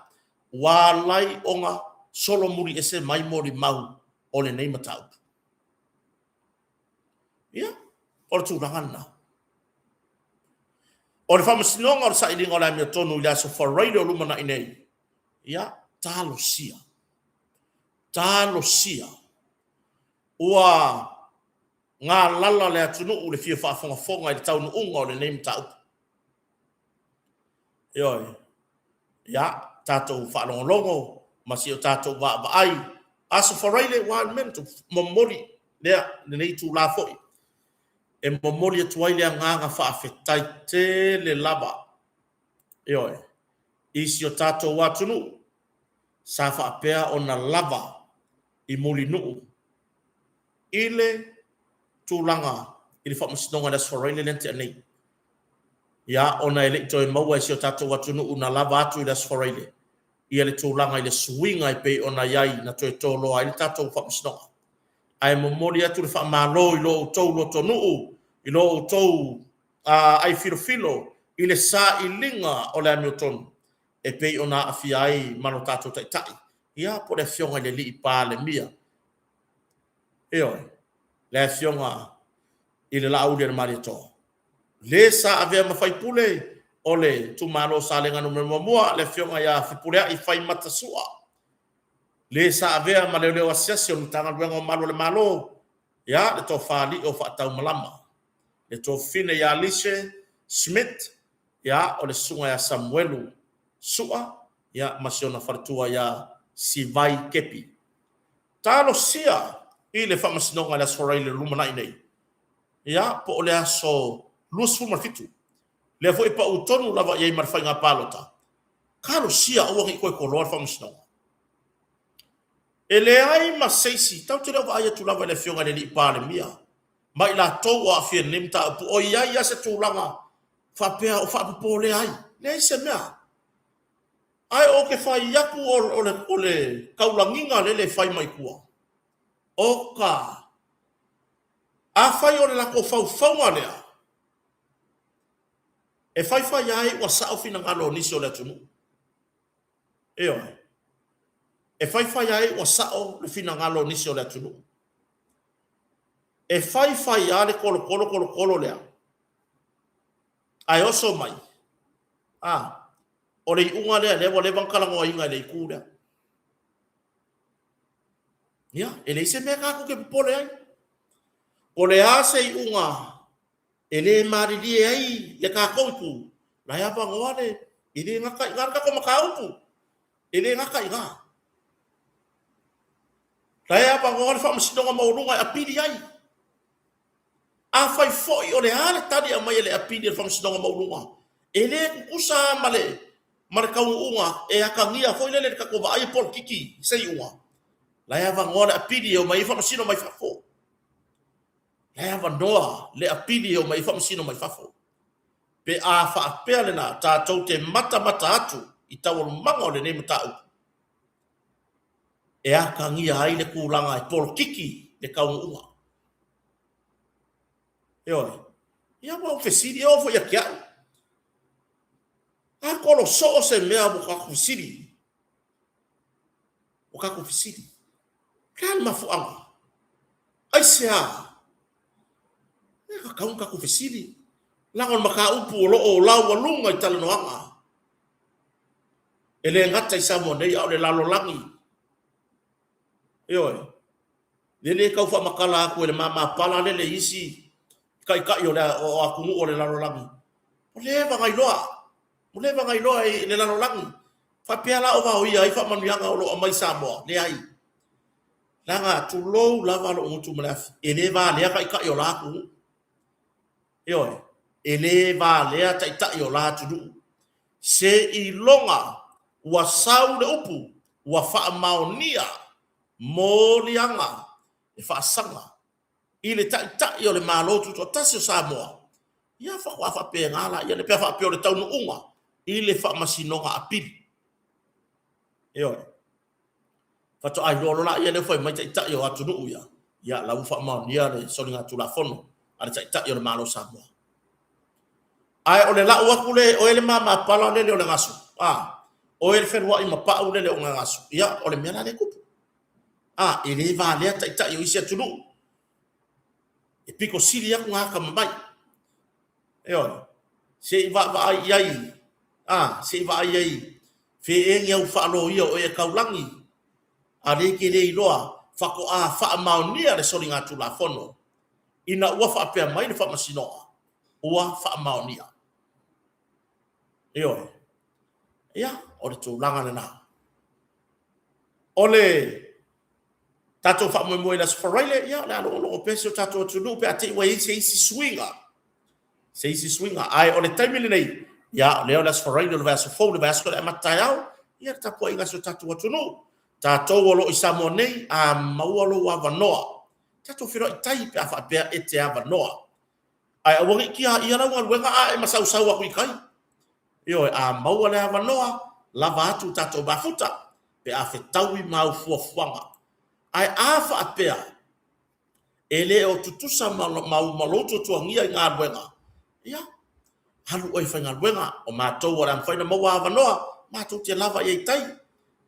S1: ua ala ai ona solomuli ese mai molimau o lenei mataupu. Ia, o le tulaga lena. O le Faamasinoga o le Sailiga o le Amiotonu i le Aso Faraile o lumanai nei, ia, talosia, talosia ua galala le atunuu i le fia faafogafoga i le taunuuga o lenei mataupu. Ioe. Ia, tatou faalogologo ma si o tatou vaavaai. Aso Faraile, ua a le mea na tupu? Momoli lea, lenei itula foi, e momoli atu ai le agaga faafetai tele lava, ioe, i si o tatou atunuu sa faapea ona lava i Mulinuu i le tulaga i le Faamasinoga i le Aso Faraile lea na tea nei. Ia, ona e le i toe maua e si o tatou atunuu na lava atu i le Aso Faraile ia le tulaga i le suiga e pei ona i ai na toe toloa ai le tatou Faamasinoga. Ae momoli atu le faamalo i lo outou lotonuu, i lo outou aifilofilo i le sailiga o le amiotonu e pei ona aafia ai ma lo tatou Taitai, ia po o le Afioga i le Alii Palemia, ioe, le Afioga i le Laauli a le Malietoa, le sa avea ma faipule o le itumalo o Salega Nu.1, le Afioga ia Fepuleai Faimata Sua, le sa avea ma leoleo asiasi o le Matagaluega o Malu o le Malo, ia, le Tofa Alii o Faataumalama, le Tuafafine ia Alice Smith, ia, o le Susuga ia Samuelu Sua, ia, ma si ona faletua ia Sivai Kepi. Talosia i le Faamasinoga i le Aso Faraile o lumanai nei, ia, po o le aso 27, lea foi e pau tonu lava i ai ma le faiga palota, talosia aua ne i toe toloa le Faamasinoga. E leai ma se isi, tatou te le o vaai atu lava i le Afioga i le Alii Palemia ma i latou o aafia i lenei mataupu, o i ai lava se tulaga faapea o faapopolea ai, leai se mea. Ae ou te fai atu o le, o le taulagiga lele e fai mai tua, oka, afai o le latou faufauga lea, e faifai ai ua sao finagalo o nisi o le atunuu. Ioe. E faifai ai ua sao le finagalo o nisi o le atunuu. E faifai lava le tolotolo tolotolo lea, ae oso mai, a, o le iuga lea, lea ua leva ona talanoaina e le itu lea. Ia, e leai se mea tatou te popole ai. O le a se iuga e le malilie ai le tatou itu, la e avanoa le, e le gata i ina le tatou mataupu, e le gata i ina. La e avanoa le Faamasinoga Maualuga e apili ai. Afai foi o le a le tali e aumai e le apili a le Faamasinoga Maualuga, e le tutusa lava ma le, ma le taunuuga e atagia foi lele i le tatou vaai e polokiki se iuga, la e avanoa le apili e omai ai faamasino mai fafo. La e avanoa le apili e omai ai faamasino mai fafo. Pe a faapea lena, tatou te matamata atu i taualumaga o lenei mataupu e atagia ai le tulaga e polokiki le taunuuga. Ioe. Ia ua ou fesili, e oo foi ia te au. A kolo soo se mea ua tatou fesili. Ua tatou fesili. O le a le mafuaaga? Aisea? E tatau ona tatou fesili, leaga o le mataupu o lo o laualuga i talanoaga. E le gata i Samoa nei, a o le lalolagi. Ioe. E le tau faamatala atu e le mamapala lele i isi taitai o le o atunuu o le lalolagi. Ua leva ona iloa, ua leva ona iloa e le lalolagi. Faapea la o vaoia ai faamanuiaga o lo o aumai i Samoa? Leai. Leaga, tulou lava lou gutu ma le afi, e le valea taitai o la atunuu. Ioe, e le valea taitai o la atunuu. Seiloga ua sau le upu ua faamaonia moliaga e faasaga i le Taitai o le Malo Tutoatasi o Samoa, ia faatoa faapena laia pe a faapea o le taunuuga i le Faamasinoga Apili. Ioe. Faatoa iloa loa laia lea ua fai mai Taitai o atunuu ia, ia la ua faamaonia le soligatulafono a le Taitai o le Malo o Samoa. Ae o le lau atu le, oe le mamapala lele o le gasu, a, oe le feluai ma pau lele o le gasu, ia o le mea la lea e tupu. A, e le valea taitai o isi atunuu. E pito sili atu na atamamai. Ioe. Se i vaavaai i ai, a, se i vaai i ai, feegi au faaloia o ee taulagi, a lea e te le iloa, faatoa faamaonia le soligatulafono ina ua faapea mai le Faamasinoga, ua faamaonia. Ioe. Ia, o le tulaga lena. O le tatou faamoemoe i le Aso Faraile, ia o le a logologo pea si o tatou atunuu pe a te i ua i ai se isi suiga, se isi suiga. Ae o le taimi lenei, ia o lea o le Aso Faraile o le vaiaso fou, le vaiaso o le amata taeao, ia le tapuaiga a si o tatou atunuu. Tatou o lo o i Samoa nei, a maua lou avanoa, tatou feiloai tai pe a faapea e te avanoa. Ae aua ne i tiaia lau galuega a e masausau atu i tai. Ioe, a maua le avanoa, lava atu tatou mafuta pe a fetaui ma au fuafuaga. Ae a faapea e le o tutusa ma lou tuatuagia i galuega, ia, alu oe e faigaluega, o matou o le a mafai ona maua avanoa, matou te lava i ai i tai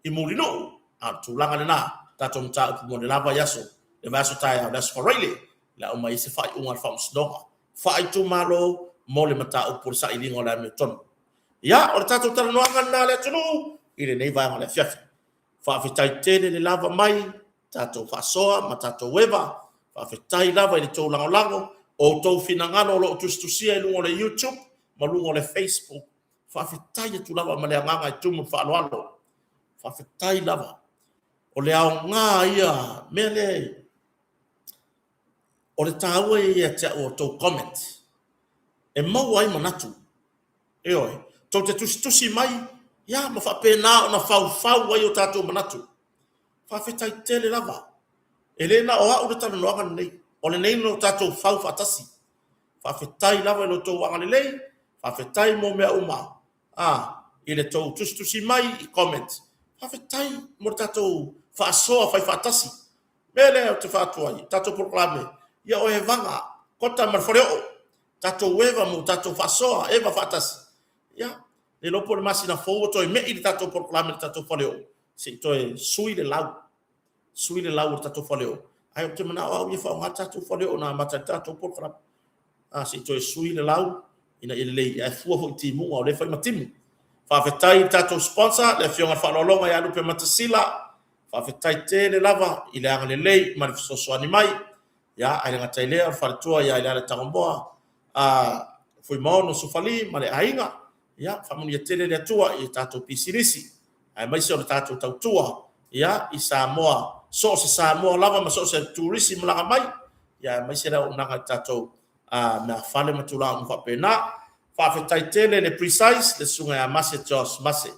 S1: i Mulinuu. A o le tulaga lena, tatou mataupu mo le la vaiaso, le vaiaso taeao, le Aso Faraile, o le a aumai ai se faaiuga a le Faamasinoga Faaitumalo mo le mataupu o le sailiga o le amiotonu. Ia, o le tatou talanoaga lena a le atunuu i lenei vaega o le afiafi. Faafetai tele le lava mai, tatou faasoa ma tatou eva. Faafetai lava i le tou lagolago, o outou finagalo o lo o tusitusia i luga o le YouTube ma luga o le Facebook. Faafetai atu lava ma le agaga e tumu i le faaaloalo. Faafetai lava. O le aoga ia mea lea O le taua ia ia te au o tou comment e maua ai manatu. Ioe, tou te tusitusi mai, ia ma faapena ona faufau ai o tatou manatu. Faafetai tele lava. E le na o au le talanoaga lenei, o lenei na o tatou fau faatasi. Faafetai lava i lo outou agalelei, faafetai mo mea uma a i le tou tusitusi mai i comment. Faafetai mo le tatou faasoa fai faatasi. Mea lea ou te fautua ai, tatou polokalame, ia o evaga, kota ma le faleoo, tatou eva mo tatou faasoa, eva faatasi. Ia, le iloa po o le masina fou ua toe me'i le tatou polokalame i le tatou faleoo, se i toe sui le lau, sui le lau o le tatou faleoo. Ae ou te manao au ia faaaoga le tatou faleoo na amata ai le tatou polokalame. A, se i toe sui le lau ina ia lelei, ae fua foi i timuga o lea e fai ma timu. Faafetai i le tatou sponsor, le Afioga i le Faaaloaloga ia Lupe Matasila, Faafetai tele lava i le agalelei ma le fesoasoani mai. Ia, ae le gata i lea, o le faletua ia Eleala Tagomoa, a Fuimaono Sufali ma le aiga. Ia, faamanuia tele le Atua i tatou pisinisi, aemaise o le tatou tautua, ia, i Samoa, so o se Samoa lava ma so o se turisi malaga mai, ia, aemaise le auaunaga i tatou a, meafale ma tulaga uma faapena. Faafetai tele le Precise, le susuga ia Mase Josh Mase.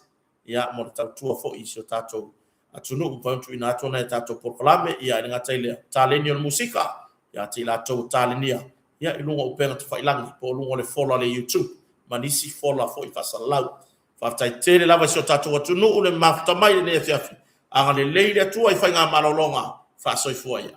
S1: ia, mo le tautua foi i si o tatou atunuu, mafai ona tuuina atu nai a tatou polokalame, ia, e le gata i lea, taleni o le musika, ia, Ia te i latou ua talenia ia i luga o upega tafailagi po o luga o le fola o le YouTube ma nisi fola foi faasalalau. Faafetai tele lava i si o tatou atunuu le mafuta mai i lenei afiafi. Agalelei le Atua i faigamalologa faasoifua ia.